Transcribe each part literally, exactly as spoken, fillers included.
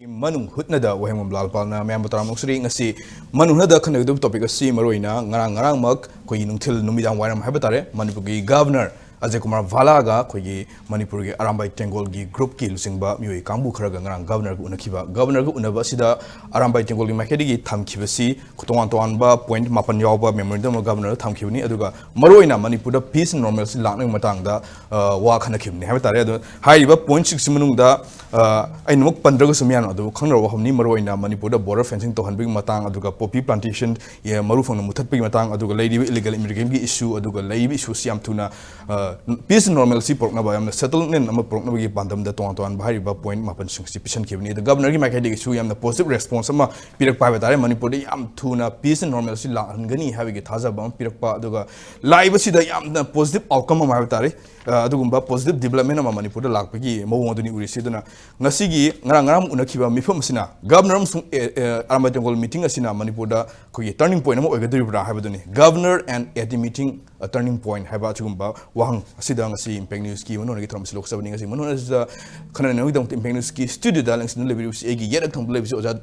ꯃꯅꯨꯡ ꯍꯨꯠꯅꯗ ꯋꯥꯍꯦꯡꯕꯝ ꯂꯥꯜꯄꯥꯜꯅ ꯃꯌꯥꯝꯕꯨ ꯇꯔꯥꯃꯨꯛ ꯁꯨꯔꯤ꯫ ꯉꯁꯤ ꯃꯅꯨꯡ ꯍꯨꯠꯅꯗ ꯈꯟꯅꯒꯗꯕ ꯇꯣꯄꯤꯛ ꯑꯁꯤ ꯃꯔꯨꯑꯣꯏꯅ ꯉꯔꯥꯡ ꯉꯔꯥꯡꯃꯛ ꯑꯩꯈꯣꯏꯒꯤ ꯅꯨꯡꯊꯤꯜ ꯅꯨꯃꯤꯗꯥꯡ ꯋꯥꯏꯔꯝ ꯍꯥꯏꯕ ꯇꯥꯔꯦ, ꯃꯅꯤꯄꯨꯔꯒꯤ ꯒꯕꯔꯅꯔ ꯑꯖꯌ ꯀꯨꯃꯥꯔ ꯚꯥꯂꯥꯒ ꯑꯩꯈꯣꯏꯒꯤ ꯃꯅꯤꯄꯨꯔꯒꯤ ꯑꯔꯥꯝꯕꯥꯏ ꯇꯦꯡꯒꯣꯜꯒꯤ ꯒ꯭ꯔꯨꯞꯀꯤ ꯂꯨꯆꯤꯡꯕ ꯃꯤꯑꯣꯏ ꯀꯥꯡꯕꯨ ꯈꯔꯒ ꯉꯔꯥꯡ ꯒꯕꯔꯅꯔꯒ ꯎꯅꯈꯤꯕ꯫ ꯒꯕꯔꯅꯔꯒ ꯎꯅꯕ ꯑꯁꯤꯗ ꯑꯔꯥꯝꯕꯥꯏ ꯇꯦꯡꯒꯣꯜꯒꯤ ꯃꯥꯏꯀꯩꯗꯒꯤ ꯊꯝꯈꯤꯕꯁꯤ ꯇꯣꯉꯥꯟ ꯇꯣꯉꯥꯟꯕ ꯄꯣꯏꯟꯠ ꯃꯥꯄꯟ ꯌꯥꯎꯕ ꯃꯦꯃꯣꯔꯦꯟꯗꯝ ꯑꯃ ꯒꯕꯔꯅꯔꯗ ꯊꯝꯈꯤꯕꯅꯤ꯫ ꯑꯗꯨꯒ ꯃꯔꯨꯑꯣꯏꯅ ꯃꯅꯤꯄꯨꯔꯗ ꯄꯤꯁ ꯑꯦꯟ ꯅꯣꯔꯃꯦꯜꯁꯤ ꯂꯥꯛꯅꯕꯒꯤ ꯃꯇꯥꯡꯗ, ꯑ, ꯋꯥ ꯈꯟꯅꯈꯤꯕꯅꯤ ꯍꯥꯏꯕ ꯇꯥꯔꯦ꯫ ꯑꯗꯣ ꯍꯥꯏꯔꯤꯕ ꯄꯣꯏꯟꯠ ꯁꯤꯛꯁ ꯃꯅꯨꯡꯗ, ꯑ, ꯑꯩꯅꯃꯛ ꯄꯟꯗ꯭ꯔꯒꯁꯨ ꯃꯌꯥꯝꯅ ꯑꯗꯨ ꯈꯪꯅꯔꯕ ꯋꯥꯐꯝꯅꯤ꯫ ꯃꯔꯨꯑꯣꯏꯅ ꯃꯅꯤꯄꯨꯔꯗ ꯕꯣꯔꯗꯔ ꯐꯦꯟꯁꯤꯡ ꯇꯧꯍꯟꯕꯒꯤ ꯃꯇꯥꯡ, ꯑꯗꯨꯒ ꯄꯣꯄꯤ ꯄ꯭ꯂꯥꯟꯇꯦꯁꯟ, ꯑ, ꯃꯔꯨ ꯐꯪꯅ ꯃꯨꯊꯠꯄꯒꯤ ꯃꯇꯥꯡ, ꯑꯗꯨꯒ ꯂꯩꯔꯤꯕ ꯏꯂꯤꯒꯦꯜ ꯏꯃꯤꯒ꯭ꯔꯦꯟꯒꯤ ꯏꯁꯨ, ꯑꯗꯨꯒ ꯂꯩꯔꯤꯕ ꯏꯁꯨꯁꯤ ꯌꯥꯝ ꯊꯨꯅ, ꯑ, ꯄꯤꯁ ꯑꯦꯟ ꯅꯣꯔꯃꯦꯜꯁꯤ ꯄꯨꯔꯛꯅꯕ, ꯌꯥꯝꯅ ꯁꯦꯇꯜꯃꯦꯟ ꯑꯃ ꯄꯨꯔꯛꯅꯕꯒꯤ ꯄꯥꯟꯗꯝꯗ ꯇꯣꯉꯥꯟ ꯇꯣꯉꯥꯟꯕ ꯍꯥꯏꯔꯤꯕ ꯄꯣꯏꯟꯠ ꯃꯥꯄꯟꯁꯤꯡꯁꯤ ꯄꯤꯁꯟꯈꯤꯕꯅꯤ꯫ ꯑꯗ ꯒꯕꯔꯅꯔꯒꯤ ꯃꯥꯏꯀꯩꯗꯒꯤꯁꯨ ꯌꯥꯝꯅ ꯄꯣꯖꯤꯇꯤꯚ ꯔꯦꯁꯄꯣꯟꯁ ꯑꯃ ꯄꯤꯔꯛꯄ ꯍꯥꯏꯕ ꯇꯥꯔꯦ꯫ ꯃꯅꯤꯄꯨꯔꯗ ꯌꯥꯝ ꯊꯨꯅ ꯄꯤꯁ ꯑꯦꯟ ꯅꯣꯔꯃꯦꯜꯁꯤ ꯂꯥꯛꯍꯟꯒꯅꯤ ꯍꯥꯏꯕꯒꯤ ꯊꯥꯖꯕ ꯑꯃ ꯄꯤꯔꯛꯄ, ꯑꯗꯨꯒ ꯂꯥꯛꯏꯕꯁꯤꯗ ꯌꯥꯝꯅ ꯄꯣꯖꯤꯇꯤꯚ ꯑꯥꯎꯠꯀꯝ ꯑꯃ ꯍꯥꯏꯕ ꯇꯥꯔꯦ, ꯑ, ꯑꯗꯨꯒꯨꯝꯕ ꯄꯣꯖꯤꯇꯤꯚ ꯗꯤꯕꯂꯞꯃꯦꯟ ꯑꯃ ꯃꯅꯤꯄꯨꯔꯗ ꯂꯥꯛꯄꯒꯤ ꯃꯑꯣꯡ ꯑꯗꯨꯅꯤ ꯎꯔꯤꯁꯤ꯫ ꯑꯗꯨꯅ ꯉꯁꯤꯒꯤ ꯉꯔꯥꯡ ꯉꯔꯥꯡ ꯎꯅꯈꯤꯕ ꯃꯤꯐꯝ ꯑꯁꯤꯅ ꯒꯕꯔꯅꯔ ꯑꯃꯁꯨꯡ, ꯑꯦ, ꯑꯦ, ꯑꯔꯥꯝꯕꯥꯏ ꯇꯦꯡꯒꯣꯜ ꯃꯤꯇꯤꯡ ꯑꯁꯤꯅ ꯃꯅꯤꯄꯨꯔꯗ ꯑꯩꯈꯣꯏꯒꯤ ꯇꯔꯅꯤꯡ ꯄꯣꯏꯟꯠ ꯑꯃ ꯑꯣꯏꯒꯗꯧꯔꯤꯕ꯭ꯔꯥ ꯍꯥꯏꯕꯗꯨꯅꯤ꯫ Governor and A T meeting, a turning point ꯍꯥꯏꯕ ꯑꯁꯤꯒꯨꯝꯕ ꯋꯥꯍꯪ ꯑꯁꯤꯗ ꯉꯁꯤ ꯏꯝꯄꯦꯛ ꯅ꯭ꯌꯨꯁꯀꯤ ꯃꯅꯨꯡꯗꯒꯤ ꯊꯧꯔꯝ ꯑꯁꯤ ꯂꯧꯖꯕꯅꯤ꯫ ꯉꯁꯤ ꯃꯅꯨꯡ ꯑꯁꯤꯗ ꯈꯟꯅꯅꯕꯒꯤꯗꯃꯛꯇ ꯏꯝꯄꯦꯛ ꯅ꯭ꯌꯨꯁꯀꯤ ꯁ꯭ꯇꯨꯗꯤꯑꯣꯗ ꯂꯦꯡꯁꯤꯟꯗꯨꯅ ꯂꯩꯕꯤꯔꯤꯕꯁꯤ ꯑꯩꯒꯤ ꯌꯦꯠ ꯊꯪꯕꯗ ꯂꯩꯕꯁꯤ ꯑꯣꯖꯥ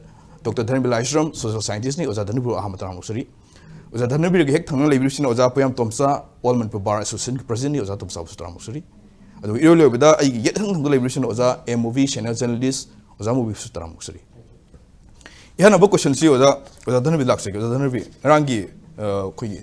ꯗꯣꯛꯇꯔ ꯙꯅꯕꯤꯔ ꯂꯥꯏꯁ꯭ꯔꯝ, ꯁꯣꯁꯤꯌꯦꯜ ꯁꯥꯏꯟꯇꯤꯁ꯭ꯠꯅꯤ꯫ ꯑꯣꯖꯥ ꯙꯅꯕꯤꯔ ꯑꯍꯥꯟꯕ ꯇꯔꯥꯃꯨꯛ ꯁꯨꯔꯤ꯫ ꯑꯣꯖꯥ ꯙꯅꯕꯤꯔꯒꯤ ꯍꯦꯛ ꯊꯪꯅ ꯂꯩꯕꯤꯔꯤꯕꯁꯤꯅ ꯑꯣꯖꯥ ꯄꯣꯌꯥꯝ ꯇꯣꯝꯆꯥ, ꯑꯣꯜ ꯃꯅꯤꯄꯨꯔ ꯕꯥꯔ ꯑꯦꯁꯣꯁꯤꯌꯦꯁꯟꯒꯤ ꯄ꯭ꯔꯁꯤꯗꯦꯟꯠꯅꯤ꯫ ꯑꯣꯖꯥ ꯇꯣꯝꯆꯥꯕꯨꯁꯨ ꯇꯔꯥꯃꯨꯛ ꯁꯨꯔꯤ꯫ ꯑꯗꯨꯒ ꯏꯔꯣꯏ ꯂꯣꯏꯕꯗ ꯑꯩꯒꯤ ꯌꯦꯠ ꯊꯪ ꯊꯪꯗ ꯂꯩꯕꯤꯔꯤꯕꯁꯤꯅ ꯑꯣꯖꯥ ꯑꯦꯝ ꯃꯨꯚꯤ, ꯁꯦꯅꯤꯌꯔ ꯖꯔꯅꯦꯂꯤꯁ꯭ꯠ ꯑꯣꯖꯥ ꯃꯨꯚꯤꯁꯨ ꯇꯔꯥꯃꯨꯛ ꯁꯨꯔꯤ꯫ ꯏꯍꯥꯟ ꯍꯥꯟꯕ ꯀꯣꯏꯁꯟꯁꯤ ꯑꯣꯖꯥ, ꯑꯣꯖꯥ ꯙꯅꯕꯤꯔ ꯂꯥꯛꯆꯒꯦ꯫ ꯑꯣꯖꯥ ꯙꯅꯕꯤꯔ, ꯉꯔꯥꯡꯒꯤ, ꯑ, ꯑꯩꯈꯣꯏꯒꯤ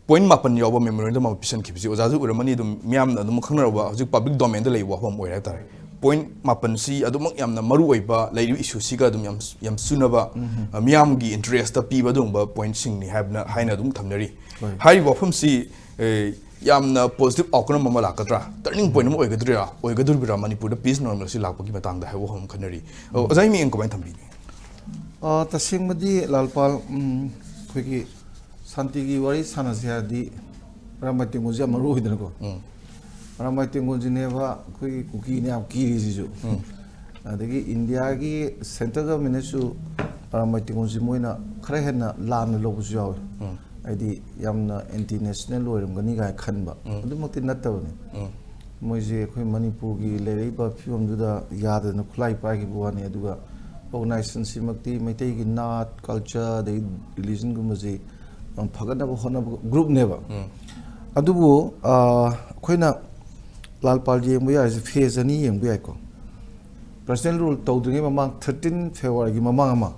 ꯄꯣꯏꯟꯠ ꯃꯥꯄꯟ ꯌꯥꯎꯕ ꯃꯦꯃꯣꯔꯦꯟꯗꯝ ꯑꯃ ꯄꯤꯁꯟꯈꯤꯕꯁꯤ ꯑꯣꯖꯥꯁꯨ ꯎꯔꯝꯃꯅꯤ, ꯑꯗꯨꯝ ꯃꯤꯌꯥꯝꯅ ꯑꯗꯨꯝ ꯈꯪꯅꯔꯕ, ꯍꯧꯖꯤꯛ ꯄꯕ꯭ꯂꯤꯛ ꯗꯣꯃꯦꯟꯗ ꯂꯩꯕ ꯋꯥꯐꯝ ꯑꯣꯏꯔꯦ ꯍꯥꯏꯇꯥꯔꯦ꯫ ꯄꯣꯏꯟꯠ ꯃꯥꯄꯟꯁꯤ ꯑꯗꯨꯃꯛ ꯌꯥꯝꯅ ꯃꯔꯨ ꯑꯣꯏꯕ, ꯂꯩꯔꯤꯕ ꯏꯁꯨꯁꯤꯒ ꯑꯗꯨꯝ ꯌꯥꯝ, ꯌꯥꯝ ꯆꯨꯅꯕ, ꯑ, ꯃꯤꯌꯥꯝꯒꯤ ꯏꯟꯇꯔꯦꯁꯇ ꯄꯤꯕ ꯑꯗꯨꯒꯨꯝꯕ ꯄꯣꯏꯟꯠꯁꯤꯡꯅꯤ ꯍꯥꯏꯕꯅ, ꯍꯥꯏꯅ ꯑꯗꯨꯝ ꯊꯝꯅꯔꯤ꯫ ꯍꯣꯏ꯫ ꯍꯥꯏꯔꯤꯕ ꯋꯥꯐꯝꯁꯤ, ꯑꯦ, ꯌꯥꯝꯅ ꯄꯣꯖꯤꯇꯤꯚ ꯑꯥꯎꯠꯀꯝ ꯑꯃ ꯂꯥꯛꯀꯗ꯭ꯔꯥ, ꯇꯔꯅꯤꯡ ꯄꯣꯏꯟꯠ ꯑꯃ ꯑꯣꯏꯒꯗ꯭ꯔꯥ, ꯑꯣꯏꯒꯗꯧꯔꯤꯕ꯭ꯔꯥ ꯃꯅꯤꯄꯨꯔꯗ ꯄꯤꯁ ꯅꯣꯔꯃꯦꯜꯁꯤ ꯂꯥꯛꯄꯒꯤ ꯃꯇꯥꯡꯗ ꯍꯥꯏꯕ ꯋꯥꯐꯝ ꯑꯃ ꯈꯟꯅꯔꯤ꯫ ꯑꯣ, ꯑꯣꯖꯥꯒꯤ ꯃꯤꯠꯌꯦꯡ ꯀꯃꯥꯏꯅ ꯊꯝꯕꯤꯒꯦ? ꯑ, ꯇꯁꯦꯡꯕꯗꯤ ꯂꯥꯜꯄꯥꯜ, ꯎꯝ, ꯑꯩꯈꯣꯏꯒꯤ ꯁꯥꯟꯇꯤꯒꯤ ꯋꯥꯔꯤ ꯁꯥꯟꯅꯁꯦ ꯍꯥꯏꯔꯗꯤ ꯑꯔꯥꯝꯕꯥꯏ ꯇꯦꯡꯒꯣꯜꯁꯦ ꯌꯥꯝ ꯃꯔꯨ ꯑꯣꯏꯗꯅꯀꯣ꯫ ꯎꯝ꯫ ꯑꯔꯥꯝꯕꯥꯏ ꯇꯦꯡꯒꯣꯜꯁꯤꯅꯦꯕ ꯑꯩꯈꯣꯏꯒꯤ ꯀꯨꯀꯤꯅ ꯌꯥꯝ ꯀꯤꯔꯤꯁꯤꯁꯨ꯫ ꯎꯝ꯫ ꯑꯗꯒꯤ ꯏꯟꯗꯤꯌꯥꯒꯤ ꯁꯦꯟꯇ꯭ꯔꯦꯜ ꯒꯚꯔꯟꯃꯦꯟꯠꯅꯁꯨ ꯑꯔꯥꯝꯕꯥꯏ ꯇꯦꯡꯒꯣꯜꯁꯤ ꯃꯣꯏꯅ ꯈꯔ ꯍꯦꯟꯅ ꯂꯥꯟꯅ ꯂꯧꯕꯁꯨ ꯌꯥꯎꯋꯤ꯫ ꯎꯝ꯫ ꯍꯥꯏꯗꯤ ꯌꯥꯝꯅ ꯑꯦꯟꯇꯤ ꯅꯦꯁꯅꯦꯜ ꯑꯣꯏꯔꯝꯒꯅꯤ ꯀꯥꯏꯅ ꯈꯟꯕ꯫ ꯎꯝ꯫ ꯑꯗꯨꯃꯛꯇꯤ ꯅꯠꯇꯕꯅꯤ꯫ ꯎꯝ꯫ ꯃꯣꯏꯁꯦ ꯑꯩꯈꯣꯏ ꯃꯅꯤꯄꯨꯔꯒꯤ ꯂꯩꯔꯛꯏꯕ ꯐꯤꯕꯝꯗꯨꯗ ꯌꯥꯗꯗꯅ ꯈꯨꯠꯂꯥꯏ ꯄꯥꯏꯈꯤꯕ ꯋꯥꯅꯤ꯫ ꯑꯗꯨꯒ ꯑꯣꯔꯒꯅꯥꯏꯖꯦꯁꯟꯁꯤꯃꯛꯇꯤ ꯃꯩꯇꯩꯒꯤ ꯅꯥꯠ, ꯀꯜꯆꯔ, ꯑꯗꯩ ꯔꯤꯂꯤꯖꯟꯒꯨꯝꯕꯁꯤ ꯌꯥꯝ ꯐꯒꯠꯅꯕ ꯍꯣꯠꯅꯕ ꯒ꯭ꯔꯨꯞꯅꯦꯕ꯫ ꯑꯗꯨꯕꯨ ꯑꯩꯈꯣꯏꯅ ꯂꯥꯜꯄꯥꯜ ꯌꯦꯡꯕ ꯌꯥꯔꯤꯁꯦ ꯐꯦꯁ ꯑꯅꯤ ꯌꯦꯡꯕ ꯌꯥꯏꯀꯣ꯫ ꯄ꯭ꯔꯁꯤꯗꯦꯟ ꯔꯨꯜ ꯇꯧꯗ꯭ꯔꯤꯉꯩ ꯃꯃꯥꯡ, ꯊꯥꯔꯇꯤꯟ ꯐꯦꯕ꯭ꯔꯨꯋꯥꯔꯤꯒꯤ ꯃꯃꯥꯡ ꯑꯃ,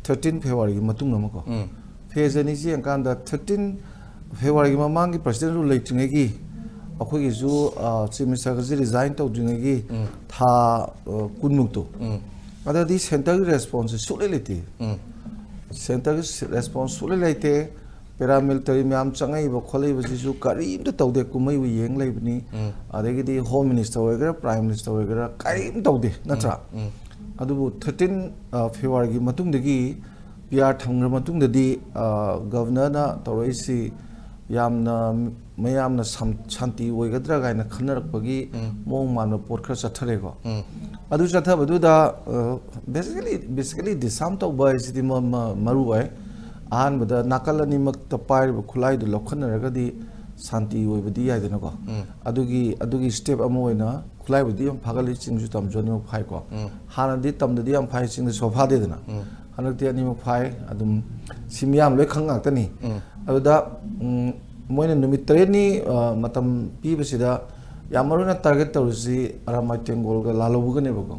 ꯊꯥꯔꯇꯤꯟ ꯐꯦꯕ꯭ꯔꯨꯋꯥꯔꯤꯒꯤ ꯃꯇꯨꯡ ꯑꯃꯀꯣ꯫ ꯐꯦꯁ ꯑꯅꯤꯁꯤ ꯌꯦꯡꯀꯥꯟꯗ, ꯊꯥꯔꯇꯤꯟ ꯐꯦꯕ꯭ꯔꯨꯋꯥꯔꯤꯒꯤ ꯃꯃꯥꯡꯒꯤ ꯄ꯭ꯔꯁꯤꯗꯦꯟ ꯔꯨꯜ ꯂꯩꯇ꯭ꯔꯤꯉꯩꯒꯤ ꯑꯩꯈꯣꯏꯒꯤꯁꯨ ꯆꯤꯐ ꯃꯤꯅꯤꯁꯇꯔꯒꯁꯤ ꯔꯤꯖꯥꯏꯟ ꯇꯧꯗ꯭ꯔꯤꯉꯩꯒꯤ ꯊꯥ ꯀꯨꯟꯃꯨꯛꯇꯣ, ꯑꯗꯗꯤ ꯁꯦꯟꯇꯔꯒꯤ ꯔꯦꯁꯄꯣꯟꯁꯁꯦ ꯁꯨꯛꯂꯩ ꯂꯩꯇꯦ꯫ ꯁꯦꯟꯇꯔꯒꯤ ꯔꯦꯁꯄꯣꯟꯁ ꯁꯨꯛꯂꯩ ꯂꯩꯇꯦ꯫ ꯄꯦꯔꯥꯃꯤꯂꯤꯇꯔꯤ ꯃꯌꯥꯝ ꯆꯪꯉꯛꯏꯕ ꯈꯣꯠꯂꯛꯏꯕꯁꯤꯁꯨ ꯀꯔꯤꯝꯇ ꯇꯧꯗꯦ꯫ ꯀꯨꯝꯍꯩꯕꯨ ꯌꯦꯡ ꯂꯩꯕꯅꯤ꯫ ꯑꯗꯒꯤꯗꯤ ꯍꯣꯝ ꯃꯤꯅꯤꯁꯇꯔ ꯑꯣꯏꯒꯦꯔꯥ, ꯄ꯭ꯔꯥꯏꯝ ꯃꯤꯅꯤꯁꯇꯔ ꯑꯣꯏꯒꯦꯔꯥ, ꯀꯔꯤꯝ ꯇꯧꯗꯦ, ꯅꯠꯇ꯭ꯔꯥ? ꯑꯗꯨꯕꯨ ꯊꯥꯔꯇꯤꯟ ꯐꯦꯕ꯭ꯔꯨꯋꯥꯔꯤꯒꯤ ꯃꯇꯨꯡꯗꯒꯤ, ꯄꯤ ꯑꯥꯔ ꯊꯝꯈ꯭ꯔ ꯃꯇꯨꯡꯗꯗꯤ, ꯒꯕꯔꯅꯔꯅ ꯇꯧꯔꯛꯏꯁꯤ ꯌꯥꯝꯅ ꯃꯌꯥꯝꯅ ꯁꯝ-, ꯁꯥꯟꯇꯤ ꯑꯣꯏꯒꯗ꯭ꯔꯥ ꯀꯥꯏꯅ ꯈꯟꯅꯔꯛꯄꯒꯤ ꯃꯑꯣꯡ ꯃꯥꯟꯕ ꯄꯣꯠ ꯈꯔ ꯆꯠꯊꯔꯦꯀꯣ꯫ ꯑꯗꯨ ꯆꯠꯊꯕꯗꯨꯗ, ꯕꯦꯁꯤꯀꯦꯂꯤ, ꯕꯦꯁꯤꯀꯦꯂꯤ ꯗꯤꯁꯥꯔꯝ ꯇꯧꯕ ꯍꯥꯏꯁꯤꯗꯤ ꯃ-, ꯃ-, ꯃꯔꯨ ꯑꯣꯏ꯫ ꯑꯍꯥꯟꯕꯗ ꯅꯥꯀꯜ ꯑꯅꯤꯃꯛꯇ ꯄꯥꯏꯔꯤꯕ ꯈꯨꯠꯂꯥꯏꯗꯨ ꯂꯧꯈꯠꯅꯔꯒꯗꯤ ꯁꯥꯟꯇꯤ ꯑꯣꯏꯕꯗꯤ ꯌꯥꯏꯗꯅꯀꯣ꯫ ꯑꯗꯨꯒꯤ, ꯑꯗꯨꯒꯤ ꯁ꯭ꯇꯦꯞ ꯑꯃ ꯑꯣꯏꯅ ꯈꯨꯠꯂꯥꯏꯕꯨꯗꯤ ꯌꯥꯝ ꯐꯒꯠꯂꯤ, ꯆꯤꯡꯁꯨ ꯇꯝꯁꯨ ꯑꯅꯤꯃꯛ ꯐꯥꯏꯀꯣ꯫ ꯍꯥꯟꯅꯗꯤ ꯇꯝꯗꯗꯤ ꯌꯥꯝ ꯐꯥꯏ, ꯆꯤꯡꯗ ꯁꯨꯐꯥ ꯐꯥꯗꯦꯗꯅ꯫ ꯍꯟꯗꯛꯇꯤ ꯑꯅꯤꯃꯛ ꯐꯥꯏ꯫ ꯑꯗꯨꯝ ꯁꯤ ꯃꯤꯌꯥꯝ ꯂꯣꯏ ꯈꯪ ꯉꯥꯛꯇꯅꯤ꯫ ꯑꯗꯨꯗ, ꯎꯝ, ꯃꯣꯏꯅ ꯅꯨꯃꯤꯠ ꯇꯔꯦꯠꯅꯤ, ꯑ, ꯃꯇꯝ ꯄꯤꯕꯁꯤꯗ ꯌꯥꯝ ꯃꯔꯨ ꯑꯣꯏꯅ ꯇꯥꯔꯒꯦꯠ ꯇꯧꯔꯤꯁꯤ ꯑꯔꯥꯝꯕꯥꯏ ꯇꯦꯡꯒꯣꯜꯒ ꯂꯥꯜꯍꯧꯕꯒꯅꯦꯕꯀꯣ꯫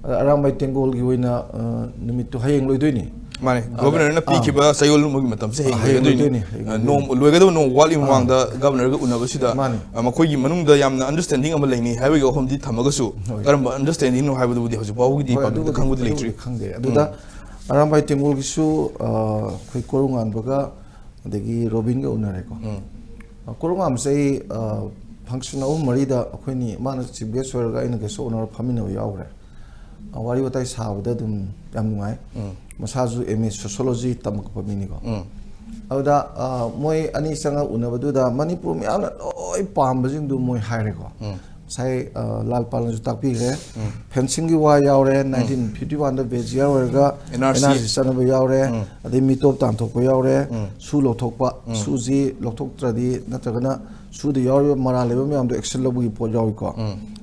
ꯑꯗ ꯑꯔꯥꯝꯕꯥꯏ ꯇꯦꯡꯒꯣꯜꯒꯤ ꯑꯣꯏꯅ, ꯑ, ꯅꯨꯃꯤꯠꯇꯨ ꯍꯌꯦꯡ ꯂꯣꯏꯗꯣꯏꯅꯤ꯫ ꯃꯥꯅꯦ꯫ ꯑꯗ, ꯒꯣꯕꯔꯅꯔꯅ ꯑꯥ꯫ ꯄꯤꯈꯤꯕ ꯆꯌꯣꯜ ꯑꯃꯒꯤ ꯃꯇꯝꯁꯦ ꯍꯌꯦꯡ ꯍꯌꯦꯡ ꯂꯣꯏꯒꯗꯣꯏꯅꯤ꯫ ꯂꯣꯏꯗꯣꯏꯅꯤ, ꯍꯌꯦꯡ ꯑ, ꯂꯣꯏꯗꯣꯏꯅꯤ꯫ ꯅꯣꯡ ꯋꯥꯠꯂꯤ ꯑꯥ꯫ ꯃꯃꯥꯡꯗ ꯒꯣꯕꯔꯅꯔꯒ ꯎꯅꯕꯁꯤꯗ, ꯃꯥꯅꯦ꯫ ꯑ, ꯃꯈꯣꯏꯒꯤ ꯃꯅꯨꯡꯗ ꯌꯥꯝꯅ ꯑꯟꯗꯔꯁꯇꯦꯟꯗꯤꯡ ꯑꯃ ꯂꯩꯅꯤ ꯍꯥꯏꯕꯒꯤ ꯋꯥꯐꯝꯗꯤ ꯊꯝꯃꯒꯁꯨ, ꯍꯣꯏ꯫ ꯀꯔꯝꯕ ꯑꯟꯗꯔꯁꯇꯦꯟꯗꯤꯡꯅꯣ ꯍꯥꯏꯕꯗꯨꯕꯨꯗꯤ ꯍꯧꯖꯤꯛ ꯐꯥꯎꯕꯒꯤꯗꯤ ꯍꯣꯏ, ꯄꯕ꯭ꯂꯤꯛꯇ ꯑꯗꯨꯕꯨꯗꯤ, ꯈꯪꯕꯗꯤ ꯂꯩꯇ꯭ꯔꯤ꯫ ꯑꯗꯨꯕꯨꯗꯤ ꯈꯪꯗꯦ꯫ ꯑꯗꯨꯗ ꯎꯝ꯫ ꯑꯔꯥꯝꯕꯥꯏ ꯇꯦꯡꯒꯣꯜꯒꯤꯁꯨ, ꯑ, ꯑꯩꯈꯣꯏ ꯀꯣꯔꯧꯉꯥꯟꯕꯒ ꯑꯗꯒꯤ ꯔꯣꯕꯤꯟꯒ ꯎꯅꯔꯦꯀꯣ꯫ ꯎꯝ꯫ ꯑ, ꯀꯣꯔꯧꯉꯥꯟꯕꯁꯦ ꯑꯩ, ꯑ, ꯐꯪꯁꯟ ꯑꯍꯨꯝ ꯃꯔꯤꯗ ꯑꯩꯈꯣꯏꯅꯤ, ꯃꯥꯅ ꯆꯤꯐ ꯒꯦꯁ ꯑꯣꯏꯔꯒ ꯑꯩꯅ ꯒꯦꯁ ꯑꯣꯐ ꯑꯣꯅꯔ ꯐꯝꯃꯤꯟꯅꯕ ꯌꯥꯎꯈ꯭ꯔꯦ꯫ ꯑ, ꯋꯥꯔꯤ ꯋꯥꯇꯥꯏ ꯁꯥꯕꯗ ꯑꯗꯨꯝ ꯌꯥꯝ ꯅꯨꯡꯉꯥꯏ꯫ ꯎꯝ꯫ ꯃꯁꯥꯁꯨ ꯑꯦꯝ ꯑꯦ ꯁꯣꯁꯤꯌꯣꯂꯣꯖꯤ ꯇꯝꯃꯛꯄ ꯃꯤꯅꯤꯀꯣ꯫ ꯎꯝ꯫ ꯑꯗꯨꯗ, ꯑ, ꯃꯣꯏ ꯑꯅꯤ ꯆꯪꯉ ꯎꯅꯕꯗꯨꯗ ꯃꯅꯤꯄꯨꯔ ꯃꯌꯥꯝꯅ ꯂꯣꯏ ꯄꯥꯝꯕꯁꯤꯡꯗꯨ ꯃꯣꯏ ꯍꯥꯏꯔꯦꯀꯣ꯫ ꯎꯝ꯫ ꯉꯁꯥꯏ ꯑ, ꯂꯥꯜ ꯄꯥꯜꯅꯁꯨ ꯇꯥꯛꯄꯤꯈ꯭ꯔꯦ꯫ ꯐꯦꯟꯁꯤꯡꯒꯤ ꯋꯥ ꯌꯥꯎꯔꯦ, ꯅꯥꯏꯟꯇꯤꯟ ꯐꯤꯐꯇꯤ ꯋꯥꯟꯗ ꯕꯦꯖꯤꯌꯥꯔ ꯑꯣꯏꯔꯒ ꯑꯦꯟ ꯑꯥꯔ ꯁꯤ ꯆꯠꯅꯕ ꯌꯥꯎꯔꯦ꯫ ꯑꯗꯩ ꯃꯤꯇꯣꯞ ꯇꯥꯟꯊꯣꯛꯄ ꯌꯥꯎꯔꯦ꯫ ꯁꯨ ꯂꯧꯊꯣꯛꯄ, ꯁꯨꯁꯤ ꯂꯧꯊꯣꯛꯇ꯭ꯔꯗꯤ ꯅꯠꯇ꯭ꯔꯒꯅ ꯁꯨꯗ ꯌꯥꯎꯔꯤꯕ ꯃꯔꯥꯜ ꯂꯩꯕ ꯃꯌꯥꯝꯗꯣ ꯑꯦꯛꯁꯟ ꯂꯧꯕꯒꯤ ꯄꯣꯠ ꯌꯥꯎꯏꯀꯣ꯫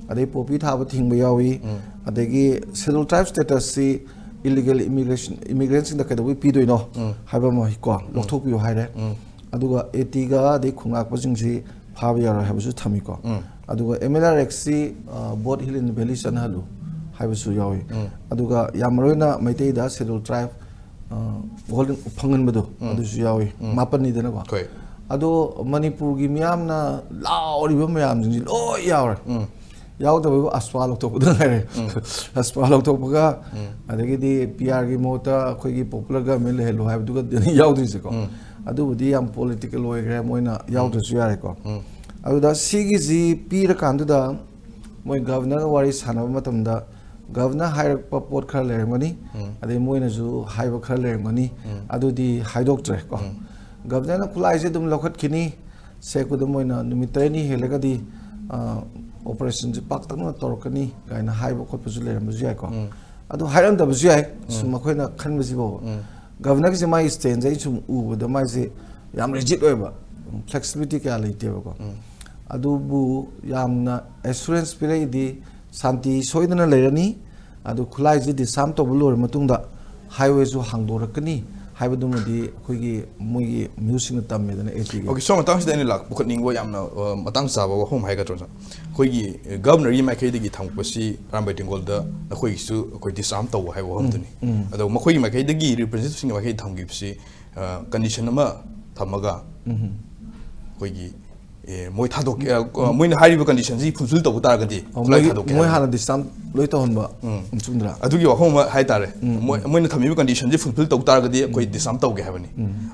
ꯑꯗꯩ ꯄꯣꯄꯤ ꯊꯥꯕ ꯊꯤꯡꯕ ꯌꯥꯎꯏ꯫ ꯑꯗꯒꯤ ꯁꯦꯗꯨꯜ ꯇ꯭ꯔꯥꯏꯕ ꯁ꯭ꯇꯦꯇꯁꯁꯤ ꯏꯂꯤꯒꯦꯜ ꯏꯃꯤꯒ꯭ꯔꯦꯁꯟ ꯏꯃꯤꯒ꯭ꯔꯦꯟꯁꯤꯡꯗ ꯀꯩꯗꯧꯕꯩ ꯄꯤꯗꯣꯏꯅꯣ ꯍꯥꯏꯕ ꯑꯃ ꯀꯣ ꯂꯧꯊꯣꯛꯄꯤꯌꯨ ꯍꯥꯏꯔꯦ꯫ ꯑꯗꯨꯒ ꯑꯦ ꯇꯤꯒ ꯑꯗꯩ ꯈꯨꯟꯉꯥꯛꯄꯁꯤꯡꯁꯤ ꯐꯥꯕ ꯌꯥꯔꯣꯏ ꯍꯥꯏꯕꯁꯨ ꯊꯝꯃꯤꯀꯣ꯫ ꯑꯗꯨꯒ ꯑꯦꯝ ꯑꯦꯜ ꯑꯥꯔ ꯑꯦꯛꯁꯁꯤ ꯕꯣꯠ ꯍꯤꯜ ꯑꯦꯟ ꯚꯦꯂꯤ ꯆꯠꯅꯍꯜꯂꯨ ꯍꯥꯏꯕꯁꯨ ꯌꯥꯎꯏ꯫ ꯑꯗꯨꯒ ꯌꯥꯝ ꯃꯔꯨ ꯑꯣꯏꯅ ꯃꯩꯇꯩꯗ ꯁꯦꯗꯨꯜ ꯇ꯭ꯔꯥꯏꯕ ꯐꯪꯍꯟꯕꯗꯣ ꯑꯗꯨꯁꯨ ꯌꯥꯎꯏ꯫ ꯃꯥꯄꯟꯅꯤꯗꯅꯀꯣ꯫ ꯑꯗꯣ ꯃꯅꯤꯄꯨꯔꯒꯤ ꯃꯤꯌꯥꯝꯅ ꯂꯥꯎꯔꯤꯕ ꯃꯌꯥꯝꯁꯤꯡꯁꯤ ꯂꯣꯏ ꯌꯥꯎꯔꯦ꯫ ꯌꯥꯎꯗꯕꯕꯨ ꯑꯁꯄꯥ ꯂꯧꯊꯣꯛꯄꯗ ꯉꯥꯏꯔꯦ꯫ ꯑꯁꯄꯥ ꯂꯧꯊꯣꯛꯄꯒ ꯑꯗꯒꯤꯗꯤ ꯄꯤ ꯑꯥꯔꯒꯤ ꯃꯍꯨꯠꯇ ꯑꯩꯈꯣꯏꯒꯤ ꯄꯣꯄꯨꯂꯔ ꯒꯚꯔꯟꯃꯦꯟ ꯂꯩꯍꯜꯂꯨ ꯍꯥꯏꯕꯗꯨꯒꯗꯤ ꯌꯥꯎꯗ꯭ꯔꯤꯁꯦꯀꯣ꯫ ꯑꯗꯨꯕꯨꯗꯤ ꯌꯥꯝ ꯄꯣꯂꯤꯇꯤꯀꯦꯜ ꯑꯣꯏꯈ꯭ꯔꯦ, ꯃꯣꯏꯅ ꯌꯥꯎꯗ꯭ꯔꯁꯨ ꯌꯥꯔꯦꯀꯣ꯫ ꯑꯗꯨꯗ ꯁꯤꯒꯤꯁꯤ ꯄꯤꯔꯀꯥꯟꯗꯨꯗ ꯃꯣꯏ ꯒꯚꯔꯅꯔꯒ ꯋꯥꯔꯤ ꯁꯥꯟꯅꯕ ꯃꯇꯝꯗ ꯒꯚꯔꯅꯔ ꯍꯥꯏꯔꯛꯄ ꯄꯣꯠ ꯈꯔ ꯂꯩꯔꯝꯒꯅꯤ, ꯑꯗꯩ ꯃꯣꯏꯅꯁꯨ ꯍꯥꯏꯕ ꯈꯔ ꯂꯩꯔꯝꯒꯅꯤ, ꯑꯗꯨꯗꯤ ꯍꯥꯏꯗꯣꯛꯇ꯭ꯔꯦꯀꯣ꯫ ꯒꯚꯔꯅꯔꯅ ꯈꯨꯠꯂꯥꯏꯁꯦ ꯑꯗꯨꯝ ꯂꯧꯈꯠꯈꯤꯅꯤ, ꯁꯦ ꯈꯨꯗꯝ ꯑꯣꯏꯅ ꯅꯨꯃꯤꯠ ꯇꯔꯦꯠꯅꯤ ꯍꯦꯜꯂꯒꯗꯤ ꯑꯣꯄꯔꯦꯁꯟꯁꯦ ꯄꯥꯛꯇꯛꯅ ꯇꯧꯔꯛꯀꯅꯤ ꯀꯥꯏꯅ ꯍꯥꯏꯕ ꯈꯣꯠꯄꯁꯨ ꯂꯩꯔꯝꯕꯁꯨ ꯌꯥꯏꯀꯣ꯫ ꯑꯗꯨ ꯍꯥꯏꯔꯝꯗꯕꯁꯨ ꯌꯥꯏ꯫ ꯁꯨꯝ ꯑꯩꯈꯣꯏꯅ ꯈꯟꯕꯁꯤꯐꯥꯎꯕ ꯒꯚꯔꯅꯔꯒꯤꯁꯦ ꯃꯥꯒꯤ ꯁ꯭ꯇꯦꯟꯁꯦ ꯑꯩꯅ ꯁꯨꯝ ꯎꯕꯗ ꯃꯥꯁꯦ ꯌꯥꯝ ꯔꯤꯖꯤꯠ ꯑꯣꯏꯕ, ꯐ꯭ꯂꯦꯛꯁꯤꯕꯤꯂꯤꯇꯤ ꯀꯌꯥ ꯂꯩꯇꯦꯕꯀꯣ꯫ ꯑꯗꯨꯕꯨ ꯌꯥꯝꯅ ꯑꯦꯁꯨꯔꯦꯟꯁ ꯄꯤꯔꯛꯏꯗꯤ ꯁꯥꯟꯇꯤ ꯁꯣꯏꯗꯅ ꯂꯩꯔꯅꯤ꯫ ꯑꯗꯨ ꯈꯨꯠꯂꯥꯏꯁꯤ ꯗꯤꯁꯥꯔꯝ ꯇꯧꯕ ꯂꯣꯏꯔ ꯃꯇꯨꯡꯗ ꯍꯥꯏꯋꯦꯁꯨ ꯍꯥꯡꯗꯣꯔꯛꯀꯅꯤ ꯍꯥꯏꯕꯗꯨꯃꯗꯤ ꯑꯩꯈꯣꯏꯒꯤ ꯃꯣꯏꯒꯤ ꯃꯤꯍꯨꯠꯁꯤꯡꯅ ꯇꯝꯃꯦꯗꯅ ꯑꯦ ꯇꯤꯒꯤ꯫ ꯑꯣꯀꯦ, ꯁꯣꯝ ꯃꯇꯥꯡꯁꯤꯗ ꯑꯩꯅ ꯂꯥꯛ-, ꯄꯨꯈꯠꯅꯤꯡꯕ ꯌꯥꯝꯅ, ꯑ, ꯃꯇꯥꯡ ꯆꯥꯕ ꯋꯥꯐꯝ ꯍꯥꯏꯒꯗ꯭ꯔꯥ, ꯑꯣꯖꯥ? ꯑꯩꯈꯣꯏꯒꯤ, ꯑ, ꯒꯚꯔꯅꯔꯒꯤ ꯃꯥꯏꯀꯩꯗꯒꯤ ꯊꯝꯃꯛꯄꯁꯤ ꯑꯔꯥꯝꯕꯥꯏ ꯇꯦꯡꯒꯣꯜꯗ ꯅꯈꯣꯏꯒꯤꯁꯨ ꯑꯩꯈꯣꯏ ꯗꯤꯁꯥꯔꯝ ꯇꯧꯕ ꯍꯥꯏꯕ ꯋꯥꯐꯝꯗꯨꯅꯤ꯫ ꯑꯗꯣ ꯃꯈꯣꯏꯒꯤ ꯃꯥꯏꯀꯩꯗꯒꯤ, ꯔꯤꯄ꯭ꯔꯦꯖꯦꯟꯇꯦꯇꯤꯚꯁꯤꯡꯒꯤ ꯃꯥꯏꯀꯩꯗꯒꯤ ꯊꯝꯈꯤꯕꯁꯤ, ꯑ, ꯀꯟꯗꯤꯁꯟ ꯑꯃ ꯊꯝꯃꯒ ꯑꯩꯈꯣꯏꯒꯤ, ꯑꯦ, ꯃꯣꯏ ꯊꯥꯗꯣꯛ-, ꯑ, ꯃꯣꯏꯅ ꯍꯥꯏꯔꯤꯕ ꯀꯟꯗꯤꯁꯟꯁꯤ ꯐꯨꯜꯐꯤꯜ ꯇꯧꯕ ꯇꯥꯔꯒꯗꯤ ꯑꯣ, ꯈꯨꯠꯂꯥꯏ ꯃꯣꯏꯒꯤ-, ꯊꯥꯗꯣꯛꯀꯦ ꯃꯣꯏ ꯍꯥꯏꯕꯅꯤ꯫ ꯍꯥꯟꯅ ꯗꯤꯁꯥꯔꯝ ꯂꯣꯏ ꯇꯧꯍꯟꯕ꯫ ꯎꯝ꯫ ꯆꯨꯝꯗ꯭ꯔꯥ? ꯑꯗꯨꯒꯤ ꯋꯥꯐꯝ ꯑꯃ ꯍꯥꯏꯇꯥꯔꯦ꯫ ꯃꯣꯏ, ꯃꯣꯏꯅ ꯊꯝꯃꯤꯕ ꯀꯟꯗꯤꯁꯟꯁꯤ ꯐꯨꯜꯐꯤꯜ ꯇꯧꯕ ꯇꯥꯔꯒꯗꯤ ꯑꯩꯈꯣꯏ ꯗꯤꯁꯥꯔꯝ ꯇꯧꯒꯦ ꯍꯥꯏꯕꯅꯤ꯫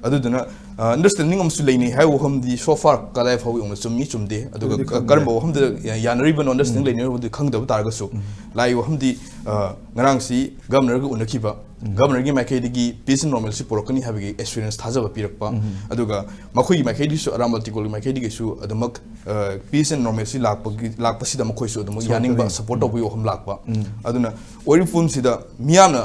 ꯑꯗꯨꯗꯨꯅ, ꯑ, ꯑꯟꯗꯔꯁ꯭ꯇꯦꯟꯗꯤꯡ ꯑꯃꯁꯨ ꯂꯩꯅꯩ ꯍꯥꯏꯕ ꯋꯥꯐꯝꯗꯤ so far ꯀꯗꯥꯏ ꯐꯥꯎꯕ ꯌꯧꯅ ꯆꯨꯝꯃꯤ ꯆꯨꯝꯗꯦ, ꯑꯗꯨꯒ ꯑꯗꯨꯗꯤ ꯈꯪꯗꯦ꯫ ꯀꯔꯝꯕ ꯋꯥꯐꯝꯗ ꯌꯥ-, ꯌꯥꯅꯔꯤꯕꯅꯣ, ꯑꯟꯗꯔꯁ꯭ꯇꯦꯟꯗꯤꯡ ꯂꯩꯅꯔꯤꯕꯗꯤ ꯈꯪꯗꯕ ꯇꯥꯔꯒꯁꯨ, ꯂꯥꯛꯏꯕ ꯋꯥꯐꯝꯗꯤ, ꯑ, ꯉꯔꯥꯡꯁꯤ ꯒꯚꯔꯅꯔꯒ ꯎꯅꯈꯤꯕ ꯒꯕꯔꯅꯔꯒꯤ ꯃꯥꯏꯀꯩꯗꯒꯤ peace and normalcy ꯄꯨꯔꯛꯀꯅꯤ ꯍꯥꯏꯕꯒꯤ assurance ꯊꯥꯖꯕ ꯄꯤꯔꯛꯄ, ꯑꯗꯨꯒ ꯃꯈꯣꯏꯒꯤ ꯃꯥꯏꯀꯩꯗꯒꯤꯁꯨ, ꯑꯔꯥꯝꯕ ꯇꯦꯡꯒꯣꯜꯒꯤ ꯃꯥꯏꯀꯩꯗꯒꯤꯁꯨ ꯑꯗꯨꯃꯛ peace and normalcy ꯂꯥꯛꯄꯒꯤ, ꯂꯥꯛꯄꯁꯤꯗ ꯃꯈꯣꯏꯁꯨ ꯑꯗꯨꯃꯛ ꯌꯥꯅꯤꯡꯕ, support ꯇꯧꯕꯒꯤ ꯋꯥꯐꯝ ꯂꯥꯛꯄ꯫ ꯑꯗꯨꯅ ꯑꯣꯏꯔꯤꯕ ꯄꯨꯝꯁꯤꯗ ꯃꯤꯌꯥꯝꯅ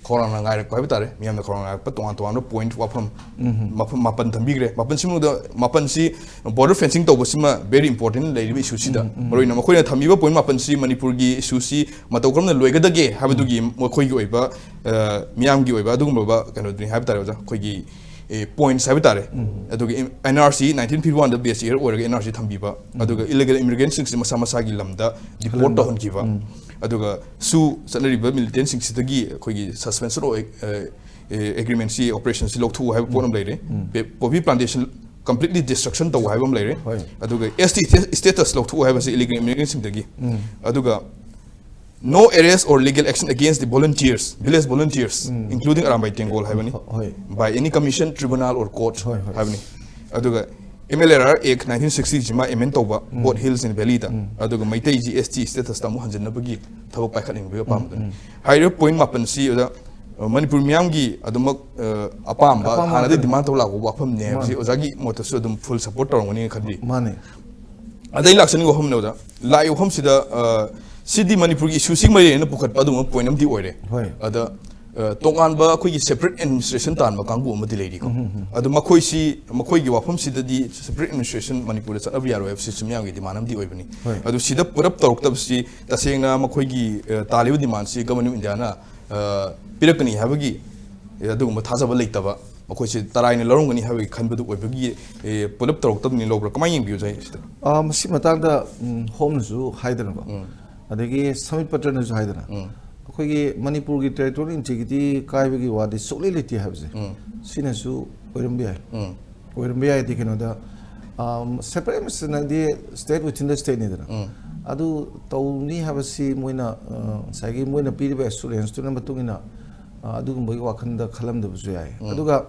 ꯈꯧꯔꯥꯡꯅ ꯉꯥꯏꯔꯛꯄ ꯍꯥꯏꯕ ꯇꯥꯔꯦ, ꯃꯤꯌꯥꯝꯅ ꯈꯧꯔꯥꯡꯅ ꯉꯥꯏꯔꯛꯄ ꯇꯣꯉꯥꯟ ꯇꯣꯉꯥꯟꯕ point, ꯋꯥꯐꯝ ꯃꯐꯝ ꯃꯥꯄꯟ ꯊꯝꯕꯤꯈ꯭ꯔꯦ꯫ ꯃꯥꯄꯟꯁꯤ ꯃꯅꯨꯡꯗ, ꯃꯥꯄꯟꯁꯤ border fencing ꯇꯧꯕꯁꯤꯃ very important ꯂꯩꯔꯤꯕ issue ꯁꯤꯗ꯫ ꯃꯔꯨꯑꯣꯏꯅ ꯃꯈꯣꯏꯅ ꯊꯝꯕꯤꯕ point ꯃꯥꯄꯟꯁꯤ ꯃꯅꯤꯄꯨꯔꯒꯤ issue ꯁꯤ ꯃꯇꯧ ꯀꯔꯝꯅ ꯂꯣꯏꯒꯗꯒꯦ ꯍꯥꯏꯕꯗꯨꯒꯤ ꯃꯈꯣꯏꯒꯤ ꯑꯣꯏꯕ, ꯑ, ꯃꯤꯌꯥꯝꯒꯤ ꯑꯣꯏꯕ ꯑꯗꯨꯒꯨꯝꯂꯕ ꯀꯩꯅꯣꯗꯨꯅꯤ ꯍꯥꯏꯕ ꯇꯥꯔꯦ ꯑꯣꯖꯥ, ꯑꯩꯈꯣꯏꯒꯤ, ꯑꯦ, points ꯍꯥꯏꯕ ꯇꯥꯔꯦ꯫ ꯑꯗꯨꯒ ꯏꯝ-, NRC nineteen fifty one ꯗ base year ꯑꯣꯏꯔꯒ NRC ꯊꯝꯕꯤꯕ, ꯑꯗꯨꯒ illegal immigrant ꯁꯤꯡꯁꯤ ꯃꯁꯥ ꯃꯁꯥꯒꯤ ꯂꯝꯗ deport ꯍꯜꯍꯟꯕ꯫ ꯇꯧꯍꯟꯈꯤꯕ, ꯑꯗꯨꯒ ꯁꯨ ꯆꯠꯅꯔꯤꯕ militant ꯁꯤꯡꯁꯤꯗꯒꯤ ꯑꯩꯈꯣꯏꯒꯤ suspension of, ꯑ, ꯑꯦ, agreement ꯁꯤ, operation ꯁꯤ ꯂꯧꯊꯣꯛꯎ ꯍꯥꯏꯕ ꯄꯣꯠ ꯑꯃ ꯂꯩꯔꯦ꯫ Poppy plantation completely destruction ꯇꯧ ꯍꯥꯏꯕ ꯑꯃ ꯂꯩꯔꯦ꯫ ꯍꯣꯏ꯫ ꯑꯗꯨꯒ ST status ꯂꯧꯊꯣꯛꯎ ꯍꯥꯏꯕꯁꯤ illegal immigrant ꯁꯤꯡꯗꯒꯤ꯫ ꯑꯗꯨꯒ no arrest or legal action against the volunteers, village volunteers, including Arambai ꯇꯦꯡꯒꯣꯜ ꯍꯥꯏꯕꯅꯤ, ꯍꯣꯏ꯫ By any commission, tribunal or court ꯍꯣꯏ, ꯍꯣꯏ꯫ ꯍꯥꯏꯕꯅꯤ꯫ ꯑꯗꯨꯒ MLRR Act nineteen sixty ꯁꯤꯃ amend ꯇꯧꯕ, both hills and valley ꯗ꯫ ꯑꯗꯨꯒ ꯃꯩꯇꯩꯁꯤ ST status ꯇ ꯑꯃꯨꯛ ꯍꯟꯖꯤꯟꯅꯕꯒꯤ ꯊꯕꯛ ꯄꯥꯏꯈꯠꯅꯤꯡꯕꯒꯤ ꯑꯄꯥꯝꯕꯗꯨꯅꯤ꯫ ꯍꯥꯏꯔꯤꯕ point ꯃꯥꯄꯟꯁꯤ ꯑꯣꯖꯥ, ꯑ, ꯃꯅꯤꯄꯨꯔ ꯃꯤꯌꯥꯝꯒꯤ ꯑꯗꯨꯃꯛ, ꯑ, ꯑꯄꯥꯝꯕ, ꯑꯄꯥꯝꯕ ꯍꯥꯟꯅꯗꯒꯤ ꯉꯥꯛꯇꯅꯤ꯫ Demand ꯇꯧ ꯂꯥꯛꯄ ꯋꯥꯐꯝꯅꯦ ꯍꯥꯏꯕꯁꯤ ꯃꯥꯅꯤ꯫ ꯑꯣꯖꯥꯒꯤ ꯃꯣꯠꯇꯁꯨ ꯑꯗꯨꯝ full support ꯇꯧꯔꯝꯒꯅꯤ ꯈꯜꯂꯤ꯫ ꯃꯥꯅꯤ꯫ ꯑꯗꯩ ꯂꯥꯛꯆꯅꯤꯡꯕ ꯋꯥꯐꯝꯅꯦ ꯑꯣꯖꯥ, ꯂꯥꯛꯏ ꯋꯥꯐꯝꯁꯤꯗ, ꯑ, ꯁꯤꯗꯤ ꯃꯅꯤꯄꯨꯔꯒꯤ issue ꯁꯤꯒ ꯃꯔꯤ ꯂꯩꯅꯅ ꯄꯨꯈꯠꯄ ꯑꯗꯨꯒꯨꯝꯕ point ꯑꯃꯗꯤ ꯑꯣꯏꯔꯦ꯫ ꯍꯣꯏ꯫ ꯑꯗ, ꯑ, ꯇꯣꯉꯥꯟꯕ ꯑꯩꯈꯣꯏꯒꯤ separate administration ꯇꯥꯟꯕ ꯀꯥꯡꯕꯨ ꯑꯃꯗꯤ ꯂꯩꯔꯤꯀꯣ꯫ ꯑꯗꯨ ꯃꯈꯣꯏꯁꯤ, ꯃꯈꯣꯏꯒꯤ ꯋꯥꯐꯝꯁꯤꯗꯗꯤ separate administration ꯃꯅꯤꯄꯨꯔꯗ ꯆꯠꯅꯕ ꯌꯥꯔꯣꯏ ꯍꯥꯏꯕꯁꯤꯁꯨ ꯃꯤꯌꯥꯝꯒꯤ demand ꯑꯃꯗꯤ ꯑꯣꯏꯕꯅꯤ꯫ ꯍꯣꯏ꯫ ꯑꯗꯨ ꯁꯤꯗ ꯄꯨꯔꯞ ꯇꯧꯔꯛꯇꯕꯁꯤ ꯇꯁꯦꯡꯅ ꯃꯈꯣꯏꯒꯤ, ꯑ, ꯇꯥꯜꯂꯤꯕ demand ꯁꯤ Government of India ꯅ, ꯑ, ꯄꯤꯔꯛꯀꯅꯤ ꯍꯥꯏꯕꯒꯤ, ꯑ, ꯑꯗꯨꯒꯨꯝꯕ ꯊꯥꯖꯕ ꯂꯩꯇꯕ, ꯃꯈꯣꯏꯁꯤ ꯇꯔꯥꯏꯅ ꯂꯧꯔꯝꯒꯅꯤ ꯍꯥꯏꯕꯒꯤ ꯈꯟꯕꯗꯨ ꯑꯣꯏꯕꯒꯤ, ꯑ, ꯄꯨꯂꯞ ꯇꯧꯔꯛꯇꯕꯅꯤ ꯂꯧꯕ꯭ꯔꯥ? ꯀꯃꯥꯏꯅ ꯌꯦꯡꯕꯤꯌꯨ ꯁꯤꯗ? ꯑ, ꯃꯁꯤ ꯃꯇꯥꯡꯗ, ꯎꯝ, ꯍꯣꯝꯅꯁꯨ ꯍꯥꯏꯗꯅꯀꯣ, ꯎꯝ꯫ ꯑꯗꯒꯤ ꯁꯃꯤꯠ ꯄꯇ꯭ꯔꯅꯁꯨ ꯍꯥꯏꯗꯅ, ꯎꯝ꯫ ꯑꯩꯈꯣꯏꯒꯤ ꯃꯅꯤꯄꯨꯔꯒꯤ territorial integrity ꯀꯥꯏꯕꯒꯤ ꯋꯥꯗꯤ ꯁꯨꯛꯂꯩ ꯂꯩꯇꯦ ꯍꯥꯏꯕꯁꯦ, ꯎꯝ꯫ ꯁꯤꯅꯁꯨ ꯑꯣꯏꯔꯝꯕ ꯌꯥꯏ꯫ ꯎꯝ꯫ ꯑꯣꯏꯔꯝꯕ ꯌꯥꯏꯗꯤ ꯀꯩꯅꯣꯗ, ꯑꯝ, separate administration ꯍꯥꯏꯗꯤ state within the state ꯅꯤꯗꯅ꯫ ꯎꯝ꯫ ꯑꯗꯨ ꯇꯧꯅꯤ ꯍꯥꯏꯕꯁꯤ ꯃꯣꯏꯅ, ꯑ, ꯉꯁꯥꯏꯒꯤ ꯃꯣꯏꯅ ꯄꯤꯔꯤꯕ assurance ꯇꯨꯅ ꯃꯇꯨꯡ ꯏꯟꯅ, ꯑ, ꯑꯗꯨꯒꯨꯝꯕꯒꯤ ꯋꯥꯈꯜꯗ ꯈꯜꯂꯝꯗꯕꯁꯨ ꯌꯥꯏ꯫ ꯎꯝ꯫ ꯑꯗꯨꯒ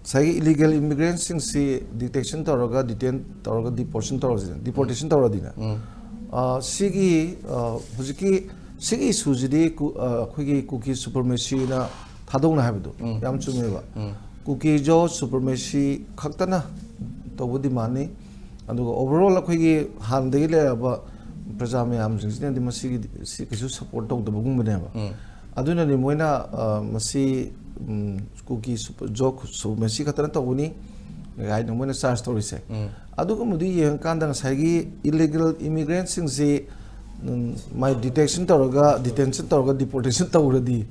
ꯉꯁꯥꯏꯒꯤ illegal immigrant ꯁꯤꯡꯁꯤ detection ꯇꯧꯔꯒ, detain ꯇꯧꯔꯒ, deportation ꯇꯧꯔꯁꯤꯅꯦ, deportation ꯇꯧꯔꯗꯤꯅꯦ꯫ ꯎꯝ꯫ ꯑ, ꯁꯤꯒꯤ, ꯑ, ꯍꯧꯖꯤꯛꯀꯤ ꯁꯤꯒꯤ issue ꯁꯤꯗꯤ ꯀꯨ-, ꯑ, ꯑꯩꯈꯣꯏꯒꯤ ꯀꯨꯀꯤ supremacy ꯅ ꯊꯥꯗꯣꯛꯅ ꯍꯥꯏꯕꯗꯣ ꯌꯥꯝ ꯆꯨꯝꯃꯦꯕ꯫ ꯀꯨꯀꯤ ꯖꯣ ꯁꯨꯄ꯭ꯔꯃꯦꯁꯤ ꯈꯛꯇꯅ ꯇꯧꯕ ꯗꯤꯃꯥꯟꯅꯤ꯫ ꯑꯗꯨꯒ ꯑꯣꯚꯔꯑꯣꯜ ꯑꯩꯈꯣꯏꯒꯤ ꯍꯥꯟꯅꯗꯒꯤ ꯂꯩꯔꯕ ꯄ꯭ꯔꯖꯥ ꯃꯌꯥꯝꯁꯤꯡꯁꯤꯅꯗꯤ ꯃꯁꯤꯒꯤꯗꯤ, ꯁꯤ ꯀꯩꯁꯨ ꯁꯞꯄꯣꯔꯠ ꯇꯧꯗꯕꯒꯨꯝꯕꯅꯦꯕ꯫ ꯑꯗꯨꯅꯅꯤ ꯃꯣꯏꯅ, ꯑ, ꯃꯁꯤ, ꯎꯝ, ꯀꯨꯀꯤ ꯁꯨꯄ-, ꯖꯣ ꯁꯨꯄ꯭ꯔꯃꯦꯁꯤ ꯈꯛꯇꯅ ꯇꯧꯒꯅꯤ ꯍꯥꯏꯅ ꯃꯣꯏꯅ ꯆꯥꯔꯖ ꯇꯧꯔꯤꯁꯦ꯫ ꯑꯗꯨꯒꯨꯝꯕꯗꯨ ꯌꯦꯡꯉꯀꯥꯟꯗ ꯉꯁꯥꯏꯒꯤ ꯏꯂꯤꯒꯦꯜ ꯏꯃꯤꯒ꯭ꯔꯦꯟꯁꯤꯡꯁꯤ, ꯎꯝ, ꯃꯥꯏ ꯗꯤꯇꯦꯛꯁꯟ ꯇꯧꯔꯒ, ꯗꯤꯇꯦꯟꯁꯟ ꯇꯧꯔꯒ, ꯗꯤꯄꯣꯔꯇꯦꯁꯟ ꯇꯧꯔꯗꯤ,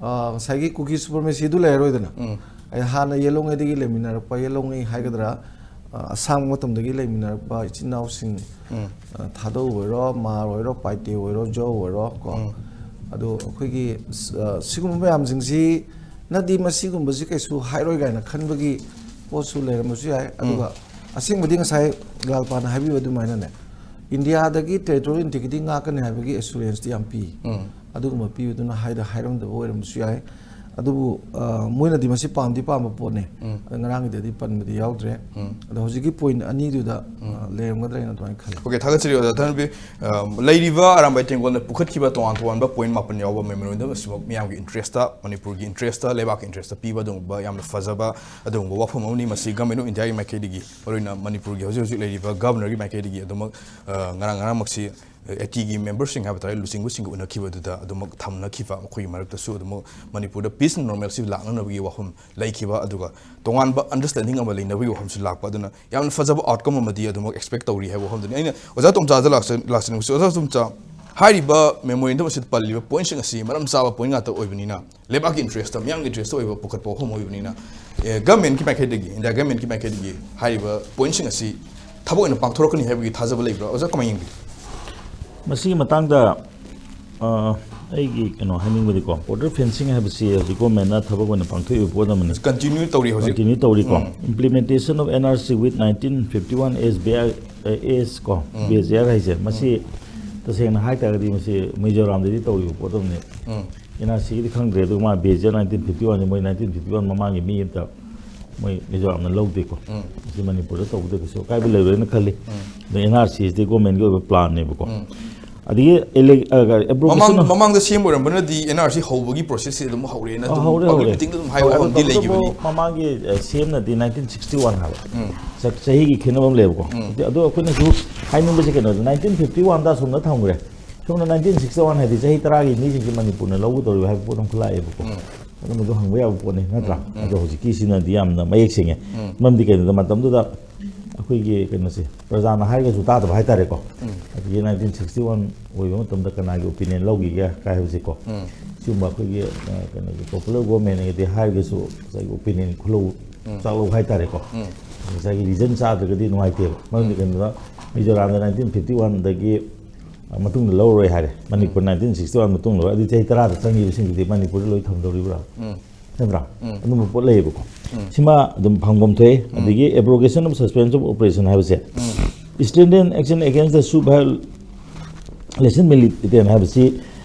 ꯑ, ꯉꯁꯥꯏꯒꯤ ꯀꯨꯀꯤ ꯁꯨꯄ꯭ꯔꯃꯦꯁꯤꯗꯨ ꯂꯩꯔꯔꯣꯏꯗꯅ꯫ ꯑꯩ ꯍꯥꯟꯅ ꯌꯦꯜꯂꯣꯡꯉꯩꯗꯒꯤ ꯂꯩꯃꯤꯟꯅꯔꯛꯄ, ꯌꯦꯜꯂꯣꯡꯉꯩ ꯍꯥꯏꯒꯗ꯭ꯔꯥ, ꯑ, ꯑꯁꯥꯡꯕ ꯃꯇꯝꯗꯒꯤ ꯂꯩꯃꯤꯟꯅꯔꯛꯄ ꯏꯆꯤꯟ ꯏꯅꯥꯎꯁꯤꯡ, ꯑ, ꯊꯥꯗꯧ ꯑꯣꯏꯔꯣ, ꯃꯥꯔ ꯑꯣꯏꯔꯣ, ꯄꯥꯏꯇꯦ ꯑꯣꯏꯔꯣ, ꯖꯣ ꯑꯣꯏꯔꯣ ꯀꯣ꯫ ꯑꯗꯣ ꯑꯩꯈꯣꯏꯒꯤ, ꯑ, ꯁꯤꯒꯨꯝꯕ ꯃꯌꯥꯝꯁꯤꯡꯁꯤꯅꯗꯤ ꯃꯁꯤꯒꯨꯝꯕꯁꯤ ꯀꯩꯁꯨ ꯍꯥꯏꯔꯣꯏ ꯀꯥꯏꯅ ꯈꯟꯕꯒꯤ ꯄꯣꯠꯁꯨ ꯂꯩꯔꯝꯕꯁꯨ ꯌꯥꯏ꯫ ꯑꯗꯨꯒ ꯑꯁꯦꯡꯕꯗꯤ ꯉꯁꯥꯏ ꯂꯥꯜꯄꯥꯅ ꯍꯥꯏꯕꯤꯕ ꯑꯗꯨꯃꯥꯏꯅꯅꯦ, ꯏꯟꯗꯤꯌꯥꯗꯒꯤ ꯇꯦꯔꯤꯇꯣꯔꯤꯌꯦꯜ ꯏꯟꯇꯤꯒ꯭ꯔꯤꯇꯤ ꯉꯥꯛꯀꯅꯤ ꯍꯥꯏꯕꯒꯤ ꯑꯦꯁꯨꯔꯦꯟꯁꯇꯤ ꯌꯥꯝ ꯄꯤ꯫ ꯑꯗꯨꯒꯨꯝꯕ ꯄꯤꯕꯗꯨꯅ ꯍꯥꯏꯗ ꯍꯥꯏꯔꯝꯗꯕ ꯑꯣꯏꯔꯝꯕꯁꯨ ꯌꯥꯏ꯫ ꯑꯗꯨꯕꯨ, ꯑ, ꯃꯣꯏꯅꯗꯤ ꯃꯁꯤ ꯄꯥꯝꯗꯤ ꯄꯥꯝꯕ ꯄꯣꯠꯅꯦ꯫ ꯑꯗ ꯉꯔꯥꯡꯒꯤꯗꯗꯤ ꯄꯟꯕꯗꯤ ꯌꯥꯎꯗ꯭ꯔꯦ꯫ ꯑꯗꯣ ꯍꯧꯖꯤꯛꯀꯤ ꯄꯣꯏꯟ ꯑꯅꯤꯗꯨꯗ, ꯑ, ꯂꯩꯔꯝꯒꯗ꯭ꯔꯥ ꯍꯥꯏꯅ ꯑꯗꯨꯃꯥꯏꯅ ꯈꯜꯂꯤ꯫ ꯑꯣꯀꯦ, ꯊꯥꯒꯠꯆꯔꯤ ꯑꯣꯖꯥ ꯊꯅꯕꯤ꯫ ꯑ, ꯂꯩꯔꯤꯕ ꯑꯔꯥꯝꯕꯥꯏ ꯇꯦꯡꯒꯣꯜꯅ ꯄꯨꯈꯠꯈꯤꯕ ꯇꯣꯉꯥꯟ ꯇꯣꯉꯥꯟꯕ ꯄꯣꯏꯟ ꯃꯥꯄꯟ ꯌꯥꯎꯕ ꯃꯦꯃꯣꯔꯦꯟꯗꯝ ꯑꯁꯤꯃꯛ ꯃꯤꯌꯥꯝꯒꯤ ꯏꯟꯇꯔꯦꯁꯇ, ꯃꯅꯤꯄꯨꯔꯒꯤ ꯏꯟꯇꯔꯦꯁꯇ, ꯂꯩꯕꯥꯛꯀꯤ ꯏꯟꯇꯔꯦꯁꯇ ꯄꯤꯕ ꯑꯗꯨꯒꯨꯝꯕ ꯌꯥꯝꯅ ꯐꯖꯕ ꯑꯗꯨꯒꯨꯝꯕ ꯋꯥꯐꯝ ꯑꯃꯅꯤ꯫ ꯃꯁꯤ ꯒꯃꯦꯟ ꯑꯣꯐ ꯏꯟꯗꯤꯌꯥꯒꯤ ꯃꯥꯏꯀꯩꯗꯒꯤ, ꯃꯔꯨꯑꯣꯏꯅ ꯃꯅꯤꯄꯨꯔꯒꯤ ꯍꯧꯖꯤꯛ ꯍꯧꯖꯤꯛ ꯂꯩꯔꯤꯕ ꯒꯚꯔꯅꯔꯒꯤ ꯃꯥꯏꯀꯩꯗꯒꯤ ꯑꯗꯨꯃꯛ, ꯑ, ꯉꯔꯥꯡ ꯉꯔꯥꯡꯃꯛꯁꯤ ꯑꯦꯇꯤꯒꯤ ꯃꯦꯝꯕꯔꯁꯤꯡ ꯍꯥꯏꯕ ꯇꯥꯔꯦ, ꯂꯨꯆꯤꯡꯕꯁꯤꯡꯒ ꯎꯅꯈꯤꯕꯗꯨꯗ ꯑꯗꯨꯃꯛ ꯊꯝꯅꯈꯤꯕ, ꯃꯈꯣꯏꯒꯤ ꯃꯔꯛꯇꯁꯨ ꯑꯗꯨꯃꯛ ꯃꯅꯤꯄꯨꯔꯗ ꯄꯤꯁ ꯑꯦꯟ ꯅꯣꯔꯃꯦꯜꯁꯤ ꯂꯥꯛꯅꯅꯕꯒꯤ ꯋꯥꯐꯝ ꯂꯩꯈꯤꯕ, ꯑꯗꯨꯒ ꯇꯣꯉꯥꯟꯕ ꯑꯟꯗꯔꯁ꯭ꯇꯦꯟꯗꯤꯡ ꯑꯃ ꯂꯩꯅꯕꯒꯤ ꯋꯥꯐꯝꯁꯨ ꯂꯥꯛꯄ꯫ ꯑꯗꯨꯅ ꯌꯥꯝꯅ ꯐꯖꯕ ꯑꯥꯎꯠꯀꯝ ꯑꯃꯗꯤ ꯑꯗꯨꯃꯛ ꯑꯦꯛꯁꯄꯦꯛ ꯇꯧꯔꯤ ꯍꯥꯏꯕ ꯋꯥꯐꯝꯗꯨꯅꯤ꯫ ꯑꯩꯅ ꯑꯣꯖꯥ ꯇꯣꯝꯆꯥꯗ ꯂꯥꯛꯆ-, ꯂꯥꯛꯆꯅꯤꯡꯕꯁꯤ, ꯑꯣꯖꯥ ꯇꯣꯝꯆꯥ, ꯍꯥꯏꯔꯤꯕ ꯃꯦꯃꯣꯔꯦꯟꯗꯝ ꯑꯁꯤꯗ ꯄꯜꯂꯤꯕ ꯄꯣꯏꯟꯁꯤꯡ ꯑꯁꯤ ꯃꯔꯝ ꯆꯥꯕ ꯄꯣꯏꯟ ꯉꯥꯛꯇ ꯑꯣꯏꯕꯅꯤꯅ, ꯂꯩꯕꯥꯛꯀꯤ ꯏꯟꯇꯔꯦꯁꯇ, ꯃꯤꯌꯥꯝꯒꯤ ꯏꯟꯇꯔꯦꯁꯇ ꯑꯣꯏꯕ ꯄꯨꯈꯠꯄ ꯋꯥꯐꯝ ꯑꯣꯏꯕꯅꯤꯅ, ꯑꯦ, ꯒꯃꯦꯟꯒꯤ ꯃꯥꯏꯀꯩꯗꯒꯤ, ꯏꯟꯗꯤꯌꯥ ꯒꯃꯦꯟꯒꯤ ꯃꯥꯏꯀꯩꯗꯒꯤ ꯍꯥꯏꯔꯤꯕ ꯄꯣꯏꯟꯁꯤꯡ ꯑꯁꯤ ꯊꯕꯛ ꯑꯣꯏꯅ ꯄꯥꯡꯊꯣꯔꯛꯀꯅꯤ ꯍꯥꯏꯕꯒꯤ ꯊꯥꯖꯕ ꯂꯩꯕ꯭ꯔꯥ? ꯑꯣꯖꯥ, ꯀꯃꯥꯏꯅ ꯌꯦꯡꯕꯤ? ꯃꯁꯤꯒꯤ ꯃꯇꯥꯡꯗ, ꯑ, ꯑꯩꯒꯤ ꯀꯩꯅꯣ ꯍꯥꯏꯅꯤꯡꯕꯗꯤꯀꯣ, ꯕꯣꯔꯗꯔ ꯐꯦꯟꯁꯤꯡ ꯍꯥꯏꯕꯁꯤ ꯍꯧꯖꯤꯛ ꯒꯣꯔꯃꯦꯟꯅ ꯊꯕꯛ ꯑꯣꯏꯅ ꯄꯥꯡꯊꯣꯛꯏꯕ ꯄꯣꯠ ꯑꯃꯅꯤ꯫ ꯀꯟꯇꯤꯅ꯭ꯌꯨ ꯇꯧꯔꯤ ꯍꯧꯖꯤꯛ꯫ ꯀꯟꯇꯤꯅ꯭ꯌꯨ ꯇꯧꯔꯤꯀꯣ꯫ Um. Implementation of N R C with nineteen fifty-one S B I, S ꯀꯣ, ꯎꯝ꯫ B S R ꯍꯥꯏꯁꯦ, ꯃꯁꯤ ꯇꯁꯦꯡꯅ ꯍꯥꯏꯇꯥꯔꯒꯗꯤ ꯃꯁꯤ ꯃꯤꯖꯣꯔꯥꯝꯗꯗꯤ ꯇꯧꯔꯤꯕ ꯄꯣꯠ ꯑꯃꯅꯤ꯫ ꯎꯝ꯫ N R Cꯒꯤꯗꯤ ꯈꯪꯗ꯭ꯔꯦ, ꯑꯗꯨꯒ ꯃꯥ B S R nineteen fifty-one ꯁꯦ, ꯃꯣꯏ nineteen fifty-one ꯃꯃꯥꯡꯒꯤ ꯃꯤ ꯑꯝꯇ ꯃꯣꯏ ꯃꯤꯖꯣꯔꯥꯝꯅ ꯂꯧꯗꯦꯀꯣ꯫ ꯎꯝ꯫ ꯃꯁꯤ ꯃꯅꯤꯄꯨꯔꯗ ꯇꯧꯕꯗ ꯀꯩꯁꯨ ꯑꯀꯥꯏꯕ ꯂꯩꯔꯣꯏꯅ ꯈꯜꯂꯤ꯫ ꯎꯝ꯫ ꯑꯗꯣ N R C ꯁꯤꯗꯤ ꯒꯣꯔꯃꯦꯟꯒꯤ ꯑꯣꯏꯕ ꯄ꯭ꯂꯥꯟꯅꯦꯕꯀꯣ꯫ ꯎꯝ꯫ ꯑꯗꯒꯤ ꯑꯦꯕ꯭ꯔꯣꯒꯦꯁꯟ ꯃꯃꯥꯡ ꯃꯃꯥꯡꯗ ꯁꯦꯝ ꯑꯣꯏꯔꯝꯕꯅ ꯗꯤ ꯑꯦꯟ ꯑꯥꯔ ꯁꯤ ꯍꯧꯕꯒꯤ ꯄ꯭ꯔꯣꯁꯦꯁꯁꯦ ꯑꯗꯨꯝ ꯍꯧꯔꯦꯅ ꯑꯗꯨꯝ ꯍꯧꯔꯦ ꯄꯕ꯭ꯂꯤꯛ ꯍꯧꯔꯦ ꯃꯤꯇꯤꯡꯗ ꯑꯗꯨꯝ ꯍꯥꯏꯕ ꯑꯗꯣ ꯑꯃꯗꯤ ꯇꯧꯕꯇꯕꯨ ꯂꯩꯈꯤꯕꯅꯤ꯫ ꯃꯃꯥꯡꯒꯤ ꯑ, ꯁꯦꯝꯅꯗꯤ ꯅꯥꯏꯟꯇꯤꯟ ꯁꯤꯛꯁꯇꯤ ꯋꯥꯟ ꯍꯥꯏꯕ ꯆ- ꯆꯍꯤꯒꯤ ꯈꯦꯠꯅꯕ ꯑꯃ ꯂꯩꯌꯦꯕꯀꯣ꯫ ꯑꯗꯣ ꯑꯩꯈꯣꯏꯅꯁꯨ ꯍꯥꯏꯅꯤꯡꯕꯁꯦ ꯀꯩꯅꯣꯗ ꯅꯥꯏꯟꯇꯤꯟ ꯐꯤꯐꯇꯤ ꯋꯥꯟꯗ ꯑꯁꯣꯝꯗ ꯊꯝꯈ꯭ꯔꯦ, ꯁꯣꯝꯗ ꯅꯥꯏꯟꯇꯤꯟ ꯁꯤꯛꯁꯇꯤ ꯋꯥꯟ ꯍꯥꯏꯗꯤ ꯆꯍꯤ ꯇꯔꯥꯒꯤ ꯃꯤꯁꯤꯡꯁꯦ ꯃꯅꯤꯄꯨꯔꯅ ꯂꯧꯒꯗꯧꯔꯤꯕ ꯍꯥꯏꯕ ꯄꯣꯠ ꯑꯃꯈꯛ ꯂꯥꯛꯑꯦꯕꯀꯣ꯫ ꯑꯗꯨꯝꯕꯗꯣ ꯍꯪꯕ ꯌꯥꯕ ꯄꯣꯠꯅꯤ ꯅꯠꯇ꯭ꯔꯥ? ꯑꯗꯣ ꯍꯧꯖꯤꯛꯀꯤꯁꯤꯅꯗꯤ ꯌꯥꯝꯅ ꯃꯌꯦꯛ ꯁꯦꯡꯉꯦ꯫ ꯃꯔꯝꯗꯤ ꯀꯩꯅꯣꯗ ꯃꯇꯝꯗꯨꯗ ꯑꯩꯈꯣꯏꯒꯤ ꯀꯩꯅꯣꯁꯦ ꯄ꯭ꯔꯖꯥꯅ ꯍꯥꯏꯔꯒꯁꯨ ꯇꯥꯗꯕ ꯍꯥꯏꯇꯥꯔꯦꯀꯣ꯫ ꯑꯗꯒꯤ ꯅꯥꯏꯟꯇꯤꯟ ꯁꯤꯛꯁꯇꯤ ꯋꯥꯟ ꯑꯣꯏꯕ ꯃꯇꯝꯗ ꯀꯅꯥꯒꯤ ꯑꯣꯄꯤꯅꯤꯌꯟ ꯂꯧꯈꯤꯒꯦ ꯀꯥꯏ ꯍꯥꯏꯕꯁꯦꯀꯣ꯫ ꯁꯤꯒꯨꯝꯕ ꯑꯩꯈꯣꯏꯒꯤ ꯑ, ꯀꯩꯅꯣꯒꯤ ꯄꯣꯄꯨꯂꯔ ꯒꯣꯔꯃꯦꯟꯒꯤꯗꯤ ꯍꯥꯏꯔꯒꯁꯨ ꯉꯁꯥꯏꯒꯤ ꯑꯣꯄꯤꯅꯤꯌꯟ ꯈꯨꯂꯧ ꯆꯥꯛꯂꯧ ꯍꯥꯏꯇꯥꯔꯦꯀꯣ꯫ ꯉꯁꯥꯏꯒꯤ ꯔꯤꯖꯟ ꯆꯥꯗ꯭ꯔꯒꯗꯤ ꯅꯨꯡꯉꯥꯏꯇꯦꯕ꯫ ꯃꯔꯝꯗꯤ ꯀꯩꯅꯣꯗ ꯃꯤꯖꯣꯔꯥꯝꯗ ꯅꯥꯏꯟꯇꯤꯟ ꯐꯤꯐꯇꯤ ꯋꯥꯟꯗꯒꯤ ꯃꯇꯨꯡꯗ ꯂꯧꯔꯔꯣꯏ ꯍꯥꯏꯔꯦ꯫ ꯃꯅꯤꯄꯨꯔ ꯅꯥꯏꯟꯇꯤꯟ ꯁꯤꯛꯁꯇꯤ ꯋꯥꯟ ꯃꯇꯨꯡ ꯂꯧꯔꯦ꯫ ꯑꯗꯨꯗꯤ ꯆꯍꯤ ꯇꯔꯥꯗ ꯆꯪꯈꯤꯕꯁꯤꯡꯗꯨꯗꯤ ꯃꯅꯤꯄꯨꯔꯗ ꯂꯣꯏ ꯊꯝꯗꯧꯔꯤꯕ꯭ꯔꯥ? ꯅꯠꯇ꯭ꯔꯥ? ꯑꯗꯨꯝꯕ ꯄꯣꯠ ꯂꯩꯌꯦꯕꯀꯣ꯫ ꯁꯤꯃ ꯑꯗꯨꯝ ꯐꯪꯐꯝ ꯊꯣꯛꯑꯦ꯫ ꯑꯗꯒꯤ abrogation of suspension of operation ꯍꯥꯏꯕꯁꯦ, stringent action against the sue violation militant ꯍꯥꯏꯕꯁꯤ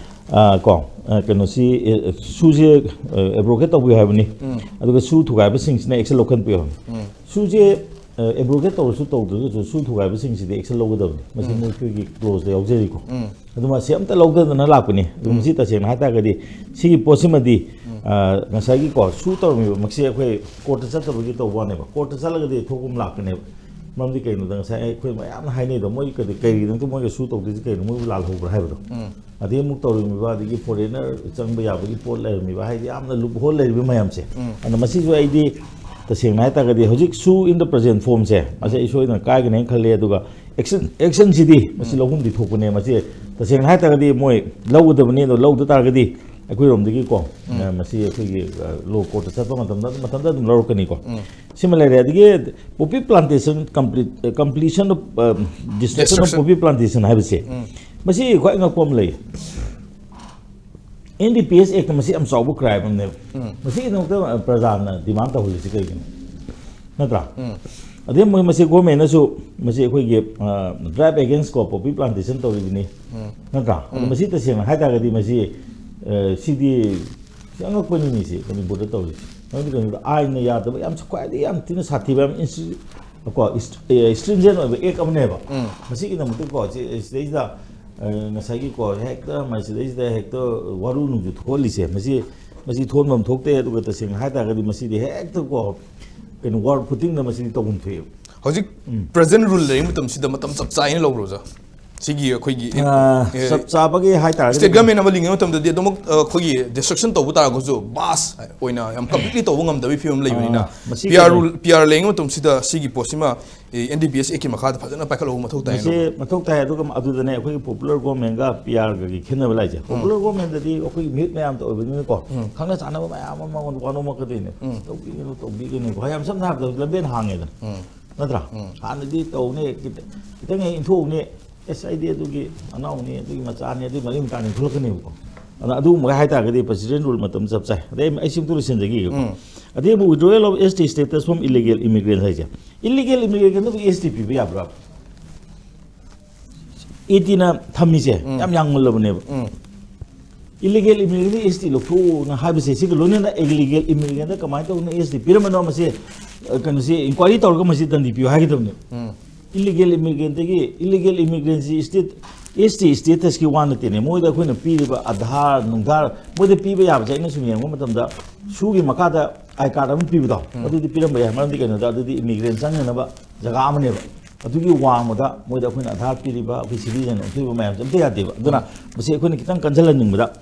ꯑ, ꯀꯣ ꯑ, ꯀꯩꯅꯣꯁꯤ ꯑꯦ, ꯁꯨꯁꯦ ꯑꯦꯕ꯭ꯔꯣꯒꯦꯠ ꯇꯧꯕꯤꯌꯨ ꯍꯥꯏꯕꯅꯤ꯫ ꯑꯗꯨꯒ ꯁꯨ ꯊꯨꯒꯥꯏꯕꯁꯤꯡꯁꯤꯅ ꯑꯦꯛꯁꯟ ꯂꯧꯈꯠꯄꯤꯌꯨ ꯍꯥꯏꯕꯅꯤ꯫ ꯁꯨꯁꯦ ꯑꯦꯕ꯭ꯔꯣꯒꯦꯠ ꯇꯧꯔꯁꯨ ꯇꯧꯗ꯭ꯔꯒꯁꯨ ꯁꯨ ꯊꯨꯒꯥꯏꯕꯁꯤꯡꯁꯤꯗꯤ ꯑꯦꯛꯁꯟ ꯂꯧꯒꯗꯕꯅꯤ꯫ ꯃꯁꯤ ꯃꯈꯣꯏꯒꯤ ꯀ꯭ꯂꯣꯖꯇ ꯌꯥꯎꯖꯔꯤꯀꯣ꯫ ꯑꯗꯨ ꯃꯁꯤ ꯑꯝꯇ ꯂꯧꯗꯗꯅ ꯂꯥꯛꯄꯅꯤ꯫ ꯑꯗꯨ ꯃꯁꯤ ꯇꯁꯦꯡꯅ ꯍꯥꯏꯇꯥꯔꯒꯗꯤ ꯁꯤꯒꯤ ꯄꯣꯠꯁꯤꯃꯗꯤ ꯑ, ꯉꯁꯥꯏꯒꯤꯀꯣ ꯁꯨ ꯇꯧꯔꯝꯃꯤꯕ ꯃꯁꯤ ꯑꯩꯈꯣꯏ ꯀꯣꯔꯠꯇ ꯆꯠꯇꯕꯒꯤ ꯇꯧꯕ ꯋꯥꯅꯦꯕ꯫ ꯀꯣꯔꯠꯇ ꯆꯠꯂꯒꯗꯤ ꯊꯣꯛꯄ ꯑꯃ ꯂꯥꯛꯀꯅꯦꯕ꯫ ꯃꯔꯝꯗꯤ ꯀꯩꯅꯣꯗ ꯉꯁꯥꯏ ꯑꯩꯈꯣꯏ ꯃꯌꯥꯝꯅ ꯍꯥꯏꯅꯩꯗꯣ, ꯃꯣꯏ ꯀꯔꯤ ꯀꯔꯤꯒꯤꯗꯃꯛꯇ ꯃꯣꯏꯒ ꯁꯨ ꯇꯧꯗꯣꯏꯁꯤ ꯀꯩꯅꯣ, ꯃꯣꯏꯕꯨ ꯂꯥꯜꯍꯧꯕ꯭ꯔꯥ ꯍꯥꯏꯕꯗꯣ꯫ ꯑꯗꯩ ꯑꯃꯨꯛ ꯇꯧꯔꯝꯃꯤꯕ, ꯑꯗꯒꯤ ꯐꯣꯔꯦꯅꯔ ꯆꯪꯕ ꯌꯥꯕꯒꯤ ꯄꯣꯠ ꯂꯩꯔꯝꯃꯤꯕ, ꯍꯥꯏꯗꯤ ꯌꯥꯝꯅ ꯂꯨꯞ ꯍꯣꯜ ꯂꯩꯔꯤꯕ ꯃꯌꯥꯝꯁꯦ꯫ ꯑꯗꯨꯅ ꯃꯁꯤꯁꯨ ꯑꯩꯗꯤ ꯇꯁꯦꯡꯅ ꯍꯥꯏꯇꯥꯔꯒꯗꯤ ꯍꯧꯖꯤꯛ ꯁꯨ in the present form ꯁꯦ ꯃꯁꯤ ꯑꯩ ꯁꯣꯏꯗꯅ ꯀꯥꯏꯒꯅꯦꯅ ꯈꯜꯂꯤ꯫ ꯑꯗꯨꯒ ꯑꯦꯛꯁꯟ ꯑꯦꯛꯁꯟꯁꯤꯗꯤ ꯃꯁꯤ ꯂꯧꯐꯝꯗꯤ ꯊꯣꯛꯄꯅꯦ꯫ ꯃꯁꯤ ꯇꯁꯦꯡꯅ ꯍꯥꯏꯇꯥꯔꯒꯗꯤ ꯃꯣꯏ ꯂꯧꯒꯗꯕꯅꯤ꯫ ꯑꯗꯣ ꯂꯧꯗ ꯇꯥꯔꯒꯗꯤ ꯑꯩꯈꯣꯏꯔꯣꯝꯗꯒꯤꯀꯣ ꯑ, ꯃꯁꯤ ꯑꯩꯈꯣꯏꯒꯤ ꯂꯣ ꯀꯣꯔꯠꯇ ꯆꯠꯄ ꯃꯇꯝꯗ ꯃꯇꯝꯗ ꯑꯗꯨꯝ ꯂꯧꯔꯛꯀꯅꯤꯀꯣ꯫ ꯁꯤꯃ ꯂꯩꯔꯦ꯫ ꯑꯗꯒꯤ poppy plantation complete completion of destruction of poppy plantation ꯍꯥꯏꯕꯁꯦ ꯃꯁꯤ ꯈ꯭ꯋꯥꯏ ꯉꯛꯄ ꯑꯃ ꯂꯩ꯫ N D P S act ꯃꯁꯤ ꯌꯥꯝ ꯆꯥꯎꯕ ꯀ꯭ꯔꯥꯏꯝ ꯑꯃꯅꯦꯕ꯫ ꯃꯁꯤꯒꯤꯗꯃꯛꯇ ꯄ꯭ꯔꯖꯥꯅ ꯗꯤꯃꯥꯟ ꯇꯧꯍꯜꯂꯤꯁꯤ ꯀꯩꯒꯤꯅꯣ? ꯅꯠꯇ꯭ꯔꯥ? ꯑꯗꯩ ꯃꯣꯏ ꯃꯁꯤ ꯒꯣꯔꯃꯦꯟꯅꯁꯨ ꯃꯁꯤ ꯑꯩꯈꯣꯏꯒꯤ ꯗ꯭ꯔꯥꯏꯕ ꯑꯦꯒꯦꯟꯁ ꯀꯣ ꯄꯣꯄꯤ ꯄ꯭ꯂꯥꯟꯇꯦꯁꯟ ꯇꯧꯔꯤꯕꯅꯤ꯫ ꯅꯠꯇ꯭ꯔꯥ? ꯑꯗꯣ ꯃꯁꯤ ꯇꯁꯦꯡꯅ ꯍꯥꯏꯇꯥꯔꯒꯗꯤ ꯃꯁꯤ ꯑ, ꯁꯤꯗꯤ ꯁꯤ ꯑꯉꯛꯄꯅꯤꯅꯦ ꯁꯤ ꯃꯅꯤꯄꯨꯔꯗ ꯇꯧꯔꯤꯁꯤ꯫ ꯃꯔꯝꯗꯤ ꯀꯩꯅꯣꯗ ꯑꯥꯏꯟꯅ ꯌꯥꯗꯕ ꯌꯥꯝ ꯈ꯭ꯋꯥꯏꯗꯒꯤ ꯌꯥꯝ ꯊꯤꯅ ꯁꯥꯊꯤꯕ ꯌꯥꯝ ꯏꯟꯁꯇ꯭ꯔꯤ ꯀꯣ ꯏꯁ- ꯑꯦ, stringent ꯑꯣꯏꯕ ꯑꯦꯛ ꯑꯃꯅꯦꯕ꯫ ꯃꯁꯤꯒꯤꯗꯃꯛꯇꯀꯣ ꯁꯤ- ꯁꯤꯗꯩꯁꯤꯗ ꯑ, ꯉꯁꯥꯏꯒꯤꯀꯣ, ꯍꯦꯛꯇ ꯃꯁꯤꯗꯩꯁꯤꯗ ꯍꯦꯛꯇ ꯋꯥꯔꯨ ꯅꯨꯡꯖꯨ ꯊꯣꯛꯍꯜꯂꯤꯁꯦ, ꯃꯁꯤ, ꯃꯁꯤ ꯊꯣꯛꯍꯟꯐꯝ ꯊꯣꯛꯇꯦ꯫ ꯑꯗꯨꯒ ꯇꯁꯦꯡꯅ ꯍꯥꯏ ꯇꯥꯔꯒꯗꯤ ꯃꯁꯤꯗꯤ ꯍꯦꯛꯇꯀꯣ, ꯀꯩꯅꯣ, ꯋꯥꯔ ꯐꯨꯇꯤꯡꯗ ꯃꯁꯤꯗꯤ ꯇꯧꯐꯝ ꯊꯣꯛꯑꯦꯕ꯫ ꯍꯧꯖꯤꯛ ꯎꯝ꯫ ꯄ꯭ꯔꯖꯦꯟ ꯔꯨꯜ ꯂꯩꯔꯤꯉꯩ ꯃꯇꯝꯁꯤꯗ ꯃꯇꯝ ꯆꯞ ꯆꯥꯏꯅ ꯂꯧꯕ꯭ꯔꯣ, ꯑꯣꯖꯥ? ꯁꯤꯒꯤ ꯑꯩꯈꯣꯏꯒꯤ ꯑ, ꯆꯞ ꯆꯥꯕꯒꯤ ꯍꯥꯏ ꯇꯥꯔꯒꯗꯤ ꯁ꯭ꯇꯦꯠ ꯒꯚꯔꯟꯃꯦꯟ ꯑꯃ ꯂꯤꯡꯉꯩ ꯃꯇꯝꯗꯗꯤ ꯑꯗꯨꯃꯛ, ꯑ, ꯑꯩꯈꯣꯏꯒꯤ ꯗꯤꯁꯇ꯭ꯔꯛꯁꯟ ꯇꯧꯕ ꯇꯥꯔꯒꯁꯨ ꯕꯥꯁ ꯑꯣꯏꯅ ꯌꯥꯝ ꯀꯝꯄ꯭ꯂꯤꯠꯂꯤ ꯇꯧꯕ ꯉꯝꯗꯕꯒꯤ ꯐꯤꯕꯝ ꯂꯩꯕꯅꯤꯅ, ꯑ, ꯃꯁꯤ ꯄꯤ ꯑꯥꯔ ꯀꯩꯅꯣ ꯔꯨꯜ, ꯄꯤ ꯑꯥꯔ ꯂꯩꯔꯤꯉꯩ ꯃꯇꯝꯁꯤꯗ ꯁꯤꯒꯤ ꯄꯣꯠꯁꯤꯃ, ꯑꯦ, ꯑꯦꯟ ꯗꯤ ꯄꯤ ꯑꯦꯁ ꯑꯦꯛꯀꯤ ꯃꯈꯥꯗ ꯐꯖꯅ ꯄꯥꯏꯈꯠꯍꯧꯕ ꯃꯊꯧ ꯇꯥꯏ ꯃꯁꯤ ꯍꯥꯏꯅ ꯃꯊꯧ ꯇꯥꯏ꯫ ꯑꯗꯨꯒ ꯑꯗꯨꯗꯅꯦ ꯑꯩꯈꯣꯏꯒꯤ ꯄꯣꯄꯨꯂꯔ ꯒꯣꯔꯃꯦꯟꯒ ꯄꯤ ꯑꯥꯔꯒꯒꯤ ꯈꯦꯠꯅꯕ ꯂꯥꯛꯏꯁꯦ꯫ ꯄꯣꯄꯨꯂꯔ ꯒꯣꯔꯃꯦꯟꯗꯗꯤ ꯑꯩꯈꯣꯏꯒꯤ ꯃꯤꯍꯨꯠ ꯃꯌꯥꯝꯇ ꯑꯣꯏꯕꯅꯤꯅꯀꯣ, ꯎꯝ꯫ ꯈꯪꯅ ꯆꯥꯟꯅꯕ ꯃꯌꯥꯝ ꯑꯃ ꯃꯉꯣꯟꯗ ꯋꯥꯅꯣꯝꯃꯛꯀꯗꯣꯏꯅꯦ꯫ ꯎꯝ꯫ ꯇꯧꯕꯤꯒꯅꯨ, ꯇꯧꯕꯤꯒꯅꯨ꯫ ꯍꯣꯏ, ꯌꯥꯝ ꯁꯝꯅ ꯍꯥꯏꯔꯕꯗ ꯂꯝꯕꯦꯟ ꯍꯥꯡꯉꯦꯗꯅ꯫ ꯎꯝ꯫ ꯅꯠꯇ꯭ꯔꯥ? ꯎꯝ꯫ ꯍꯥꯟꯅꯗꯤ ꯇꯧꯅꯤ, ꯈꯤꯇ-, ꯈꯤꯇꯪ ꯍꯦꯛ ꯏꯟꯊꯣꯛꯎꯅꯤ, ꯑꯦꯁ, ꯑꯩꯗꯤ ꯑꯗꯨꯒꯤ ꯃꯅꯥꯎꯅꯤ, ꯑꯗꯨꯒꯤ ꯃꯆꯥꯅꯤ, ꯑꯗꯨꯒꯤ ꯃꯔꯤ ꯃꯇꯥꯅꯤ ꯊꯣꯛꯂꯛꯀꯅꯦꯕꯀꯣ꯫ ꯑꯗ ꯑꯗꯨꯒꯨꯝꯕꯒ ꯍꯥꯏꯇꯥꯔꯒꯗꯤ ꯄ꯭ꯔꯁꯤꯗꯦꯟ ꯔꯨꯜ ꯃꯇꯝ ꯆꯞ ꯆꯥꯏ꯫ ꯑꯗꯩ ꯑꯩ ꯁꯤꯝꯇ ꯂꯣꯏꯁꯤꯟꯖꯈꯤꯒꯦꯀꯣ꯫ ꯎꯝ꯫ ꯑꯗꯩ ꯑꯃꯨꯛ withdrawal of S T status from illegal immigrants ꯍꯥꯏꯁꯦ, illegal immigrant ꯑꯗꯨꯕꯨ S T ꯄꯤꯕ ꯌꯥꯕ꯭ꯔꯥ? ꯑꯦ ꯇꯤꯅ ꯊꯝꯃꯤꯁꯦ ꯎꯝ꯫ ꯌꯥꯝ ꯌꯥꯡꯃꯜꯂꯕꯅꯦꯕ꯫ ꯎꯝ꯫ Illegal immigrant S T ꯂꯧꯊꯣꯛꯎꯅ ꯍꯥꯏꯕꯁꯦ, ꯁꯤꯒ ꯂꯣꯏꯅꯅ illegal immigrant ꯀꯃꯥꯏꯅ ꯇꯧꯗꯅ S T ꯄꯤꯔꯝꯕꯅꯣ, ꯃꯁꯤ, ꯑ, ꯀꯩꯅꯣꯁꯤ inquiry ꯇꯧꯔꯒ ꯃꯁꯤ ꯗꯟꯗꯤ ꯄꯤꯌꯨ ꯍꯥꯏꯒꯗꯕꯅꯦ꯫ ꯎꯝ꯫ Illegal immigrant ꯒꯤ, illegal immigrant ꯁꯤ state, S T status ꯀꯤ ꯋꯥ ꯅꯠꯇꯦꯅꯦ꯫ ꯃꯣꯏꯗ ꯑꯩꯈꯣꯏꯅ ꯄꯤꯔꯤꯕ ꯑꯙꯥꯔ ꯅꯨꯡꯙꯥꯔ, ꯃꯣꯏꯗ ꯄꯤꯕ ꯌꯥꯕꯁꯦ ꯑꯩꯅ ꯁꯨꯝ ꯌꯦꯡꯕ ꯃꯇꯝꯗ, ꯁꯨꯒꯤ ꯃꯈꯥꯗ I card ꯑꯃ ꯄꯤꯕꯗꯣ, ꯎꯝ꯫ ꯑꯗꯨꯗꯤ ꯄꯤꯔꯝꯕ ꯌꯥꯏ꯫ ꯃꯔꯝꯗꯤ ꯀꯩꯅꯣꯗ, ꯑꯗꯨꯗꯤ immigrant ꯆꯪꯅꯅꯕ ꯖꯒꯥ ꯑꯃꯅꯦꯕ꯫ ꯑꯗꯨꯒꯤ ꯋꯥꯡꯃꯗ ꯃꯣꯏꯗ ꯑꯩꯈꯣꯏꯅ ꯑꯙꯥꯔ ꯄꯤꯔꯤꯕ, ꯑꯩꯈꯣꯏ citizen ꯑꯣꯟꯊꯣꯛꯏꯕ ꯃꯌꯥꯝꯁꯦ ꯑꯝꯇ ꯌꯥꯗꯦꯕ꯫ ꯑꯗꯨꯅ ꯃꯁꯤ ꯑꯩꯈꯣꯏꯅ ꯈꯤꯇꯪ ꯀꯟꯁꯤꯜꯍꯟꯅꯤꯡꯕꯗ,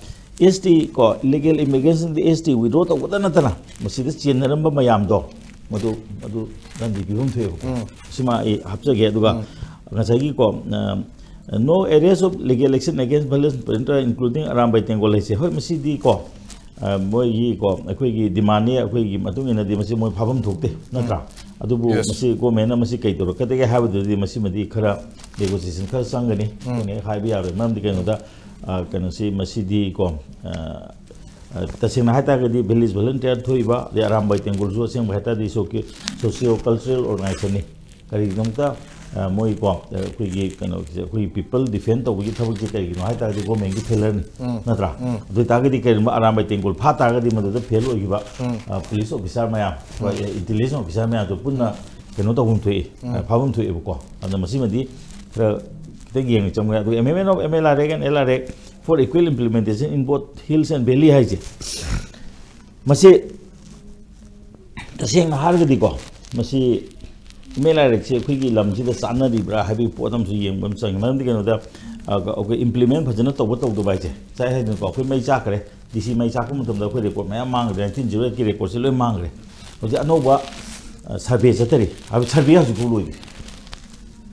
S T ꯀꯣ, illegal immigrants ꯗꯤ S T withdraw ꯇꯧꯕꯗ ꯅꯠꯇꯅ, ꯃꯁꯤꯗ ꯆꯦꯟꯅꯔꯝꯕ ꯃꯌꯥꯝꯗꯣ, ꯃꯗꯨ, ꯃꯗꯨ ꯗꯟꯗꯤ ꯄꯤꯐꯝ ꯊꯣꯛꯑꯦꯕꯀꯣ꯫ ꯎꯝ꯫ ꯁꯤꯃ ꯑꯩ ꯍꯥꯞꯆꯒꯦ꯫ ꯑꯗꯨꯒ ꯉꯁꯥꯏꯒꯤꯀꯣ, ꯑ, no arrest of legal action against violence perpetrator including Arambai ꯇꯦꯡꯒꯣꯜ ꯍꯥꯏꯁꯦ, ꯍꯣꯏ, ꯃꯁꯤꯗꯤꯀꯣ, ꯑ, ꯃꯣꯏꯒꯤ ꯀꯣ, ꯑꯩꯈꯣꯏꯒꯤ ꯗꯤꯃꯥꯟꯅꯤ, ꯑꯩꯈꯣꯏꯒꯤ ꯃꯇꯨꯡ ꯏꯟꯅꯗꯤ ꯃꯁꯤ ꯃꯣꯏ ꯐꯥꯐꯝ ꯊꯣꯛꯇꯦ, ꯅꯠꯇ꯭ꯔꯥ? ꯑꯗꯨꯕꯨ Yes. ꯃꯁꯤ ꯒꯣꯔꯃꯦꯟꯅ ꯃꯁꯤ ꯀꯩ ꯇꯧꯔꯛꯀꯗꯒꯦ ꯍꯥꯏꯕꯗꯨꯗꯤ ꯃꯁꯤꯃꯗꯤ ꯈꯔ ꯅꯦꯒꯣꯁꯤꯌꯦꯁꯟ ꯈꯔ ꯆꯪꯒꯅꯤ꯫ ꯎꯝ꯫ ꯑꯩꯈꯣꯏꯅ ꯍꯦꯛ ꯍꯥꯏꯕ ꯌꯥꯔꯣꯏ꯫ ꯃꯔꯝꯗꯤ ꯀꯩꯅꯣꯗ, ꯑ, ꯀꯩꯅꯣꯁꯤ, ꯃꯁꯤꯗꯤ ꯀꯣ, ꯑ, ꯑ, ꯇꯁꯦꯡꯅ ꯍꯥꯏꯇꯥꯔꯒꯗꯤ ꯚꯤꯂꯦꯖ ꯚꯣꯂꯨꯟꯇꯤꯌꯔ ꯊꯣꯛꯏꯕ, ꯑꯗꯩ ꯑꯔꯥꯝꯕꯥꯏ ꯇꯦꯡꯒꯣꯜꯁꯨ ꯑꯁꯦꯡꯕ ꯍꯥꯏꯇꯥꯔꯗꯤ ꯁꯣꯀꯤ-, ꯁꯣꯁꯤꯌꯣ ꯀꯜꯆꯔꯦꯜ ꯑꯣꯔꯒꯅꯥꯏꯖꯦꯁꯟꯅꯤ꯫ ꯀꯔꯤꯒꯤꯗꯃꯛꯇ, ꯑ, ꯃꯣꯏ ꯀꯣ, ꯑ, ꯑꯩꯈꯣꯏꯒꯤ ꯀꯩꯅꯣꯁꯦ, ꯑꯩꯈꯣꯏꯒꯤ ꯄꯤꯄꯜ ꯗꯤꯐꯦꯟ ꯇꯧꯕꯒꯤ ꯊꯕꯛꯁꯦ ꯀꯔꯤꯒꯤꯅꯣ ꯍꯥꯏ ꯇꯥꯔꯒꯗꯤ ꯒꯣꯔꯃꯦꯟꯒꯤ ꯐꯦꯂꯔꯅꯤ, ꯎꯝ꯫ ꯅꯠꯇ꯭ꯔꯥ? ꯎꯝ꯫ ꯑꯗꯨ ꯑꯣꯏ ꯇꯥꯔꯒꯗꯤ ꯀꯔꯤꯒꯨꯝꯕ ꯑꯔꯥꯝꯕꯥꯏ ꯇꯦꯡꯒꯣꯜ ꯐꯥ ꯇꯥꯔꯒꯗꯤ ꯃꯗꯨꯗ ꯐꯦꯜ ꯑꯣꯏꯈꯤꯕ, ꯎꯝ꯫ ꯑ, ꯄꯨꯂꯤꯁ ꯑꯣꯐꯤꯁꯥꯔ ꯃꯌꯥꯝ, ꯎꯝ꯫ ꯏꯟꯇꯦꯂꯤꯖꯦꯟꯁ ꯑꯣꯐꯤꯁꯥꯔ ꯃꯌꯥꯝꯗꯨ ꯄꯨꯟꯅ ꯀꯩꯅꯣ ꯇꯧꯐꯝ ꯊꯣꯛꯏ, ꯎꯝ꯫ ꯑ, ꯐꯥꯐꯝ ꯊꯣꯛꯑꯦꯕꯀꯣ꯫ ꯑꯗꯨꯅ ꯃꯁꯤꯃꯗꯤ ꯈꯔ ꯈꯤꯇꯪ ꯌꯦꯡꯉ ꯆꯪꯕ ꯌꯥꯏ꯫ ꯑꯗꯨꯒ amendment of M L R Act and L R Act for equal implementation in both hills and valley ꯍꯥꯏꯁꯦ, ꯃꯁꯤ ꯇꯁꯦꯡꯅ ꯍꯥꯏꯔꯒꯗꯤꯀꯣ, ꯃꯁꯤ M L R Act ꯁꯦ ꯑꯩꯈꯣꯏꯒꯤ ꯂꯝꯁꯤꯗ ꯆꯥꯟꯅꯔꯤꯕ꯭ꯔꯥ ꯍꯥꯏꯕꯒꯤ ꯄꯣꯠ ꯑꯃꯁꯨ ꯌꯦꯡꯕ ꯑꯃ ꯆꯪꯉꯤ꯫ ꯃꯔꯝꯗꯤ ꯀꯩꯅꯣꯗ, ꯑ, ꯑꯩꯈꯣꯏ implement ꯐꯖꯅ ꯇꯧꯕ ꯇꯧꯗꯕ ꯍꯥꯏꯁꯦ, ꯉꯁꯥꯏ ꯍꯥꯏꯗꯅꯀꯣ, ꯑꯩꯈꯣꯏ ꯃꯩ ꯆꯥꯛꯈ꯭ꯔꯦ, D C ꯃꯩ ꯆꯥꯛꯄ ꯃꯇꯝꯗ ꯑꯩꯈꯣꯏ record ꯃꯌꯥꯝ ꯃꯥꯡꯈ꯭ꯔꯦ, nineteen zero eight ꯀꯤ record ꯁꯦ ꯂꯣꯏ ꯃꯥꯡꯈ꯭ꯔꯦ꯫ ꯍꯧꯖꯤꯛ ꯑꯅꯧꯕ, ꯑ, survey ꯆꯠꯇꯔꯤ ꯍꯥꯏꯕ, survey ꯍꯧꯖꯤꯛꯐꯥꯎ ꯂꯣꯏꯗ꯭ꯔꯤ꯫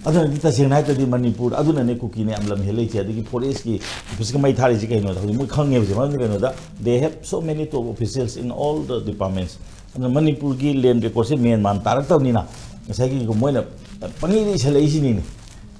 ꯑꯗꯨꯅꯗꯤ ꯇꯁꯦꯡꯅ ꯍꯥꯏꯔꯒꯗꯤ ꯃꯅꯤꯄꯨꯔ ꯑꯗꯨꯅꯅꯦ ꯀꯨꯀꯤꯅ ꯌꯥꯝ ꯂꯝ ꯍꯦꯜꯂꯛꯏꯁꯦ, ꯑꯗꯒꯤ forest ꯀꯤ office ꯀ ꯃꯩ ꯊꯥꯔꯤꯁꯦ ꯀꯩꯅꯣꯗ ꯍꯧꯖꯤꯛ ꯃꯣꯏ ꯈꯪꯉꯦꯕꯁꯦ꯫ ꯃꯔꯝꯗꯤ ꯀꯩꯅꯣꯗ, they have so many top officials in all the departments꯫ ꯑꯗꯨꯅ ꯃꯅꯤꯄꯨꯔꯒꯤ land record ꯁꯦ ꯃꯦꯟ ꯃꯥꯟ ꯇꯥꯔꯛꯇꯕꯅꯤꯅ ꯉꯁꯥꯏꯒꯤ ꯃꯣꯏꯅ ꯄꯪꯏꯗ ꯏꯁꯜꯂꯛꯏꯁꯤꯅꯤꯅꯦ꯫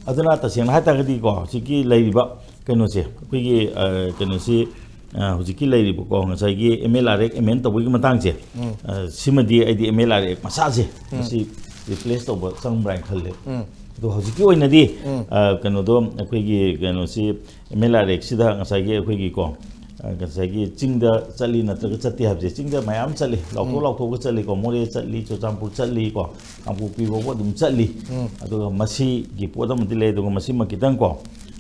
ꯑꯗꯨꯅ ꯇꯁꯦꯡꯅ ꯍꯥꯏꯇꯥꯔꯒꯗꯤꯀꯣ, ꯍꯧꯖꯤꯛꯀꯤ ꯂꯩꯔꯤꯕ ꯀꯩꯅꯣꯁꯦ, ꯑꯩꯈꯣꯏꯒꯤ, ꯑ, ꯀꯩꯅꯣꯁꯤ, ꯑ, ꯍꯧꯖꯤꯛꯀꯤ ꯂꯩꯔꯤꯕꯀꯣ, ꯉꯁꯥꯏꯒꯤ M L R Act amend ꯇꯧꯕꯒꯤ ꯃꯇꯥꯡꯁꯦ, ꯎꯝ꯫ ꯑ, ꯁꯤꯃꯗꯤ ꯑꯩꯗꯤ M L R Act ꯃꯁꯥꯁꯦ, ꯎꯝ꯫ ꯃꯁꯤ replace ꯇꯧꯕ ꯆꯪꯕ꯭ꯔꯥ ꯍꯥꯏꯅ ꯈꯜꯂꯦ꯫ ꯎꯝ꯫ ꯑꯗꯣ ꯍꯧꯖꯤꯛꯀꯤ ꯑꯣꯏꯅꯗꯤ, ꯎꯝ꯫ ꯑ, ꯀꯩꯅꯣꯗꯣ, ꯑꯩꯈꯣꯏꯒꯤ ꯀꯩꯅꯣꯁꯤ, M L R Act ꯁꯤꯗ ꯉꯁꯥꯏꯒꯤ ꯑꯩꯈꯣꯏꯒꯤꯀꯣ, ꯑ, ꯉꯁꯥꯏꯒꯤ ꯆꯤꯡꯗ ꯆꯠꯂꯤ ꯅꯠꯇ꯭ꯔꯒ ꯆꯠꯇꯦ ꯍꯥꯏꯕꯁꯦ, ꯆꯤꯡꯗ ꯃꯌꯥꯝ ꯆꯠꯂꯤ, ꯂꯥꯎꯊꯣꯛ ꯎꯝ꯫ ꯂꯥꯎꯊꯣꯛꯑꯒ ꯆꯠꯂꯤꯀꯣ, ꯃꯣꯔꯦ ꯆꯠꯂꯤ, ꯆꯨꯔꯆꯥꯟꯄꯨꯔ ꯆꯠꯂꯤꯀꯣ, ꯀꯥꯡꯄꯣꯛꯄꯤ ꯐꯥꯎꯕ ꯑꯗꯨꯝ ꯆꯠꯂꯤ꯫ ꯎꯝ꯫ ꯑꯗꯨꯒ ꯃꯁꯤꯒꯤ ꯄꯣꯠ ꯑꯃꯗꯤ ꯂꯩ, ꯑꯗꯨꯒ ꯃꯁꯤꯃ ꯈꯤꯇꯪꯀꯣ,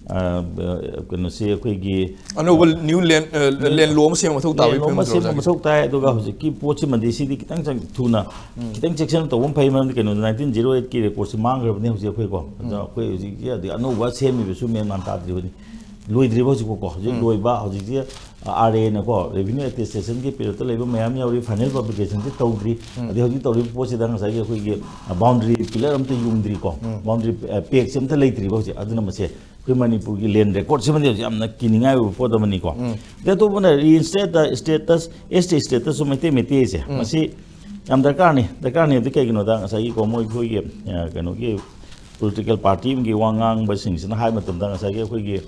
ꯑ, ꯑ, ꯀꯩꯅꯣꯁꯤ ꯑꯩꯈꯣꯏꯒꯤ ꯑꯅꯧꯕ new land, ꯑ, new land law ꯑꯃ ꯁꯦꯝꯕ ꯃꯊꯧ ꯇꯥꯕꯒꯤ land law ꯑꯃ ꯐꯤꯕꯝꯗ ꯁꯦꯝꯕ ꯂꯩꯔꯦ꯫ ꯃꯊꯧ ꯇꯥꯏ꯫ ꯑꯗꯨꯒ ꯍꯧꯖꯤꯛꯀꯤ ꯄꯣꯠꯁꯤꯃꯗꯤ ꯁꯤꯗꯤ ꯈꯤꯇꯪ ꯆꯪ-, ꯊꯨꯅ ꯎꯝ꯫ ꯈꯤꯇꯪ ꯆꯦꯛꯁꯤꯟꯅ ꯇꯧꯕ ꯑꯃ ꯐꯩ, ꯃꯔꯝꯗꯤ ꯀꯩꯅꯣꯗ nineteen zero eight ꯀꯤ record ꯁꯤ ꯃꯥꯡꯈ꯭ꯔꯕꯅꯦ ꯍꯧꯖꯤꯛ ꯑꯩꯈꯣꯏꯀꯣ꯫ ꯑꯗꯨꯅ ꯎꯝ꯫ ꯑꯩꯈꯣꯏ ꯍꯧꯖꯤꯛꯀꯤ ꯑꯗꯩ ꯑꯅꯧꯕ ꯁꯦꯝꯃꯤꯕꯁꯨ ꯃꯦꯟ ꯃꯥꯟ ꯇꯥꯗ꯭ꯔꯤꯕꯅꯤ꯫ ꯂꯣꯏꯗ꯭ꯔꯤꯕ ꯍꯧꯖꯤꯛꯐꯥꯎꯀꯣ꯫ ꯍꯧꯖꯤꯛ ꯎꯝ꯫ ꯂꯣꯏꯕ ꯍꯧꯖꯤꯛꯁꯤ, ꯑ, R A ꯅꯀꯣ, revenue attestation ꯒꯤ period ꯇ ꯂꯩꯕ ꯃꯌꯥꯝ ꯌꯥꯎꯔꯤ, final publication ꯁꯤ ꯇꯧꯗ꯭ꯔꯤ꯫ ꯎꯝ꯫ ꯑꯗꯩ ꯍꯧꯖꯤꯛ ꯇꯧꯔꯤꯕ ꯄꯣꯠꯁꯤꯗ ꯉꯁꯥꯏꯒꯤ ꯑꯩꯈꯣꯏꯒꯤ, ꯑ, boundary pillar ꯑꯝꯇ ꯌꯨꯡꯗ꯭ꯔꯤꯀꯣ꯫ ꯎꯝ꯫ Boundary, ꯑ, peg ꯁꯤ ꯑꯝꯇ ꯂꯩꯇ꯭ꯔꯤꯕ ꯍꯧꯖꯤꯛ꯫ ꯑꯗꯨꯅ ꯃꯁꯦ ꯑꯩꯈꯣꯏ ꯃꯅꯤꯄꯨꯔꯒꯤ land record ꯁꯤꯃꯗꯤ ꯍꯧꯖꯤꯛ ꯌꯥꯝꯅ ꯀꯤꯅꯤꯡꯉꯥꯏ ꯑꯣꯏꯕ ꯄꯣꯠ ꯑꯃꯅꯤꯀꯣ꯫ ꯎꯝ꯫ ꯑꯗꯩ ꯑꯇꯣꯞꯄꯅ reinstate status, S T status ꯁꯨ ꯃꯩꯇꯩ ꯃꯩꯇꯩꯁꯦ꯫ ꯎꯝ꯫ ꯃꯁꯤ ꯌꯥꯝ ꯗꯔꯀꯥꯔꯅꯤ꯫ ꯗꯔꯀꯥꯔꯅꯤ ꯍꯥꯏꯕꯗꯤ ꯀꯩꯒꯤꯅꯣꯗ ꯉꯁꯥꯏꯒꯤꯀꯣ ꯃꯣꯏ ꯑꯩꯈꯣꯏꯒꯤ, ꯑ, ꯀꯩꯅꯣꯒꯤ political party ꯑꯃꯒꯤ ꯋꯥ ꯉꯥꯡꯕꯁꯤꯡꯁꯤꯅ ꯍꯥꯏꯕ ꯃꯇꯝꯗ ꯉꯁꯥꯏꯒꯤ ꯑꯩꯈꯣꯏꯒꯤ,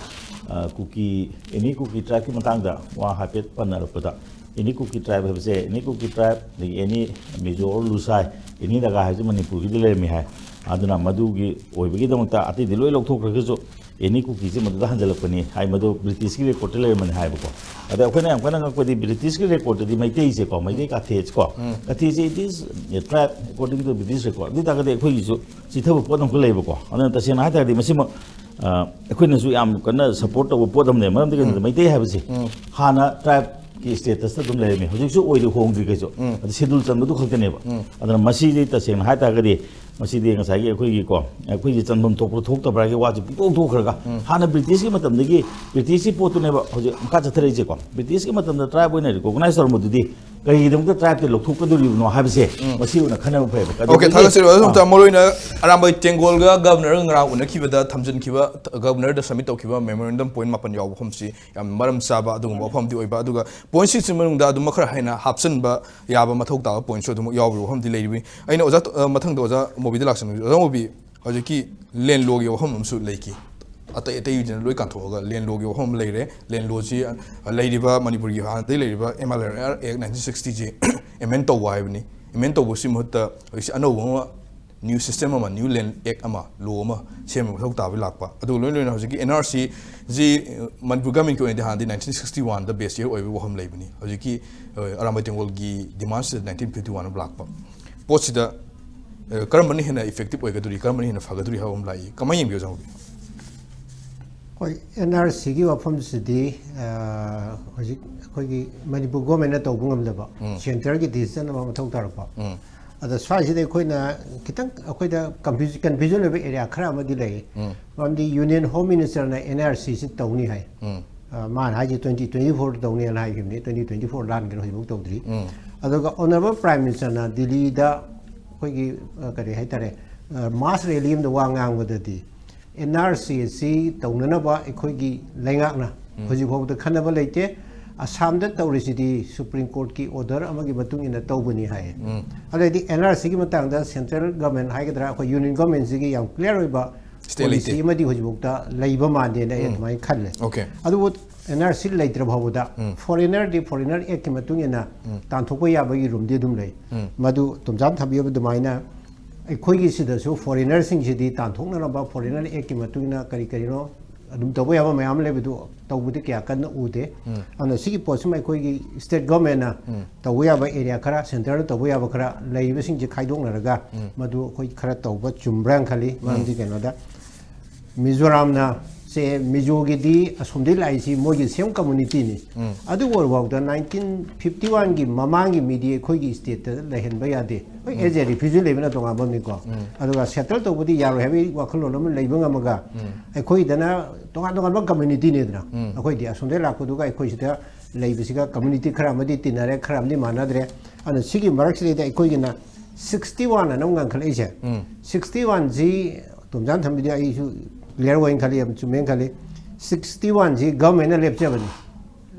ꯑ, ꯀꯨꯀꯤ, any ꯀꯨꯀꯤ tribe ꯀꯤ ꯃꯇꯥꯡꯗ ꯋꯥ ꯍꯥꯏꯐꯦꯠ ꯄꯟꯅꯔꯛꯄꯗ, any ꯀꯨꯀꯤ tribe ꯍꯥꯏꯕꯁꯦ, any ꯀꯨꯀꯤ tribe, ꯑꯗꯒꯤ any Mizo or Lushai, any Naga ꯍꯥꯏꯕꯁꯦ ꯃꯅꯤꯄꯨꯔꯒꯤꯗꯤ ꯂꯩꯔꯝꯃꯤ ꯍꯥꯏ꯫ ꯑꯗꯨꯅ ꯃꯗꯨꯒꯤ ꯑꯣꯏꯕꯒꯤꯗꯃꯛꯇ ꯑꯇꯩꯗꯤ ꯂꯣꯏ ꯂꯧꯊꯣꯛꯈ꯭ꯔꯒꯁꯨ any ꯀꯨꯀꯤꯁꯦ ꯃꯗꯨꯗ ꯍꯟꯖꯜꯂꯛꯄꯅꯤ ꯍꯥꯏ, ꯃꯗꯨ British ꯀꯤ record ꯇ ꯂꯩꯔꯝꯕꯅꯤ ꯍꯥꯏꯕꯀꯣ꯫ ꯑꯗ ꯑꯩꯈꯣꯏꯅ ꯌꯥꯝ ꯀꯟꯅ ꯉꯛꯄꯗꯤ British ꯀꯤ record ꯇꯗꯤ ꯃꯩꯇꯩꯁꯦꯀꯣ, ꯃꯩꯇꯩ ꯀꯥꯊꯦꯁꯦꯀꯣ, ꯎꯝ꯫ ꯀꯥꯊꯦꯁꯦ it is a tribe according to British record꯫ ꯑꯗꯨ ꯑꯣꯏ ꯇꯥꯔꯒꯗꯤ ꯑꯩꯈꯣꯏꯒꯤꯁꯨ ꯆꯤꯊꯕ ꯄꯣꯠ ꯑꯃꯈꯛ ꯂꯩꯕꯀꯣ꯫ ꯑꯗꯨꯅ ꯇꯁꯦꯡꯅ ꯍꯥꯏ ꯇꯥꯔꯒꯗꯤ ꯃꯁꯤꯃꯛ ꯑ, ꯑꯩꯈꯣꯏꯅꯁꯨ ꯌꯥꯝ ꯀꯟꯅ ꯁꯄꯣꯔꯠ ꯇꯧꯕ ꯄꯣꯠ ꯑꯃꯅꯦ꯫ ꯃꯔꯝꯗꯤ ꯀꯩꯅꯣꯗ, ꯃꯩꯇꯩ ꯍꯥꯏꯕꯁꯤ ꯍꯥꯟꯅ ꯇ꯭ꯔꯥꯏꯕꯀꯤ ꯁ꯭ꯇꯦꯇꯁꯇ ꯑꯗꯨꯝ ꯂꯩꯔꯝꯃꯤ, ꯍꯧꯖꯤꯛꯁꯨ ꯑꯣꯏꯔꯤ, ꯍꯣꯡꯗ꯭ꯔꯤ ꯀꯩꯁꯨ꯫ ꯑꯗꯨ ꯁꯦꯗꯨꯜ ꯆꯟꯕꯗꯨ ꯈꯛꯇꯅꯦꯕ꯫ ꯑꯗꯨꯅ ꯃꯁꯤꯗꯤ ꯇꯁꯦꯡꯅ ꯍꯥꯏ ꯇꯥꯔꯒꯗꯤ, ꯃꯁꯤꯗꯤ ꯉꯁꯥꯏꯒꯤ ꯑꯩꯈꯣꯏꯒꯤꯀꯣ, ꯑꯩꯈꯣꯏꯒꯤ ꯆꯟꯐꯝ ꯊꯣꯛꯄ꯭ꯔꯥ ꯊꯣꯛꯇꯕ꯭ꯔꯥꯒꯤ ꯋꯥꯁꯤ ꯄꯨꯊꯣꯛ ꯊꯣꯛꯈ꯭ꯔꯒ, ꯍꯥꯟꯅ ꯕ꯭ꯔꯤꯇꯤꯁꯀꯤ ꯃꯇꯝꯗꯒꯤ, ꯕ꯭ꯔꯤꯇꯤꯁꯀꯤ ꯄꯣꯠꯇꯨꯅꯦꯕ ꯍꯧꯖꯤꯛ ꯃꯈꯥ ꯆꯠꯊꯔꯛꯏꯁꯦꯀꯣ꯫ ꯕ꯭ꯔꯤꯇꯤꯁꯀꯤ ꯃꯇꯝꯗ ꯇ꯭ꯔꯥꯏꯕ ꯑꯣꯏꯅ ꯔꯤꯀꯣꯒꯅꯥꯏꯁ ꯇꯧꯔꯝꯕꯗꯨꯗꯤ ꯀꯔꯤꯒꯤꯗꯃꯛꯇ ꯇ꯭ꯔꯥꯏꯕꯇ ꯂꯧꯊꯣꯛꯀꯗꯣꯔꯤꯕꯅꯣ ꯍꯥꯏꯕꯁꯦ ꯃꯁꯤ ꯑꯣꯏꯅ ꯈꯟꯅꯕ ꯐꯩꯌꯦꯕ꯫ ꯑꯣꯀꯦ, ꯑꯗꯨꯗꯒꯤ, ꯊꯥꯒꯠꯆꯔꯤ꯫ ꯑꯗꯨꯝ ꯑꯥ꯫ ꯃꯔꯨꯑꯣꯏꯅ ꯑꯔꯥꯝꯕꯥꯏ ꯇꯦꯡꯒꯣꯜꯒ ꯒꯕꯔꯅꯔꯒ ꯉꯔꯥꯡ ꯎꯅꯈꯤꯕꯗ ꯊꯝꯖꯤꯟꯈꯤꯕ, ꯒꯕꯔꯅꯔꯗ ꯁꯕꯃꯤꯠ ꯇꯧꯈꯤꯕ ꯃꯦꯃꯣꯔꯦꯟꯗꯝ ꯄꯣꯏꯟ ꯃꯥꯄꯟ ꯌꯥꯎꯕ ꯃꯐꯝꯁꯤ ꯌꯥꯝ ꯃꯔꯝ ꯆꯥꯕ ꯑꯗꯨꯒꯨꯝꯕ ꯋꯥꯐꯝꯗꯤ ꯑꯣꯏꯕ, ꯑꯗꯨꯒ ꯄꯣꯏꯟ ꯁꯤꯛꯁꯀꯤ ꯃꯅꯨꯡꯗ ꯑꯗꯨꯝ ꯈꯔ ꯍꯦꯟꯅ ꯍꯥꯞꯆꯤꯟꯕ ꯌꯥꯕ ꯃꯊꯧ ꯇꯥꯕ ꯄꯣꯏꯟꯁꯨ ꯑꯗꯨꯝ ꯌꯥꯎꯔꯤꯕ ꯋꯥꯐꯝꯗꯤ ꯂꯩꯔꯤꯕꯅꯤ꯫ ꯑꯩꯅ ꯑꯣꯖꯥ, ꯑ, ꯃꯊꯪꯗ ꯑꯣꯖꯥ ꯃꯣꯕꯤꯗ ꯂꯥꯛꯆꯅꯤꯡꯉꯤ꯫ ꯑꯣꯖꯥ ꯃꯣꯕꯤ, ꯍꯧꯖꯤꯛꯀꯤ ꯂꯦꯟ ꯂꯣꯒꯤ ꯋꯥꯐꯝ ꯑꯃꯁꯨ ꯂꯩꯈꯤ꯫ ꯑꯇꯩ ꯑꯇꯩꯁꯤꯅ ꯂꯣꯏ ꯀꯥꯟꯊꯣꯛꯑꯒ ꯂꯦꯟ ꯂꯣꯒꯤ ꯋꯥꯐꯝ ꯑꯃ ꯂꯩꯔꯦ꯫ ꯂꯦꯟ ꯂꯣꯁꯤ, ꯑ, ꯂꯩꯔꯤꯕ ꯃꯅꯤꯄꯨꯔꯒꯤ ꯍꯥꯟꯅꯗꯒꯤ ꯂꯩꯔꯤꯕ ꯑꯦꯝ ꯑꯥꯔ ꯑꯦꯜ ꯑꯥꯔ ꯑꯦꯛ ꯅꯥꯏꯟꯇꯤꯟ ꯁꯤꯛꯁꯇꯤꯁꯤ ꯑꯦꯃꯦꯟ ꯇꯧꯕ ꯍꯥꯏꯕꯅꯤ꯫ ꯑꯦꯃꯦꯟ ꯇꯧꯕꯁꯤ ꯃꯍꯨꯠꯇ ꯍꯧꯖꯤꯛꯁꯤ ꯑꯅꯧꯕ ꯑꯃ, ꯅ꯭ꯌꯨ ꯁꯤꯁꯇꯦꯝ ꯑꯃ, ꯅ꯭ꯌꯨ ꯂꯦꯟ ꯑꯦꯛ ꯑꯃ, ꯂꯣ ꯑꯃ ꯁꯦꯝꯕ ꯃꯊꯧ ꯇꯥꯕ ꯂꯥꯛꯄ꯫ ꯑꯗꯨꯒ ꯂꯣꯏ ꯂꯣꯏꯅ ꯍꯧꯖꯤꯛꯀꯤ ꯑꯦꯟ ꯑꯥꯔ ꯁꯤꯁꯤ ꯃꯅꯤꯄꯨꯔ ꯒꯃꯦꯟꯒꯤ ꯑꯣꯏꯅꯗꯤ ꯍꯥꯟꯅꯗꯤ ꯅꯥꯏꯟꯇꯤꯟ ꯁꯤꯛꯁꯇꯤ ꯋꯥꯟꯗ ꯕꯦꯁ ꯏꯌꯔ ꯑꯣꯏꯕꯒꯤ ꯋꯥꯐꯝ ꯂꯩꯕꯅꯤ꯫ ꯍꯧꯖꯤꯛꯀꯤ, ꯑ, ꯑꯔꯥꯝꯕꯥꯏ ꯇꯦꯡꯒꯣꯜꯒꯤ ꯗꯤꯃꯥꯟꯁꯤꯗ ꯅꯥꯏꯟꯇꯤꯟ ꯐꯤꯐꯇꯤ ꯋꯥꯟ ꯑꯃ ꯂꯥꯛꯄ꯫ ꯄꯣꯠꯁꯤꯗ, ꯑ, ꯀꯔꯝꯕꯅ ꯍꯦꯟꯅ ꯏꯐꯦꯛꯇꯤꯞ ꯑꯣꯏꯒꯗꯧꯔꯤ, ꯀꯔꯝꯕꯅ ꯍꯦꯟꯅ ꯐꯒꯗꯧꯔꯤ ꯍꯥꯏꯕ ꯑꯃ ꯂꯥꯛꯏ꯫ ꯀꯃꯥꯏꯅ ꯌꯦꯡꯕꯤꯌꯨ, ꯑꯣꯖꯥ ꯃꯣꯕꯤ? ꯍꯣꯏ, ꯑꯦꯟ ꯑꯥꯔ ꯁꯤꯒꯤ ꯋꯥꯐꯝꯁꯤꯗꯤ, ꯑ, ꯍꯧꯖꯤꯛ ꯑꯩꯈꯣꯏꯒꯤ ꯃꯅꯤꯄꯨꯔ ꯒꯣꯔꯃꯦꯟꯅ ꯇꯧꯕ ꯉꯝꯗꯕ, ꯎꯝ꯫ ꯁꯦꯟꯇꯔꯒꯤ ꯗꯤꯁꯤꯖꯟ ꯑꯃ ꯃꯊꯧ ꯇꯥꯔꯛꯄ꯫ ꯎꯝ꯫ ꯑꯗ ꯁ꯭ꯋꯥꯏꯁꯤꯗ ꯑꯩꯈꯣꯏꯅ ꯈꯤꯇꯪ ꯑꯩꯈꯣꯏꯗ ꯀꯟꯐ꯭ꯌꯨꯖ-, ꯀꯟꯐ꯭ꯌꯨꯖꯟ ꯑꯣꯏꯕ ꯑꯦꯔꯤꯌꯥ ꯈꯔ ꯑꯃꯗꯤ ꯂꯩ꯫ ꯎꯝ꯫ ꯃꯔꯝꯗꯤ ꯌꯨꯅꯤꯌꯟ ꯍꯣꯝ ꯃꯤꯅꯤꯁꯇꯔꯅ ꯑꯦꯟ ꯑꯥꯔ ꯁꯤꯁꯤ ꯇꯧꯅꯤ ꯍꯥꯏ꯫ ꯎꯝ꯫ ꯑ, ꯃꯥꯅ ꯍꯥꯏꯁꯦ ꯇ꯭ꯋꯦꯟꯇꯤ ꯇ꯭ꯋꯦꯟꯇꯤ ꯐꯣꯔꯗ ꯇꯧꯅꯤꯅ ꯍꯥꯏꯈꯤꯕꯅꯤ, ꯇ꯭ꯋꯦꯟꯇꯤ ꯇ꯭ꯋꯦꯟꯇꯤ ꯐꯣꯔ ꯂꯥꯟꯈ꯭ꯔꯦ, ꯍꯧꯖꯤꯛꯐꯥꯎ ꯇꯧꯗ꯭ꯔꯤ꯫ ꯎꯝ꯫ ꯑꯗꯨꯒ ꯑꯣꯅꯔꯦꯕꯜ ꯄ꯭ꯔꯥꯏꯝ ꯃꯤꯅꯤꯁꯇꯔꯅ ꯗꯤꯜꯂꯤꯗ ꯑꯩꯈꯣꯏꯒꯤ, ꯑ, ꯀꯔꯤ ꯍꯥꯏꯇꯥꯔꯦ, ꯑ, ꯃꯥꯁ ꯔꯦꯂꯤ ꯑꯃꯗ ꯋꯥ ꯉꯥꯡꯕꯗꯗꯤ, ꯑꯦꯟ ꯑꯥꯔ ꯁꯤ ꯑꯁꯤ ꯇꯧꯅꯅꯕ ꯑꯩꯈꯣꯏꯒꯤ ꯂꯩꯉꯥꯛꯅ ꯎꯝ꯫ ꯍꯧꯖꯤꯛ ꯐꯥꯎꯕꯗ ꯈꯟꯅꯕ ꯂꯩꯇꯦ꯫ ꯑꯁꯥꯝꯗ ꯇꯧꯔꯤꯁꯤꯗꯤ ꯁꯨꯄ꯭ꯔꯤꯝ ꯀꯣꯔꯠꯀꯤ ꯑꯣꯔꯗꯔ ꯑꯃꯒꯤ ꯃꯇꯨꯡ ꯏꯟꯅ ꯇꯧꯕꯅꯤ ꯍꯥꯏꯌꯦ꯫ ꯎꯝ꯫ ꯑꯗꯩꯗꯤ ꯑꯦꯟ ꯑꯥꯔ ꯁꯤꯒꯤ ꯃꯇꯥꯡꯗ ꯁꯦꯟꯇ꯭ꯔꯦꯜ ꯒꯚꯔꯟꯃꯦꯟ ꯍꯥꯏꯒꯗ꯭ꯔꯥ, ꯑꯩꯈꯣꯏ ꯌꯨꯅꯤꯌꯟ ꯒꯚꯔꯟꯃꯦꯟꯁꯤꯒꯤ ꯌꯥꯝ ꯀ꯭ꯂꯤꯌꯥꯔ ꯑꯣꯏꯕ ꯁ꯭ꯇꯦ ꯄꯣꯂꯤꯁꯤ ꯂꯩꯇꯦ꯫ ꯑꯃꯗꯤ ꯍꯧꯖꯤꯛꯐꯥꯎꯗ ꯂꯩꯕ ꯃꯥꯟꯗꯦꯅ ꯑꯩ ꯎꯝ꯫ ꯑꯗꯨꯃꯥꯏꯅ ꯈꯜꯂꯦ꯫ ꯑꯣꯀꯦ꯫ ꯑꯗꯨꯕꯨ ꯑꯦꯟ ꯑꯥꯔ ꯁꯤ ꯂꯩꯇ꯭ꯔ ꯐꯥꯎꯕꯗ ꯎꯝ꯫ ꯐꯣꯔꯦꯅꯔꯗꯤ ꯐꯣꯔꯦꯅꯔ ꯑꯦꯛꯀꯤ ꯃꯇꯨꯡ ꯏꯟꯅ ꯎꯝ꯫ ꯇꯥꯟꯊꯣꯛꯄ ꯌꯥꯕꯒꯤ ꯔꯨꯝꯗꯤ ꯑꯗꯨꯝ ꯂꯩ꯫ ꯎꯝ꯫ ꯃꯗꯨ ꯇꯣꯝꯆꯥꯝ ꯊꯝꯕꯤꯕ ꯑꯗꯨꯃꯥꯏꯅ ꯑꯩꯈꯣꯏꯒꯤ ꯁꯤꯗꯁꯨ ꯐꯣꯔꯦꯅꯔꯁꯤꯡꯁꯤꯗꯤ ꯇꯥꯟꯊꯣꯛꯅꯅꯕ ꯐꯣꯔꯦꯅꯔ ꯑꯦꯛꯀꯤ ꯃꯇꯨꯡ ꯏꯟꯅ ꯀꯔꯤ ꯀꯔꯤꯅꯣ ꯑꯗꯨꯝ ꯇꯧꯕ ꯌꯥꯕ ꯃꯌꯥꯝ ꯂꯩꯕꯗꯨ ꯇꯧꯕꯗꯤ ꯀꯌꯥ ꯀꯟꯅ ꯎꯗꯦ꯫ ꯎꯝ꯫ ꯑꯗꯨꯅ ꯁꯤꯒꯤ ꯄꯣꯠꯁꯤꯃ ꯑꯩꯈꯣꯏꯒꯤ ꯁ꯭ꯇꯦꯠ ꯒꯣꯔꯃꯦꯟꯅ ꯎꯝ꯫ ꯇꯧꯕ ꯌꯥꯕ ꯑꯦꯔꯤꯌꯥ ꯈꯔ, ꯁꯦꯟꯇꯔꯗ ꯇꯧꯕ ꯌꯥꯕ ꯈꯔ ꯂꯩꯔꯤꯕꯁꯤꯡꯁꯦ ꯈꯥꯏꯗꯣꯛꯅꯔꯒ ꯎꯝ꯫ ꯃꯗꯨ ꯑꯩꯈꯣꯏ ꯈꯔ ꯇꯧꯕ ꯆꯨꯝꯕ꯭ꯔꯥꯅ ꯈꯜꯂꯤ꯫ ꯃꯔꯝꯗꯤ ꯎꯝ꯫ ꯀꯩꯅꯣꯗ ꯃꯤꯖꯣꯔꯥꯝꯅ ꯁꯦ, ꯃꯤꯖꯣꯒꯤꯗꯤ ꯑꯁꯣꯝꯗꯩ ꯂꯥꯛꯏꯁꯤ ꯃꯣꯏꯒꯤ ꯁꯦꯝ ꯀꯝꯃꯨꯅꯤꯇꯤꯅꯤ꯫ ꯑꯗꯨ ꯑꯣꯏꯔꯐꯥꯎꯗ ꯅꯥꯏꯟꯇꯤꯟ ꯐꯤꯐꯇꯤ ꯋꯥꯟꯒꯤ ꯃꯃꯥꯡꯒꯤ ꯃꯤꯗꯤ ꯑꯩꯈꯣꯏꯒꯤ ꯁ꯭ꯇꯦꯠꯇ ꯂꯩꯍꯟꯕ ꯌꯥꯗꯦ꯫ ꯍꯣꯏ, ꯑꯦꯖ ꯑꯦ ꯔꯤꯐ꯭ꯌꯨꯖꯤ ꯂꯩꯕꯅ ꯇꯣꯉꯥꯟꯕ ꯑꯃꯅꯤꯀꯣ꯫ ꯑꯗꯨꯒ ꯁꯦꯇꯜ ꯇꯧꯕꯗꯤ ꯌꯥꯔꯣꯏ ꯍꯥꯏꯕꯒꯤ ꯋꯥꯈꯜꯂꯣꯟ ꯑꯃ ꯂꯩꯕ ꯉꯝꯃꯒ, ꯑꯩꯈꯣꯏꯗꯅ ꯇꯣꯉꯥꯟ ꯇꯣꯉꯥꯟꯕ ꯀꯝꯃꯨꯅꯤꯇꯤꯅꯤꯗꯅ꯫ ꯑꯩꯈꯣꯏꯗꯤ ꯑꯁꯣꯝꯗꯩ ꯂꯥꯛꯄꯗꯨꯒ ꯑꯩꯈꯣꯏ ꯁꯤꯗ ꯂꯩꯕꯁꯤꯒ ꯀꯝꯃꯨꯅꯤꯇꯤ ꯈꯔ ꯑꯃꯗꯤ ꯇꯤꯟꯅꯔꯦ, ꯈꯔ ꯑꯃꯗꯤ ꯃꯥꯟꯅꯗ꯭ꯔꯦ꯫ ꯑꯗꯨꯅ ꯁꯤꯒꯤ ꯃꯔꯛꯁꯤꯗꯩꯗ ꯑꯩꯈꯣꯏꯒꯤꯅ ꯁꯤꯛꯁꯇꯤ ꯋꯥꯟ ꯑꯅ ꯑꯃ ꯉꯟꯈꯠꯂꯛꯏꯁꯦ꯫ ꯁꯤꯛꯁꯇꯤ ꯋꯥꯟꯁꯤ ꯇꯣꯝꯆꯥꯟ ꯊꯝꯕꯤꯗꯤ ꯑꯩꯁꯨ ꯀ꯭ꯂꯤꯌꯥꯔ ꯑꯣꯏꯅ ꯈꯜꯂꯤ, ꯌꯥꯝ ꯆꯨꯝꯃꯦꯅ ꯈꯜꯂꯤ꯫ ꯁꯤꯛꯁꯇꯤ ꯋꯥꯟꯁꯤ ꯒꯚꯔꯟꯃꯦꯟꯅ ꯂꯦꯞꯆꯕꯅꯤ꯫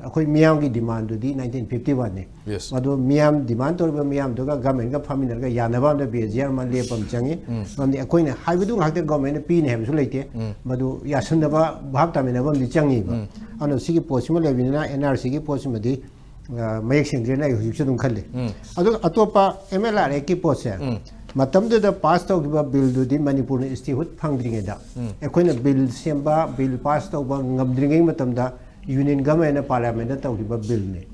ꯑꯩꯈꯣꯏ ꯃꯤꯌꯥꯝꯒꯤ ꯗꯤꯃꯥꯟꯗꯨꯗꯤ ꯅꯥꯏꯟꯇꯤꯟ ꯐꯤꯐꯇꯤ ꯋꯥꯟꯅꯤ꯫ Yes. ꯑꯗꯣ ꯃꯤꯌꯥꯝ ꯗꯤꯃꯥꯟ ꯇꯧꯔꯤꯕ ꯃꯤꯌꯥꯝꯗꯨꯒ ꯒꯚꯔꯟꯃꯦꯟꯒ ꯐꯝꯃꯤꯟꯅꯔꯒ ꯌꯥꯅꯕ ꯑꯃꯗ ꯕꯤ ꯑꯦꯁ ꯖꯤ ꯑꯥꯔ ꯑꯃ ꯂꯦꯞꯄ ꯑꯃ ꯆꯪꯉꯤ꯫ ꯃꯔꯝꯗꯤ ꯑꯩꯈꯣꯏꯅ ꯍꯥꯏꯕꯗꯨ ꯉꯥꯛꯇ ꯒꯚꯔꯟꯃꯦꯟꯅ ꯄꯤꯅꯤ ꯍꯥꯏꯕꯁꯨ ꯂꯩꯇꯦ꯫ ꯃꯗꯨ ꯌꯥꯁꯟꯅꯕ ꯚꯥꯞ ꯇꯥꯃꯤꯟꯅꯕ ꯑꯃꯗꯤ ꯆꯪꯉꯤꯕ꯫ ꯑꯗꯨꯅ ꯁꯤꯒꯤ ꯄꯣꯠꯁꯤꯃ ꯂꯩꯕꯅꯤꯅ ꯑꯦꯟ ꯑꯥꯔ ꯁꯤꯒꯤ ꯄꯣꯠꯁꯤꯃꯗꯤ ꯑ, ꯃꯌꯦꯛ ꯁꯦꯡꯗ꯭ꯔꯦꯅ ꯑꯩ ꯍꯧꯖꯤꯛꯁꯨ ꯑꯗꯨꯝ ꯈꯜꯂꯤ꯫ ꯑꯗꯨꯒ ꯑꯇꯣꯞꯄ ꯑꯦꯝ ꯑꯦꯜ ꯑꯥꯔ ꯑꯦꯛꯀꯤ ꯄꯣꯠꯁꯦ, ꯃꯇꯝꯗꯨꯗ ꯄꯥꯁ ꯇꯧꯈꯤꯕ ꯕꯤꯜꯗꯨꯗꯤ ꯃꯅꯤꯄꯨꯔꯅ ꯁ꯭ꯇꯦꯍꯨꯗ ꯐꯪꯗ꯭ꯔꯤꯉꯩꯗ ꯑꯩꯈꯣꯏꯅ ꯕꯤꯜ ꯁꯦꯝꯕ, ꯕꯤꯜ ꯄꯥꯁ ꯇꯧꯕ ꯉꯝꯗ꯭ꯔꯤꯉꯩ ꯃꯇꯝꯗ ꯌꯨꯅꯤꯌꯟ ꯒꯚꯔꯟꯃꯦꯟꯅ ꯄꯥꯔꯂꯤꯌꯥꯃꯦꯟꯗ ꯇꯧꯈꯤꯕ ꯕꯤꯜꯅꯤ꯫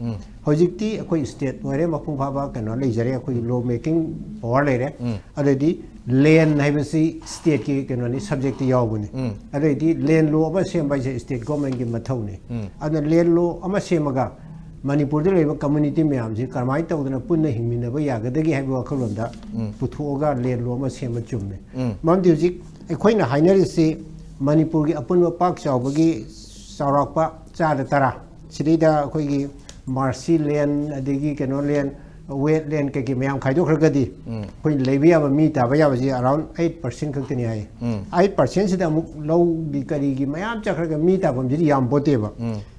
ꯍꯧꯖꯤꯛꯇꯤ ꯑꯩꯈꯣꯏ ꯁ꯭ꯇꯦꯠ ꯑꯣꯏꯔꯦ, ꯃꯄꯨꯡ ꯐꯥꯕ ꯀꯩꯅꯣ ꯂꯩꯖꯔꯦ, ꯑꯩꯈꯣꯏꯒꯤ ꯂꯣ ꯃꯦꯀꯤꯡ ꯄꯋꯥꯔ ꯂꯩꯔꯦ꯫ ꯑꯗꯩꯗꯤ ꯂꯦꯟ ꯍꯥꯏꯕꯁꯤ ꯁ꯭ꯇꯦꯠꯀꯤ ꯀꯩꯅꯣꯅꯤ, ꯁꯕꯖꯦꯛꯇ ꯌꯥꯎꯕꯅꯤ꯫ ꯑꯗꯩꯗꯤ ꯂꯦꯟ ꯂꯣ ꯑꯃ ꯁꯦꯝꯕ ꯍꯥꯏꯁꯦ ꯁ꯭ꯇꯦꯠ ꯒꯚꯔꯟꯃꯦꯟꯒꯤ ꯃꯊꯧꯅꯤ꯫ ꯑꯗꯨꯅ ꯂꯦꯟ ꯂꯣ ꯑꯃ ꯁꯦꯝꯃꯒ ꯃꯅꯤꯄꯨꯔꯗ ꯂꯩꯔꯤꯕ ꯀꯝꯃꯨꯅꯤꯇꯤ ꯃꯌꯥꯝꯁꯤ ꯀꯔꯝꯍꯥꯏꯅ ꯇꯧꯗꯅ ꯄꯨꯟꯅ ꯍꯤꯡꯃꯤꯟꯅꯕ ꯌꯥꯒꯗꯒꯦ ꯍꯥꯏꯕ ꯋꯥꯈꯜꯂꯣꯟꯗ ꯄꯨꯊꯣꯛꯑꯒ ꯂꯦꯟ ꯂꯣ ꯑꯃ ꯁꯦꯝꯕ ꯆꯨꯝꯃꯦ꯫ ꯃꯔꯝꯗꯤ ꯍꯧꯖꯤꯛ ꯑꯩꯈꯣꯏꯅ ꯍꯥꯏꯅꯔꯤꯁꯤ ꯃꯅꯤꯄꯨꯔꯒꯤ ꯑꯄꯨꯟꯕ ꯄꯥꯛ ꯆꯥꯎꯕꯒꯤ ꯆꯥꯎꯔꯥꯛꯄ ꯆꯥꯗ ꯇꯔꯥ꯫ ꯁꯤꯗꯩꯗ ꯑꯩꯈꯣꯏꯒꯤ ꯃꯥꯔꯁꯤ ꯂꯦꯟ, ꯑꯗꯒꯤ ꯀꯩꯅꯣ ꯂꯦꯟ, ꯋꯦꯠ ꯂꯦꯟ ꯀꯩꯀꯩ ꯃꯌꯥꯝ ꯈꯥꯏꯗꯣꯛꯈ꯭ꯔꯒꯗꯤ ꯑꯩꯈꯣꯏꯅ ꯂꯩꯕ ꯌꯥꯕ, ꯃꯤ ꯇꯥꯕ ꯌꯥꯕꯁꯤ ꯑꯔꯥꯎꯟ ꯑꯩꯠ ꯄꯥꯔꯁꯦꯟ ꯈꯛꯇꯅꯤ ꯍꯥꯏ꯫ ꯑꯩꯠ ꯄꯥꯔꯁꯦꯟꯁꯤꯗ ꯑꯃꯨꯛ ꯂꯧꯒꯤ ꯀꯔꯤꯒꯤ ꯃꯌꯥꯝ ꯆꯠꯈ꯭ꯔꯒ ꯃꯤ ꯇꯥꯐꯝꯁꯤꯗꯤ ꯌꯥꯝ ꯄꯣꯠꯇꯦꯕ꯫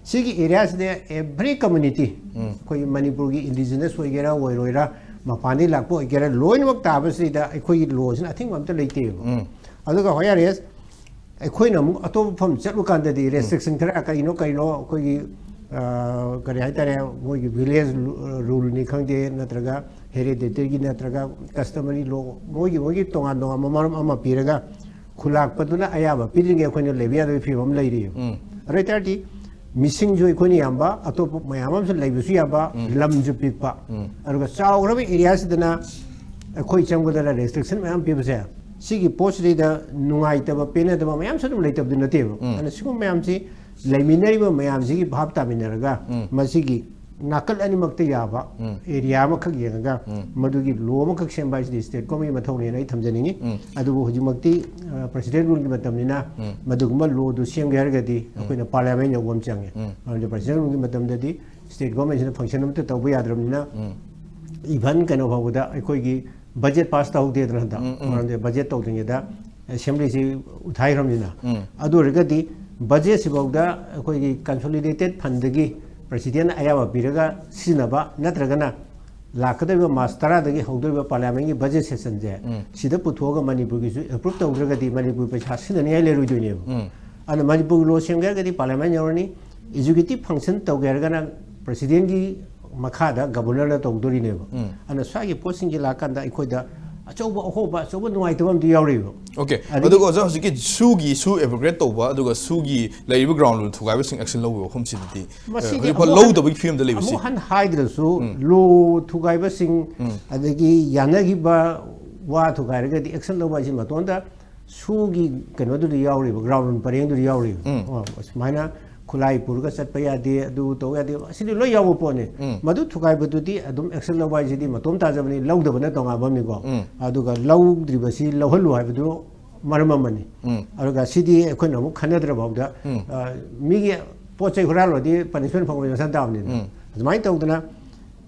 ꯁꯤꯒꯤ ꯑꯦꯔꯤꯌꯥꯁꯤꯗ ꯑꯦꯚ꯭ꯔꯤ ꯀꯝꯃꯨꯅꯤꯇꯤ, ꯑꯩꯈꯣꯏꯒꯤ ꯃꯅꯤꯄꯨꯔꯒꯤ ꯏꯟꯗꯤꯖꯤꯅꯁ ꯑꯣꯏꯒꯦꯔꯥ ꯑꯣꯏꯔꯣꯏꯔꯥ, ꯃꯄꯥꯟꯗꯒꯤ ꯂꯥꯛꯄ ꯑꯣꯏꯒꯦꯔꯥ, ꯂꯣꯏꯅꯃꯛ ꯇꯥꯕꯁꯤꯗ ꯑꯩꯈꯣꯏꯒꯤ ꯂꯣꯁꯤꯅ ꯑꯊꯤꯡꯕ ꯑꯝꯇ ꯂꯩꯇꯦꯕ꯫ ꯑꯗꯨꯒ ꯍꯣꯌꯥꯔꯦꯁ ꯑꯩꯈꯣꯏꯅ ꯑꯃꯨꯛ ꯑꯇꯣꯞꯄ ꯃꯐꯝ ꯆꯠꯂꯨꯀꯥꯟꯗꯗꯤ ꯔꯦꯁꯇ꯭ꯔꯤꯛꯁꯟ ꯈꯔ ꯀꯔꯤꯅꯣ ꯀꯔꯤꯅꯣ ꯑꯩꯈꯣꯏꯒꯤ, ꯑ, ꯀꯔꯤ ꯍꯥꯏꯇꯥꯔꯦ, ꯃꯣꯏꯒꯤ ꯚꯤꯂꯦꯖ ꯔꯨꯜꯅꯤ ꯈꯪꯗꯦ, ꯅꯠꯇ꯭ꯔꯒ ꯍꯦꯔꯤꯗꯤꯇꯤꯒꯤ ꯅꯠꯇ꯭ꯔꯒ ꯀꯁꯇꯃꯔꯤ ꯂꯣ, ꯃꯣꯏꯒꯤ ꯃꯣꯏꯒꯤ ꯇꯣꯉꯥꯟ ꯇꯣꯉꯥꯟꯕ ꯃꯔꯝ ꯑꯃ ꯄꯤꯔꯒ ꯈꯨꯂꯥꯛꯄꯗꯨꯅ ꯑꯌꯥꯕ ꯄꯤꯗ꯭ꯔꯤꯉꯩ ꯑꯩꯈꯣꯏꯅ ꯂꯩꯕ ꯌꯥꯗꯕꯒꯤ ꯐꯤꯕꯝ ꯑꯃ ꯂꯩꯔꯤꯕ꯫ ꯑꯗꯨ ꯑꯣꯏꯇꯥꯔꯗꯤ ꯃꯤꯁꯤꯡꯁꯨ ꯑꯩꯈꯣꯏꯅ ꯌꯥꯝꯕ, ꯑꯇꯣꯞꯄ ꯃꯌꯥꯝ ꯑꯃꯁꯨ ꯂꯩꯕꯁꯨ ꯌꯥꯕ, ꯂꯝꯁꯨ ꯄꯤꯛꯄ, ꯑꯗꯨꯒ ꯆꯥꯎꯈ꯭ꯔꯕ ꯑꯦꯔꯤꯌꯥꯁꯤꯗꯅ ꯑꯩꯈꯣꯏ ꯆꯪꯕꯗꯅ ꯔꯦꯁꯇ꯭ꯔꯤꯛꯁꯟ ꯃꯌꯥꯝ ꯄꯤꯕꯁꯦ ꯁꯤꯒꯤ ꯄꯣꯠꯁꯤꯗꯩꯗ ꯅꯨꯡꯉꯥꯏꯇꯕ, ꯄꯦꯟꯅꯗꯕ ꯃꯌꯥꯝꯁꯨ ꯑꯗꯨꯝ ꯂꯩꯇꯕꯗꯤ ꯅꯠꯇꯦꯕ꯫ ꯎꯝ꯫ ꯑꯗꯨꯅ ꯁꯤꯒꯨꯝꯕ ꯃꯌꯥꯝꯁꯤ ꯂꯩꯃꯤꯟꯅꯔꯤꯕ ꯃꯌꯥꯝꯁꯤꯒꯤ ꯚꯥꯞ ꯇꯥꯃꯤꯟꯅꯔꯒ ꯎꯝ꯫ ꯃꯁꯤꯒꯤ ꯅꯥꯀꯜ ꯑꯅꯤꯃꯛꯇ ꯌꯥꯕ ꯎꯝ꯫ ꯑꯦꯔꯤꯌꯥ ꯑꯃꯈꯛ ꯌꯦꯡꯉꯒ ꯎꯝ꯫ ꯃꯗꯨꯒꯤ ꯂꯣ ꯑꯃꯈꯛ ꯁꯦꯝꯕ ꯍꯥꯏꯁꯤꯗꯤ ꯁ꯭ꯇꯦꯠ ꯒꯣꯔꯃꯦꯟꯒꯤ ꯃꯊꯧꯅꯦꯅ ꯑꯩ ꯊꯝꯖꯅꯤꯡꯉꯤ꯫ ꯎꯝ꯫ ꯑꯗꯨꯕꯨ ꯍꯧꯖꯤꯛꯃꯛꯇꯤ ꯄ꯭ꯔꯁꯤꯗꯦꯟ ꯔꯨꯜꯒꯤ ꯃꯇꯝꯅꯤꯅ ꯎꯝ꯫ ꯃꯗꯨꯒꯨꯝꯕ ꯂꯣꯗꯨ ꯁꯦꯝꯒꯦ ꯍꯥꯏꯔꯒꯗꯤ ꯑꯩꯈꯣꯏꯅ ꯄꯥꯔꯂꯤꯌꯥꯃꯦꯟ ꯌꯧꯕ ꯑꯃ ꯆꯪꯉꯦ꯫ ꯎꯝ꯫ ꯃꯔꯝꯗꯤ ꯄ꯭ꯔꯁꯤꯗꯦꯟ ꯔꯨꯜꯒꯤ ꯃꯇꯝꯗꯗꯤ ꯁ꯭ꯇꯦꯠ ꯒꯣꯔꯃꯦꯟꯁꯤꯅ ꯐꯪꯁꯟ ꯑꯃꯠꯇ ꯇꯧꯕ ꯌꯥꯗ꯭ꯔꯕꯅꯤꯅ ꯎꯝ꯫ ꯏꯚꯟ ꯀꯩꯅꯣ ꯐꯥꯎꯕꯗ ꯑꯩꯈꯣꯏꯒꯤ ꯕꯖꯦꯠ ꯄꯥꯁ ꯇꯧꯍꯧꯗꯦꯗꯅ ꯍꯟꯗꯛ꯫ ꯎꯝ, ꯎꯝ꯫ ꯃꯔꯝꯗꯤ ꯕꯖꯦꯠ ꯇꯧꯗ꯭ꯔꯤꯉꯩꯗ ꯑꯦꯁꯦꯝꯕ꯭ꯂꯤꯁꯤ ꯎꯊꯥꯏꯈ꯭ꯔꯕꯅꯤꯅ꯫ ꯎꯝ꯫ ꯑꯗꯨ ꯑꯣꯏꯔꯒꯗꯤ ꯕꯖꯦꯠꯁꯤꯐꯥꯎꯗ ꯑꯩꯈꯣꯏꯒꯤ ꯀꯟꯁꯣꯂꯤꯗꯦꯇꯦꯠ ꯐꯟꯗꯒꯤ ꯄ꯭ꯔꯁꯤꯗꯦꯟ ꯑꯌꯥꯕ ꯄꯤꯔꯒ ꯁꯤꯖꯤꯟꯅꯕ ꯅꯠꯇ꯭ꯔꯒꯅ ꯂꯥꯛꯀꯗꯧꯔꯤꯕ ꯃꯥꯔꯆ ꯇꯔꯥꯗꯒꯤ ꯍꯧꯗꯧꯔꯤꯕ ꯄꯥꯔꯂꯤꯌꯥꯃꯦꯟꯒꯤ ꯕꯖꯦꯠ ꯁꯦꯁꯟꯁꯦ ꯎꯝ꯫ ꯁꯤꯗ ꯄꯨꯊꯣꯛꯑꯒ ꯃꯅꯤꯄꯨꯔꯒꯤꯁꯨ ꯑꯦꯄ꯭ꯔꯨꯞ ꯇꯧꯗ꯭ꯔꯒꯗꯤ ꯃꯅꯤꯄꯨꯔ ꯄꯩꯁꯥ ꯁꯤꯖꯤꯟꯅꯅꯤꯡꯉꯥꯏ ꯂꯩꯔꯣꯏꯗꯣꯏꯅꯦꯕ꯫ ꯎꯝ꯫ ꯑꯗꯨꯅ ꯃꯅꯤꯄꯨꯔꯒꯤ ꯂꯣ ꯁꯦꯝꯒꯦ ꯍꯥꯏꯔꯒꯗꯤ ꯄꯥꯔꯂꯤꯌꯥꯃꯦꯟ ꯌꯧꯔꯅꯤ, ꯑꯦꯛꯖꯤꯀ꯭ꯌꯨꯇꯤꯞ ꯐꯪꯁꯟ ꯇꯧꯒꯦ ꯍꯥꯏꯔꯒꯅ ꯄ꯭ꯔꯁꯤꯗꯦꯟꯒꯤ ꯃꯈꯥꯗ ꯒꯕꯔꯅꯔꯅ ꯇꯧꯗꯣꯔꯤꯅꯦꯕ꯫ ꯎꯝ꯫ ꯑꯗꯨꯅ ꯁ꯭ꯋꯥꯏꯒꯤ ꯄꯣꯠꯁꯤꯡꯁꯤ ꯂꯥꯛꯀꯥꯟꯗ ꯑꯩꯈꯣꯏꯗ ꯑꯆꯧꯕ ꯑꯍꯣꯕ, ꯑꯆꯧꯕ ꯅꯨꯡꯉꯥꯏꯇꯕ ꯑꯃꯗꯤ ꯌꯥꯎꯔꯤꯕ꯫ ꯑꯣꯀꯦ꯫ ꯑꯗꯒꯤ ꯑꯗꯨꯒ ꯑꯣꯖꯥ, ꯍꯧꯖꯤꯛꯀꯤ ꯁꯨꯒꯤ ꯁꯨ ꯑꯦꯕ꯭ꯔꯣꯒ꯭ꯔꯦꯠ ꯇꯧꯕ ꯑꯗꯨꯒ ꯁꯨꯒꯤ ꯂꯩꯔꯤꯕ ꯒ꯭ꯔꯥꯎꯟ ꯔꯨꯜ ꯊꯨꯒꯥꯏꯕꯁꯤꯡ ꯑꯦꯛꯁꯟ ꯂꯧꯕꯒꯤ ꯋꯥꯐꯝꯁꯤꯗꯗꯤ, ꯑ, ꯃꯁꯤꯗꯤ ꯍꯧꯖꯤꯛꯐꯥꯎ ꯑꯃꯨꯛ ꯂꯧꯗꯕꯒꯤ ꯐꯤꯕꯝꯗ ꯂꯩꯕꯁꯤ꯫ ꯑꯃꯨꯛ ꯍꯟꯅ ꯍꯥꯏꯗ꯭ꯔꯁꯨ ꯎꯝ꯫ ꯂꯣ ꯊꯨꯒꯥꯏꯕꯁꯤꯡ, ꯎꯝ꯫ ꯑꯗꯒꯤ ꯌꯥꯅꯈꯤꯕ ꯋꯥ ꯊꯨꯒꯥꯏꯔꯒꯗꯤ ꯑꯦꯛꯁꯟ ꯂꯧꯕ ꯍꯥꯏꯁꯤ ꯃꯇꯣꯟꯗ ꯁꯨꯒꯤ ꯀꯩꯅꯣꯗꯨꯗ ꯌꯥꯎꯔꯤꯕ, ꯒ꯭ꯔꯥꯎꯟ ꯔꯨꯜ ꯄꯔꯦꯡꯗꯨꯗ ꯌꯥꯎꯔꯤꯕ꯫ ꯎꯝ꯫ ꯑꯣ, ꯑꯁꯨꯃꯥꯏꯅ ꯈꯨꯠꯂꯥꯏ ꯄꯨꯔꯒ ꯆꯠꯄ ꯌꯥꯗꯦ, ꯑꯗꯨ ꯇꯧ ꯌꯥꯗꯦ, ꯑꯁꯤꯗꯤ ꯂꯣꯏ ꯌꯥꯎꯕ ꯄꯣꯠꯅꯤ꯫ ꯎꯝ꯫ ꯃꯗꯨ ꯊꯨꯒꯥꯏꯕꯗꯨꯗꯤ ꯑꯗꯨꯝ ꯑꯦꯛꯁꯟ ꯂꯧꯕ ꯍꯥꯏꯁꯤꯗꯤ ꯃꯇꯣꯝ ꯇꯥꯖꯕꯅꯤ, ꯂꯧꯗꯕꯅ ꯇꯣꯉꯥꯟꯕ ꯑꯃꯅꯤꯀꯣ꯫ ꯎꯝ꯫ ꯑꯗꯨꯒ ꯂꯧꯗ꯭ꯔꯤꯕꯁꯤ ꯂꯧꯍꯜꯂꯨ ꯍꯥꯏꯕꯗꯨ ꯃꯔꯝ ꯑꯃꯅꯤ꯫ ꯎꯝ꯫ ꯑꯗꯨꯒ ꯁꯤꯗꯤ ꯑꯩꯈꯣꯏꯅ ꯑꯃꯨꯛ ꯈꯟꯅꯗ꯭ꯔ ꯐꯥꯎꯗ, ꯎꯝ꯫ ꯑ, ꯃꯤꯒꯤ ꯄꯣꯠ ꯆꯩ ꯍꯨꯔꯥꯜꯂꯨꯔꯗꯤ ꯄꯅꯤꯁꯃꯦꯟ ꯐꯪꯕ ꯃꯁꯥ ꯇꯥꯕꯅꯤꯅ꯫ ꯎꯝ꯫ ꯑꯗꯨꯃꯥꯏꯅ ꯇꯧꯗꯅ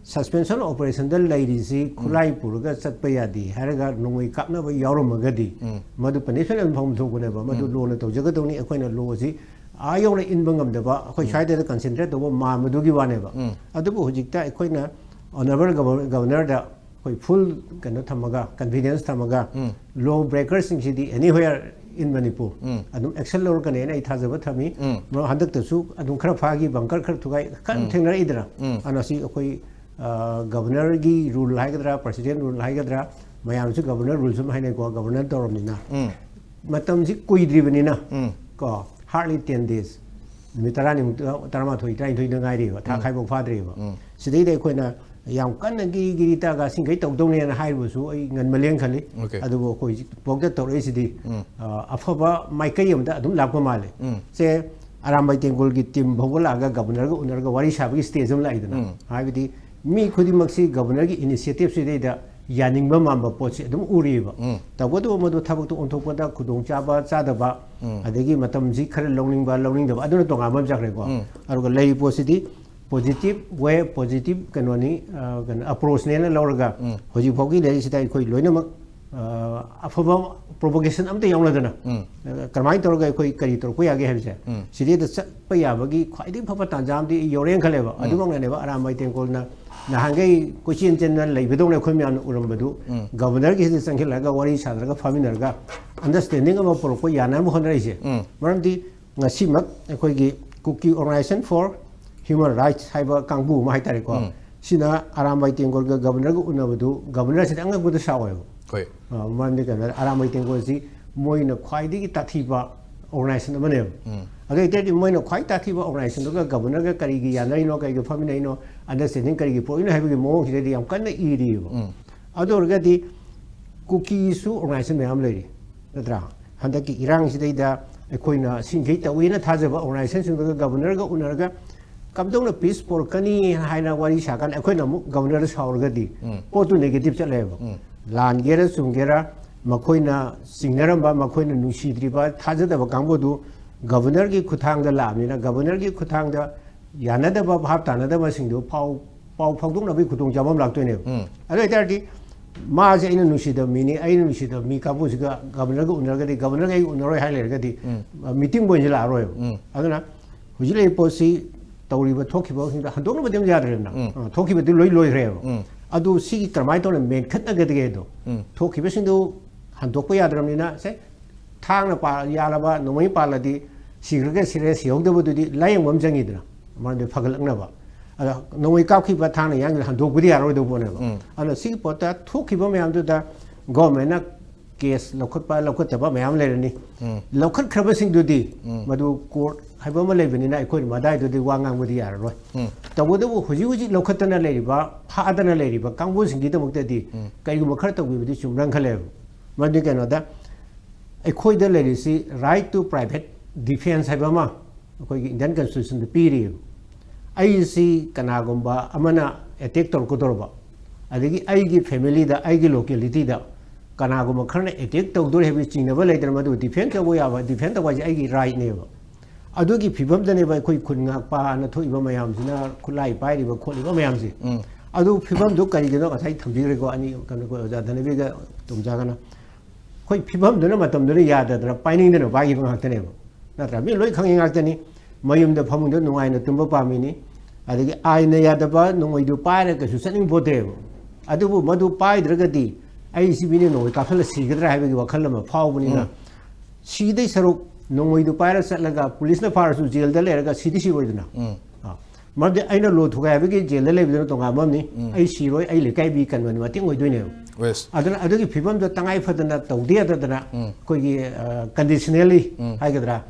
ꯁꯁꯄꯦꯟꯁꯟ ꯑꯣꯄꯔꯦꯁꯟꯗ ꯂꯩꯔꯤꯁꯤ ꯈꯨꯠꯂꯥꯏ ꯄꯨꯔꯒ ꯆꯠꯄ ꯌꯥꯗꯦ ꯍꯥꯏꯔꯒ ꯅꯣꯡꯃꯩ ꯀꯥꯞꯅꯕ ꯌꯥꯎꯔꯝꯃꯒꯗꯤ ꯎꯝ꯫ ꯃꯗꯨ ꯄꯅꯤꯁꯃꯦꯟ ꯑꯗꯨꯝ ꯐꯪꯐꯝ ꯊꯣꯛꯄꯅꯦꯕ꯫ ꯃꯗꯨ ꯎꯝ꯫ ꯂꯣꯅ ꯇꯧꯖꯒꯗꯧꯅꯤ꯫ ꯑꯩꯈꯣꯏꯅ ꯂꯣꯁꯤ ꯑꯥ ꯌꯧꯅ ꯏꯟꯕ ꯉꯝꯗꯕ, ꯑꯩꯈꯣꯏ ꯁ꯭ꯋꯥꯏꯗ ꯀꯟꯁꯦꯟꯇ꯭ꯔꯦꯠ ꯇꯧꯕ ꯃꯥꯟꯕꯗꯨꯒꯤ ꯋꯥꯅꯦꯕ꯫ ꯎꯝ꯫ ꯑꯗꯨꯕꯨ ꯍꯧꯖꯤꯛꯇ ꯑꯩꯈꯣꯏꯅ ꯑꯣꯅꯔꯦꯕꯜ ꯒꯕꯔꯅꯔꯗ ꯑꯩꯈꯣꯏ ꯐꯨꯜ ꯀꯩꯅꯣ ꯊꯝꯃꯒ, ꯀꯟꯐꯤꯗꯦꯟꯁ ꯊꯝꯃꯒ, ꯎꯝ꯫ ꯂꯣ ꯕ꯭ꯔꯦꯀꯔꯁꯤꯡꯁꯤꯗꯤ ꯑꯦꯅꯤꯋꯦꯌꯔ ꯏꯟ ꯃꯅꯤꯄꯨꯔ ꯎꯝ꯫ ꯑꯗꯨꯝ ꯑꯦꯛꯁꯟ ꯂꯧꯔꯛꯀꯅꯦꯅ ꯑꯩ ꯊꯥꯖꯕ ꯊꯝꯃꯤ꯫ ꯎꯝ꯫ ꯃꯔꯝ ꯍꯟꯗꯛꯇꯁꯨ ꯑꯗꯨꯝ ꯈꯔ ꯐꯥꯈꯤ, ꯕꯪꯀꯔ ꯈꯔ ꯊꯨꯒꯥꯏ, ꯈꯔ ꯎꯝ꯫ ꯊꯦꯡꯅꯔꯛꯏꯗꯅ꯫ ꯎꯝ꯫ ꯑꯗꯨꯅ ꯁꯤ ꯑꯩꯈꯣꯏ, ꯑ, ꯒꯕꯔꯅꯔꯒꯤ ꯔꯨꯜ ꯍꯥꯏꯒꯗ꯭ꯔꯥ, ꯄ꯭ꯔꯁꯤꯗꯦꯟ ꯔꯨꯜ ꯍꯥꯏꯒꯗ꯭ꯔꯥ, ꯃꯌꯥꯝꯁꯨ ꯒꯕꯔꯅꯔ ꯔꯨꯜ ꯁꯨꯝ ꯍꯥꯏꯅꯩꯀꯣ, ꯒꯕꯔꯅꯔ ꯇꯧꯔꯕꯅꯤꯅ꯫ ꯎꯝ꯫ ꯃꯇꯝꯁꯤ ꯀꯨꯏꯗ꯭ꯔꯤꯕꯅꯤꯅ, ꯎꯝ꯫ ꯀꯣ, ꯍꯥꯔꯗꯂꯤ ꯇꯦꯟ ꯗꯦꯖ, ꯅꯨꯃꯤꯠ ꯇꯔꯥꯅꯤꯃꯨꯛꯇ, ꯇꯔꯥꯃꯥꯊꯣꯏ, ꯇꯔꯥꯅꯤꯊꯣꯏꯗ ꯉꯥꯏꯔꯤꯕ, ꯊꯥ ꯎꯝ꯫ ꯈꯥꯏꯐꯥꯎ ꯐꯥꯗ꯭ꯔꯤꯕ꯫ ꯎꯝ꯫ ꯁꯤꯗꯩꯗ ꯑꯩꯈꯣꯏꯅ ꯌꯥꯝ ꯀꯟꯅ ꯒꯤꯔꯤ ꯒꯤꯔꯤ ꯇꯛꯑꯒ ꯁꯤꯡꯈꯩ ꯇꯧꯗꯧꯅꯦꯅ ꯍꯥꯏꯔꯤꯕꯁꯨ ꯑꯩ ꯉꯟꯃꯜꯂꯦꯅ ꯈꯜꯂꯤ꯫ Okay. ꯑꯗꯨꯕꯨ ꯑꯩꯈꯣꯏ ꯍꯧꯖꯤꯛ ꯐꯥꯎꯗ ꯇꯧꯔꯛꯏꯁꯤꯗꯤ ꯎꯝ. ꯑ, ꯑꯐꯕ ꯃꯥꯏꯀꯩ ꯑꯃꯗ ꯑꯗꯨꯝ ꯂꯥꯛꯄ ꯃꯥꯜꯂꯦ꯫ ꯎꯝ. ꯁꯦ, ꯑꯔꯥꯝꯕꯥꯏ ꯇꯦꯡꯒꯣꯜꯒꯤ ꯇꯤꯝ ꯐꯥꯎꯕ ꯂꯥꯛꯑꯒ ꯒꯕꯔꯅꯔꯒ ꯎꯅꯔꯒ ꯋꯥꯔꯤ ꯁꯥꯕꯒꯤ ꯁ꯭ꯇꯦꯖ ꯑꯃ ꯂꯥꯛꯏꯗꯅ꯫ ꯎꯝ. ꯍꯥꯏꯕꯗꯤ ꯃꯤ ꯈꯨꯗꯤꯡꯃꯛꯁꯤ ꯒꯕꯔꯅꯔꯒꯤ ꯏꯅꯤꯁꯤꯌꯦꯇꯤꯞꯁꯤꯗꯩꯗ ꯌꯥꯅꯤꯡꯕ ꯃꯥꯟꯕ ꯄꯣꯠꯁꯤ ꯑꯗꯨꯝ ꯎꯔꯤꯑꯕ꯫ ꯎꯝ. ꯇꯧꯕꯇꯕꯨ ꯃꯗꯨ ꯊꯕꯛꯇ ꯑꯣꯟꯊꯣꯛꯄꯗ ꯈꯨꯗꯣꯡꯆꯥꯕ ꯆꯥꯗꯕ, ꯎꯝ. ꯑꯗꯒꯤ ꯃꯇꯝꯁꯤ ꯈꯔ ꯂꯧꯅꯤꯡꯕ ꯂꯧꯅꯤꯡꯗꯕ, ꯑꯗꯨꯅ ꯇꯣꯉꯥꯟꯕ ꯑꯃ ꯆꯠꯈ꯭ꯔꯦꯀꯣ꯫ ꯎꯝ. ꯑꯗꯨꯒ ꯂꯩꯔꯤꯕ ꯄꯣꯠꯁꯤꯗꯤ positive way, positive ꯀꯩꯅꯣꯅꯤ, ꯑ, ꯀꯩꯅꯣ, ꯑꯦꯄ꯭ꯔꯣꯆꯅꯦꯅ ꯂꯧꯔꯒ ꯎꯝ. ꯍꯧꯖꯤꯛ ꯐꯥꯎꯒꯤ ꯂꯩꯔꯤꯁꯤꯗ ꯑꯩꯈꯣꯏ ꯂꯣꯏꯅꯃꯛ, ꯑ, ꯑꯐꯕ ꯄ꯭ꯔꯣꯚꯣꯀꯦꯁꯟ ꯑꯝꯇ ꯌꯥꯎꯅꯗꯅ, ꯎꯝ. ꯑ, ꯀꯔꯝꯍꯥꯏꯅ ꯇꯧꯔꯒ ꯑꯩꯈꯣꯏ ꯀꯔꯤ ꯇꯧꯔꯛꯄ ꯌꯥꯒꯦ ꯍꯥꯏꯕꯁꯦ ꯎꯝ. ꯁꯤꯗꯩꯗ ꯆꯠꯄ ꯌꯥꯕꯒꯤ ꯈ꯭ꯋꯥꯏꯗꯒꯤ ꯐꯕ ꯇꯥꯟꯖꯥ ꯑꯃꯗꯤ ꯑꯩ ꯌꯧꯔꯦꯅ ꯈꯜꯂꯦꯕ꯫ ꯎꯝ. ꯑꯗꯨꯃꯛꯅꯅꯦꯕ ꯑꯔꯥꯝꯕꯥꯏ ꯇꯦꯡꯒꯣꯜꯅ ꯅꯍꯥꯟꯈꯩ ꯀꯣꯏꯆꯦꯟ ꯆꯦꯟꯗꯅ ꯂꯩꯕꯗꯧꯅ ꯑꯩꯈꯣꯏ ꯃꯌꯥꯝꯅ ꯎꯔꯝꯕꯗꯨ ꯎꯝ. ꯒꯕꯔꯅꯔꯒꯤ ꯁꯤꯗ ꯆꯪꯁꯤꯜꯂꯒ ꯋꯥꯔꯤ ꯁꯥꯟꯅꯔꯒ ꯐꯥꯃꯤꯟꯅꯔꯒ ꯑꯟꯗꯔꯁ꯭ꯇꯦꯟꯗꯤꯡ ꯑꯃ ꯄꯨꯔꯛꯄ ꯌꯥꯅꯅꯕ ꯍꯣꯠꯅꯔꯤꯁꯦ꯫ ꯎꯝ. ꯃꯔꯝꯗꯤ ꯉꯁꯤꯃꯛ ꯑꯩꯈꯣꯏꯒꯤ Kuki Organisation for Human Rights ꯍꯥꯏꯕ ꯀꯥꯡꯕꯨ ꯑꯃ ꯍꯥꯏꯇꯥꯔꯦꯀꯣ, ꯎꯝ. ꯁꯤꯅ ꯑꯔꯥꯝꯕꯥꯏ ꯇꯦꯡꯒꯣꯜꯒ ꯒꯕꯔꯅꯔꯒ ꯎꯅꯕꯗꯨ ꯒꯕꯔꯅꯔꯁꯤꯗꯤ ꯑꯉꯛꯄꯗ ꯁꯥꯎꯋꯦꯕ꯫ ꯍꯣꯏ. ꯑ, ꯃꯔꯝꯗꯤ ꯀꯩꯅꯣ ꯍꯥꯏꯔꯗꯤ ꯑꯔꯥꯝꯕꯥꯏ ꯇꯦꯡꯒꯣꯜꯁꯤ ꯃꯣꯏꯅ ꯈ꯭ꯋꯥꯏꯗꯒꯤ ꯇꯥꯊꯤꯕ ꯑꯣꯔꯒꯅꯥꯏꯖꯦꯁꯟ ꯑꯃꯅꯦꯕ꯫ ꯎꯝ. ꯑꯗꯨ ꯑꯣꯏꯇꯥꯔꯗꯤ ꯃꯣꯏꯅ ꯈ꯭ꯋꯥꯏ ꯇꯥꯊꯤꯕ ꯑꯣꯔꯒꯅꯥꯏꯖꯦꯁꯟꯗꯨꯒ ꯒꯕꯔꯅꯔꯒ ꯀꯔꯤꯒꯤ ꯌꯥꯅꯔꯤꯅꯣ, ꯀꯔꯤꯒꯤ ꯐꯝꯃꯤꯟꯅꯩꯅꯣ, ꯑꯟꯗꯔꯁ꯭ꯇꯦꯟꯗꯤꯡ ꯀꯔꯤꯒꯤ ꯄꯨꯔꯛꯏꯅꯣ ꯍꯥꯏꯕꯒꯤ ꯃꯑꯣꯡꯁꯤꯗꯗꯤ ꯌꯥꯝ ꯀꯟꯅ ꯏꯔꯤꯑꯕ꯫ ꯎꯝ. ꯑꯗꯨ ꯑꯣꯏꯔꯒꯗꯤ ꯀꯨꯀꯤꯁꯨ ꯑꯣꯔꯒꯅꯥꯏꯖꯦꯁꯟ ꯃꯌꯥꯝ ꯂꯩꯔꯤ, ꯅꯠꯇ꯭ꯔꯥ? ꯍꯟꯗꯛꯀꯤ ꯏꯔꯥꯡꯁꯤꯗꯩꯗ ꯑꯩꯈꯣꯏꯅ ꯁꯤꯡꯈꯩ ꯇꯧꯏꯅ ꯊꯥꯖꯕ ꯑꯣꯔꯒꯅꯥꯏꯖꯦꯁꯟꯁꯤꯡꯗꯨꯒ ꯒꯕꯔꯅꯔꯒ ꯎꯅꯔꯒ ꯀꯝꯗꯧꯅ ꯄꯤꯁ ꯄꯨꯔꯛꯀꯅꯤ ꯍꯥꯏꯅ ꯋꯥꯔꯤ ꯁꯥꯀꯥꯟꯗ ꯑꯩꯈꯣꯏꯅ ꯑꯃꯨꯛ ꯒꯕꯔꯅꯔꯗ ꯁꯥꯎꯔꯒꯗꯤ ꯎꯝ. ꯄꯣꯠꯇꯨ ꯅꯦꯒꯦꯇꯤꯞ ꯆꯠꯂꯦꯕ꯫ ꯎꯝ. ꯂꯥꯟꯒꯦꯔꯥ ꯆꯨꯝꯒꯦꯔꯥ, ꯃꯈꯣꯏꯅ ꯆꯤꯡꯅꯔꯝꯕ, ꯃꯈꯣꯏꯅ ꯅꯨꯡꯁꯤꯗ꯭ꯔꯤꯕ, ꯊꯥꯖꯗꯕ ꯀꯥꯡꯕꯨꯗꯨ ꯒꯕꯔꯅꯔꯒꯤ ꯈꯨꯠꯊꯥꯡꯗ ꯂꯥꯛꯑꯕꯅꯤꯅ ꯒꯕꯔꯅꯔꯒꯤ ꯈꯨꯠꯊꯥꯡꯗ ꯌꯥꯅꯗꯕ, ꯚꯥꯞ ꯇꯥꯅꯗꯕꯁꯤꯡꯗꯨ ꯄꯥꯎ, ꯄꯥꯎ ꯐꯥꯎꯗꯣꯛꯅꯕꯒꯤ ꯈꯨꯗꯣꯡꯆꯥꯕ ꯑꯃ ꯂꯥꯛꯇꯣꯏꯅꯦꯕ꯫ ꯎꯝ. ꯑꯗꯨ ꯑꯣꯏꯇꯥꯔꯗꯤ ꯃꯥꯁꯦ ꯑꯩꯅ ꯅꯨꯡꯁꯤꯗꯕ ꯃꯤꯅꯤ, ꯑꯩꯅ ꯅꯨꯡꯁꯤꯗꯕ ꯃꯤ ꯀꯥꯡꯕꯨꯁꯤꯒ ꯒꯕꯔꯅꯔꯒ ꯎꯅꯔꯒꯗꯤ, ꯒꯕꯔꯅꯔꯒ ꯑꯩ ꯎꯅꯔꯣꯏ ꯍꯥꯏ ꯂꯩꯔꯒꯗꯤ, ꯎꯝ. ꯑ, ꯃꯤꯇꯤꯡꯕꯨ ꯑꯣꯏꯅꯁꯨ ꯂꯥꯛꯑꯔꯣꯏꯕ꯫ ꯎꯝ. ꯑꯗꯨꯅ ꯍꯧꯖꯤꯛ ꯂꯩꯔꯤꯕ ꯄꯣꯠꯁꯤ ꯇꯧꯔꯤꯕ ꯊꯣꯛꯈꯤꯕꯁꯤꯡꯗ ꯍꯟꯗꯣꯛꯅꯕꯗꯤ ꯑꯃ ꯌꯥꯗ꯭ꯔꯦꯗꯅ꯫ ꯎꯝ. ꯑ, ꯊꯣꯛꯈꯤꯕꯗꯤ ꯂꯣꯏ ꯂꯣꯏꯈ꯭ꯔꯦꯕ꯫ ꯎꯝ. ꯑꯗꯨ ꯁꯤꯒꯤ ꯀꯔꯝꯍꯥꯏꯅ ꯇꯧꯅ ꯃꯦꯟꯈꯠꯅꯒꯗꯒꯦꯗꯣ, ꯎꯝ. ꯊꯣꯛꯈꯤꯕꯁꯤꯡꯗꯨ ꯍꯟꯗꯣꯛꯄ ꯌꯥꯗ꯭ꯔꯕꯅꯤꯅ, ꯁꯦ, ꯊꯥꯡꯅ ꯄꯥ-, ꯌꯥꯜꯂꯕ ꯅꯣꯡꯃꯩ ꯄꯥꯜꯂꯗꯤ ꯁꯤꯈ꯭ꯔꯒ ꯁꯤꯔꯦ, ꯁꯤꯍꯧꯗꯕꯗꯨꯗꯤ ꯂꯥꯌꯦꯡꯕ ꯑꯃ ꯆꯪꯉꯤꯗꯅ, ꯃꯔꯝꯗꯤ ꯐꯒꯠꯂꯛꯅꯕ꯫ ꯑꯗ ꯅꯣꯡꯃꯩ ꯀꯥꯞꯈꯤꯕ ꯊꯥꯡꯅ ꯌꯥꯟꯈꯤꯕ ꯍꯟꯗꯣꯛꯄꯗꯤ ꯌꯥꯔꯣꯏꯗꯧꯕ ꯄꯣꯠꯅꯦꯕ꯫ ꯎꯝ. ꯑꯗꯨꯅ ꯁꯤꯒꯤ ꯄꯣꯠꯇ ꯊꯣꯛꯈꯤꯕ ꯃꯌꯥꯝꯗꯨꯗ ꯒꯣꯔꯃꯦꯟꯅ ꯀꯦꯁ ꯂꯧꯈꯠꯄ ꯂꯧꯈꯠꯇꯕ ꯃꯌꯥꯝ ꯂꯩꯔꯅꯤ꯫ ꯂꯧꯈꯠꯈ꯭ꯔꯕꯁꯤꯡꯗꯨꯗꯤ ꯃꯗꯨ ꯀꯣꯔꯠ ꯍꯥꯏꯕ ꯑꯃ ꯂꯩꯕꯅꯤꯅ ꯑꯩꯈꯣꯏꯅ ꯃꯗꯥꯏꯗꯨꯗꯤ ꯋꯥ ꯉꯥꯡꯕꯗꯤ ꯌꯥꯔꯔꯣꯏ꯫ ꯇꯧꯕꯇꯕꯨ ꯍꯧꯖꯤꯛ ꯍꯧꯖꯤꯛ ꯂꯧꯈꯠꯇꯅ ꯂꯩꯔꯤꯕ, ꯐꯥꯗꯅ ꯂꯩꯔꯤꯕ ꯀꯥꯡꯕꯨꯁꯤꯡꯒꯤꯗꯃꯛꯇꯗꯤ ꯀꯔꯤꯒꯨꯝꯕ ꯈꯔ ꯇꯧꯕꯤꯕꯗꯤ ꯆꯨꯝꯕ꯭ꯔꯅ ꯈꯜꯂꯦꯕ꯫ ꯃꯗꯨꯗꯤ ꯀꯩꯅꯣꯗ, ꯑꯩꯈꯣꯏꯗ ꯂꯩꯔꯤꯁꯤ right to private defence ꯍꯥꯏꯕ ꯑꯃ ꯑꯩꯈꯣꯏꯒꯤ ꯏꯟꯗꯤꯌꯟ ꯀꯟꯁꯇꯤꯇ꯭ꯌꯨꯁꯟꯗ ꯄꯤꯔꯤꯑꯕ꯫ ꯑꯩꯁꯤ ꯀꯅꯥꯒꯨꯝꯕ ꯑꯃꯅ ꯑꯦꯇꯦꯛ ꯇꯧꯔꯛꯀꯗꯧꯔꯕ, ꯑꯗꯒꯤ ꯑꯩꯒꯤ ꯐꯦꯃꯤꯂꯤꯗ, ꯑꯩꯒꯤ ꯂꯣꯀꯦꯂꯤꯇꯤꯗ ꯀꯅꯥꯒꯨꯝꯕ ꯈꯔꯅ ꯑꯦꯇꯦꯛ ꯇꯧꯗꯣꯔꯦ ꯍꯥꯏꯕꯒꯤ ꯆꯤꯡꯅꯕ ꯂꯩꯇꯅ ꯃꯗꯨ ꯗꯤꯐꯦꯟ ꯇꯧꯕ ꯌꯥꯕ, ꯗꯤꯐꯦꯟ ꯇꯧꯕ ꯍꯥꯏꯁꯦ ꯑꯩꯒꯤ ꯔꯥꯏꯠꯅꯦꯕ꯫ ꯑꯗꯨꯒꯤ ꯐꯤꯕꯝꯗꯅꯦꯕ ꯑꯩꯈꯣꯏ ꯈꯨꯟ ꯉꯥꯛꯄ ꯑꯅ ꯊꯣꯛꯏꯕ ꯃꯌꯥꯝꯁꯤꯅ, ꯈꯨꯠꯂꯥꯏ ꯄꯥꯏꯔꯤꯕ ꯈꯣꯠꯂꯤꯕ ꯃꯌꯥꯝꯁꯦ꯫ ꯑꯗꯨ ꯐꯤꯕꯝꯗꯨ ꯀꯔꯤꯒꯤꯅꯣ ꯉꯁꯥꯏ ꯊꯝꯕꯤꯈ꯭ꯔꯦꯀꯣ, ꯑꯅꯤ, ꯀꯩꯅꯣ, ꯑꯣꯖꯥ ꯙꯅꯕꯤꯔꯒ ꯇꯣꯝꯆꯥꯒꯅ꯫ ꯑꯩꯈꯣꯏ ꯐꯤꯕꯝꯗꯨꯅ ꯃꯇꯝꯗꯨꯅ ꯌꯥꯗꯗꯅ ꯄꯥꯏꯅꯤꯡꯗꯅ ꯄꯥꯏꯈꯤꯕ ꯉꯥꯛꯇꯅꯦꯕ, ꯅꯠꯇ꯭ꯔꯥ? ꯃꯤ ꯂꯣꯏ ꯈꯪꯉꯤ ꯉꯥꯛꯇꯅꯤ꯫ ꯃꯌꯨꯝꯗ ꯐꯃꯨꯡꯗ ꯅꯨꯡꯉꯥꯏꯅ ꯇꯨꯝꯕ ꯄꯥꯝꯃꯤꯅꯤ, ꯑꯗꯒꯤ ꯑꯥꯏꯟꯅ ꯌꯥꯗꯕ ꯅꯣꯡꯃꯩꯗꯨ ꯄꯥꯏꯔꯒ ꯀꯩꯁꯨ ꯆꯠꯅꯤꯡ ꯄꯣꯠꯇꯦꯕ꯫ ꯑꯗꯨꯕꯨ ꯃꯗꯨ ꯄꯥꯏꯗ꯭ꯔꯒꯗꯤ ꯑꯩ ꯁꯤ ꯃꯤꯅ ꯅꯣꯡꯃꯩ ꯀꯥꯞꯁꯜꯂ ꯁꯤꯒꯗ꯭ꯔꯥ ꯍꯥꯏꯕꯒꯤ ꯋꯥꯈꯜ ꯑꯃ ꯐꯥꯎꯕꯅꯤꯅ, ꯁꯤꯗꯩ ꯁꯔꯨꯛ ꯅꯣꯡꯃꯩꯗꯨ ꯄꯥꯏꯔ ꯆꯠꯂꯒ ꯄꯨꯂꯤꯁꯅ ꯐꯥꯔꯁꯨ ꯖꯦꯜꯗ ꯂꯩꯔꯒ ꯁꯤꯗꯤ ꯁꯤꯔꯣꯏꯗꯅ꯫ ꯑꯥ, ꯃꯔꯝꯗꯤ ꯑꯩꯅ ꯂꯣ ꯊꯨꯒꯥꯏꯕꯒꯤ ꯖꯦꯜꯗ ꯂꯩꯕꯗꯨꯅ ꯇꯣꯉꯥꯟꯕ ꯑꯃꯅꯤ꯫ ꯑꯩ ꯁꯤꯔꯣꯏ, ꯑꯩ ꯂꯩꯀꯥꯏ ꯃꯤ ꯀꯟꯕꯅꯤ, ꯃꯇꯦꯡ ꯑꯣꯏꯗꯣꯏꯅꯦꯕ꯫ ꯑꯗꯨꯅ ꯑꯗꯨꯒꯤ ꯐꯤꯕꯝꯗ ꯇꯉꯥꯏ ꯐꯗꯅ ꯇꯧꯗ ꯌꯥꯗꯗꯅ ꯑꯩꯈꯣꯏꯒꯤ ꯀꯟꯗꯤꯁꯅꯦꯜꯂꯤ ꯍꯥꯏꯒꯗ꯭ꯔꯥ,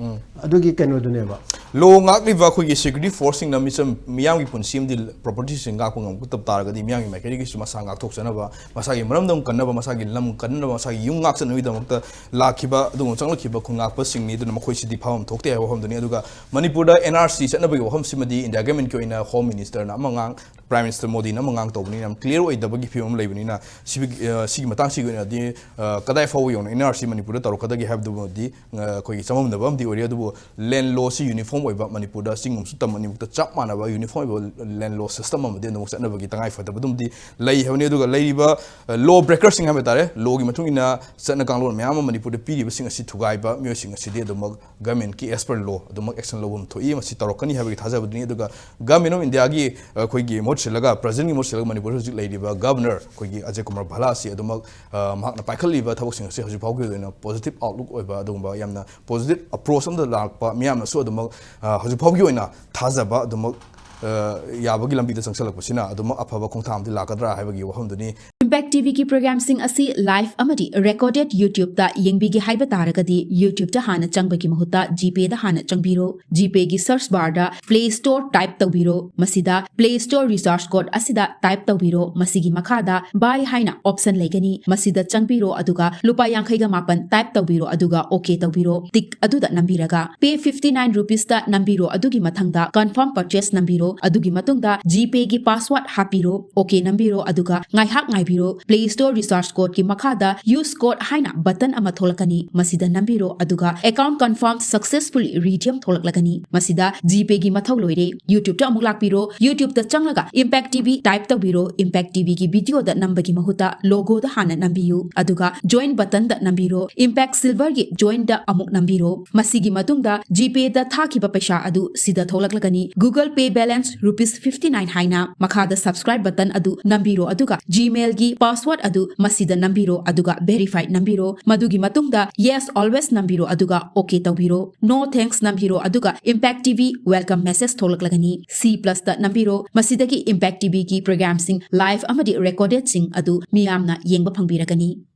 ꯑꯗꯨꯒꯤ ꯀꯩꯅꯣꯗꯨꯅꯦꯕ꯫ ꯂꯣ ꯉꯥꯛꯂꯤꯕ ꯑꯩꯈꯣꯏꯒꯤ ꯁꯦꯀ꯭ꯌꯨꯔꯤꯇꯤ ꯐꯣꯔꯁꯁꯤꯡꯅ ꯃꯤꯆꯝ, ꯃꯤꯌꯥꯝꯒꯤ ꯄꯨꯟꯁꯤ ꯑꯃꯗꯤ ꯄ꯭ꯔꯣꯄꯔꯇꯤꯁꯤꯡ ꯉꯥꯛꯄ ꯉꯝꯒꯗꯕ ꯇꯥꯔꯒꯗꯤ ꯃꯤꯌꯥꯝꯒꯤ ꯃꯥꯏꯀꯩꯗꯒꯤꯁꯨ ꯃꯁꯥ ꯉꯥꯛꯊꯣꯛꯆꯅꯕ, ꯃꯁꯥꯒꯤ ꯃꯔꯝꯗꯝ ꯀꯟꯅꯕ, ꯃꯁꯥꯒꯤ ꯂꯝ ꯀꯟꯅꯕ, ꯃꯁꯥꯒꯤ ꯌꯨꯝ ꯉꯥꯛꯆꯅꯕꯒꯤꯗꯃꯛꯇ ꯂꯥꯛꯈꯤꯕ ꯑꯗꯨꯒꯨꯝꯕ ꯆꯪꯂꯛꯈꯤꯕ ꯈꯨꯟ ꯉꯥꯛꯄꯁꯤꯡꯅꯤ꯫ ꯑꯗꯨꯅ ꯃꯈꯣꯏꯁꯤꯗꯤ ꯐꯥꯐꯝ ꯊꯣꯛꯇꯦ ꯍꯥꯏꯕ ꯋꯥꯐꯝꯗꯨꯅꯤ꯫ ꯑꯗꯨꯒ ꯃꯅꯤꯄꯨꯔꯗ ꯑꯦꯟ ꯑꯥꯔ ꯁꯤ ꯆꯠꯅꯕꯒꯤ ꯋꯥꯐꯝꯁꯤꯃꯗꯤ ꯏꯟꯗꯤꯌꯥ ꯒꯃꯦꯟꯒꯤ ꯑꯣꯏꯅ ꯍꯣꯝ ꯃꯤꯅꯤꯁꯇꯔꯅ ꯑꯃ ꯉꯥꯡ-, ꯄ꯭ꯔꯥꯏꯝ ꯃꯤꯅꯤꯁꯇꯔ ꯃꯣꯗꯤꯅ ꯑꯃ ꯉꯥꯡ ꯇꯧꯕꯅꯤꯅ ꯌꯥꯝ ꯀ꯭ꯂꯤꯌꯥꯔ ꯑꯣꯏꯗꯕꯒꯤ ꯐꯤꯕꯝ ꯑꯃ ꯂꯩꯕꯅꯤꯅ ꯁꯤꯒꯤ, ꯑ, ꯁꯤꯒꯤ ꯃꯇꯥꯡꯁꯤꯒꯤ ꯑꯣꯏꯅꯗꯤ, ꯑ, ꯀꯗꯥꯏ ꯐꯥꯎꯕ ꯌꯧꯅ ꯑꯦꯟ ꯑꯥꯔ ꯁꯤ ꯃꯅꯤꯄꯨꯔꯗ ꯇꯧꯔꯛꯀꯗꯒꯦ ꯍꯥꯏꯕꯗꯨꯃꯗꯤ, ꯑ, ꯑꯩꯈꯣꯏꯒꯤ ꯆꯃꯝꯅꯕ ꯑꯃꯗꯤ ꯑꯣꯏꯔꯤ꯫ ꯑꯗꯨꯕꯨ ꯂꯦꯟ ꯂꯣꯁꯤ ꯌꯨꯅꯤꯐꯣꯔꯝ ꯑꯣꯏꯕ, ꯃꯅꯤꯄꯨꯔꯗ ꯆꯤꯡ ꯑꯃꯁꯨꯡ ꯇꯝ ꯑꯅꯤꯃꯛꯇ ꯆꯞ ꯃꯥꯟꯅꯕ ꯌꯨꯅꯤꯐꯣꯔꯝ ꯑꯣꯏꯕ ꯂꯦꯟ ꯂꯣ ꯁꯤꯁꯇꯝ ꯑꯃꯗꯤ ꯑꯗꯨꯃꯛ ꯆꯠꯅꯕꯒꯤ ꯇꯉꯥꯏ ꯐꯗꯕꯗꯨꯃꯗꯤ ꯂꯩ ꯍꯥꯏꯕꯅꯤ꯫ ꯑꯗꯨꯒ ꯂꯩꯔꯤꯕ, ꯑ, ꯂꯣ ꯕ꯭ꯔꯦꯀꯔꯁꯤꯡ ꯍꯥꯏꯕ ꯇꯥꯔꯦ, ꯂꯣꯒꯤ ꯃꯇꯨꯡ ꯏꯟꯅ ꯆꯠꯅ ꯀꯥꯡꯂꯣꯟ ꯃꯌꯥꯝ ꯑꯃ ꯃꯅꯤꯄꯨꯔꯗ ꯄꯤꯔꯤꯕꯁꯤꯡ ꯑꯁꯤ ꯊꯨꯒꯥꯏꯕ ꯃꯤꯑꯣꯏꯁꯤꯡ ꯑꯁꯤꯗꯤ ꯑꯗꯨꯃꯛ ꯒꯃꯦꯟꯀꯤ as per law ꯑꯗꯨꯃꯛ ꯑꯦꯛꯁꯟ ꯂꯧꯐꯝ ꯊꯣꯛꯏ꯫ ꯃꯁꯤ ꯇꯧꯔꯛꯀꯅꯤ ꯍꯥꯏꯕꯒꯤ ꯊꯥꯖꯕꯗꯨꯅꯤ꯫ ꯑꯗꯨꯒ ꯒꯃꯦꯟ ꯑꯣꯐ ꯏꯟꯗꯤꯌꯥꯒꯤ ꯑꯩꯈꯣꯏꯒꯤ ꯃꯍꯨꯠ ꯁꯤꯜꯂꯒ, ꯄ꯭ꯔꯖꯦꯟꯒꯤ ꯃꯍꯨꯠ ꯁꯤꯜꯂꯒ ꯃꯅꯤꯄꯨꯔꯗ ꯍꯧꯖꯤꯛ ꯂꯩꯔꯤꯕ ꯒꯕꯔꯅꯔ ꯑꯩꯈꯣꯏꯒꯤ ꯑꯖꯌ ꯀꯨꯃꯥꯔ ꯚꯜꯂꯥ ꯑꯁꯤ ꯑꯗꯨꯃꯛ, ꯑ, ꯃꯍꯥꯛꯅ ꯄꯥꯏꯈꯠꯂꯤꯕ ꯊꯕꯛꯁꯤꯡ ꯑꯁꯤ ꯍꯧꯖꯤꯛ ꯐꯥꯎꯒꯤ ꯑꯣꯏꯅ ꯄꯣꯖꯤꯇꯤꯚ ꯑꯥꯎꯠꯂꯨꯛ ꯑꯣꯏꯕ, ꯑꯗꯨꯒꯨꯝꯕ ꯌꯥꯝꯅ ꯄꯣꯖꯤꯇꯤꯚ ꯑꯦꯄ꯭ꯔꯣꯆ ꯑꯃꯗ ꯂꯥꯛꯄ ꯃꯤꯌꯥꯝꯅꯁꯨ ꯑꯗꯨꯃꯛ, ꯑ, ꯍꯧꯖꯤꯛ ꯐꯥꯎꯒꯤ ꯑꯣꯏꯅ ꯊꯥꯖꯕ ꯑꯗꯨꯃꯛ, ꯑ, ꯌꯥꯕꯒꯤ ꯂꯝꯕꯤꯗ ꯆꯪꯁꯤꯜꯂꯛꯄꯁꯤꯅ ꯑꯗꯨꯃꯛ ꯑꯐꯕ ꯈꯣꯡꯊꯥꯡ ꯑꯃꯗꯤ ꯂꯥꯛꯀꯗ꯭ꯔꯥ ꯍꯥꯏꯕꯒꯤ ꯋꯥꯐꯝꯗꯨꯅꯤ꯫ Impact TVꯒꯤ programꯁꯤꯡ ꯑꯁꯤ live ꯑꯃꯗꯤ recorded YouTubeꯇ ꯌꯦꯡꯕꯤꯒꯦ ꯍꯥꯏꯕ ꯇꯥꯔꯒꯗꯤ, YouTubeꯇ ꯍꯥꯟꯅ ꯆꯪꯕꯒꯤ ꯃꯍꯨꯠꯇ GPayꯗ ꯍꯥꯟꯅ ꯆꯪꯕꯤꯔꯣ꯫ GPayꯒꯤ search barꯗ Play Store type ꯇꯧꯕꯤꯔꯣ꯫ ꯃꯁꯤꯗ Play Store recharge code ꯑꯁꯤꯗ type ꯇꯧꯕꯤꯔꯣ꯫ ꯃꯁꯤꯒꯤ ꯃꯈꯥꯗ Buy ꯍꯥꯏꯅ option ꯂꯩꯒꯅꯤ꯫ ꯃꯁꯤꯗ ꯆꯪꯕꯤꯔꯣ, ꯑꯗꯨꯒ ꯂꯨꯄꯥ ꯌꯥꯡꯈꯩꯒ ꯃꯥꯄꯟ type ꯇꯧꯕꯤꯔꯣ, ꯑꯗꯨꯒ OK ꯇꯧꯕꯤꯔꯣ꯫ Tick ꯑꯗꯨꯗ ꯅꯝꯕꯤꯔꯒ Pay fifty nine rupeesꯇ ꯅꯝꯕꯤꯔꯣ, ꯑꯗꯨꯒꯤ ꯃꯊꯪꯗ Confirm Purchase ꯅꯝꯕꯤꯔꯣ꯫ ꯑꯗꯨꯒꯤ ꯃꯇꯨꯡꯗ GPayꯒꯤ password ꯍꯥꯞꯄꯤꯔꯣ, OK ꯅꯝꯕꯤꯔꯣ, ꯑꯗꯨꯒ ꯉꯥꯏꯍꯥꯛ ꯉꯥꯏꯕꯤꯔꯣ꯫ Play Store recharge codeꯀꯤ ꯃꯈꯥꯗ Use Code ꯍꯥꯏꯅ button ꯑꯃ ꯊꯣꯛꯂꯛꯀꯅꯤ꯫ ꯃꯁꯤꯗ ꯅꯝꯕꯤꯔꯣ, ꯑꯗꯨꯒ Account Confirmed Successfully Redeemed ꯊꯣꯛꯂꯛꯂꯒꯅꯤ꯫ ꯃꯁꯤꯗ GPayꯒꯤ ꯃꯊꯧ ꯂꯣꯏꯔꯦ꯫ YouTubeꯇ ꯑꯃꯨꯛ ꯂꯥꯛꯄꯤꯔꯣ꯫ YouTubeꯇ ꯆꯪꯂꯒ Impact TV type ꯇꯧꯕꯤꯔꯣ꯫ Impact TVꯒꯤ videoꯗ ꯅꯝꯕꯒꯤ ꯃꯍꯨꯠꯇ logoꯗ ꯍꯥꯟꯅ ꯅꯝꯕꯤꯌꯨ, ꯑꯗꯨꯒ Join buttonꯗ ꯅꯝꯕꯤꯔꯣ꯫ Impact Silverꯒꯤ Joinꯗ ꯑꯃꯨꯛ ꯅꯝꯕꯤꯔꯣ꯫ ꯃꯁꯤꯒꯤ ꯃꯇꯨꯡꯗ GPayꯗ ꯊꯥꯈꯤꯕ ꯄꯩꯁꯥ ꯑꯗꯨ ꯁꯤꯗ ꯊꯣꯛꯂꯛꯂꯒꯅꯤ꯫ Google Pay balance rupees fifty nine ꯍꯥꯏꯅ꯫ ꯃꯈꯥꯗ Subscribe button ꯑꯗꯨ ꯅꯝꯕꯤꯔꯣ, ꯑꯗꯨꯒ Gmailꯒꯤ password ꯑꯗꯨ ꯃꯁꯤꯗ ꯅꯝꯕꯤꯔꯣ, ꯑꯗꯨꯒ Verify ꯅꯝꯕꯤꯔꯣ꯫ ꯃꯗꯨꯒꯤ ꯃꯇꯨꯡꯗ Yes Always ꯅꯝꯕꯤꯔꯣ, ꯑꯗꯨꯒ OK ꯇꯧꯕꯤꯔꯣ꯫ No Thanks ꯅꯝꯕꯤꯔꯣ, ꯑꯗꯨꯒ Impact TV welcome message ꯊꯣꯛꯂꯛꯂꯒꯅꯤ꯫ C plusꯇ ꯅꯝꯕꯤꯔꯣ꯫ ꯃꯁꯤꯗꯒꯤ Impact TVꯒꯤ programꯁꯤꯡ live ꯑꯃꯗꯤ recordedꯁꯤꯡ ꯑꯗꯨ ꯃꯤꯌꯥꯝꯅ ꯌꯦꯡꯕ ꯐꯪꯕꯤꯔꯒꯅꯤ꯫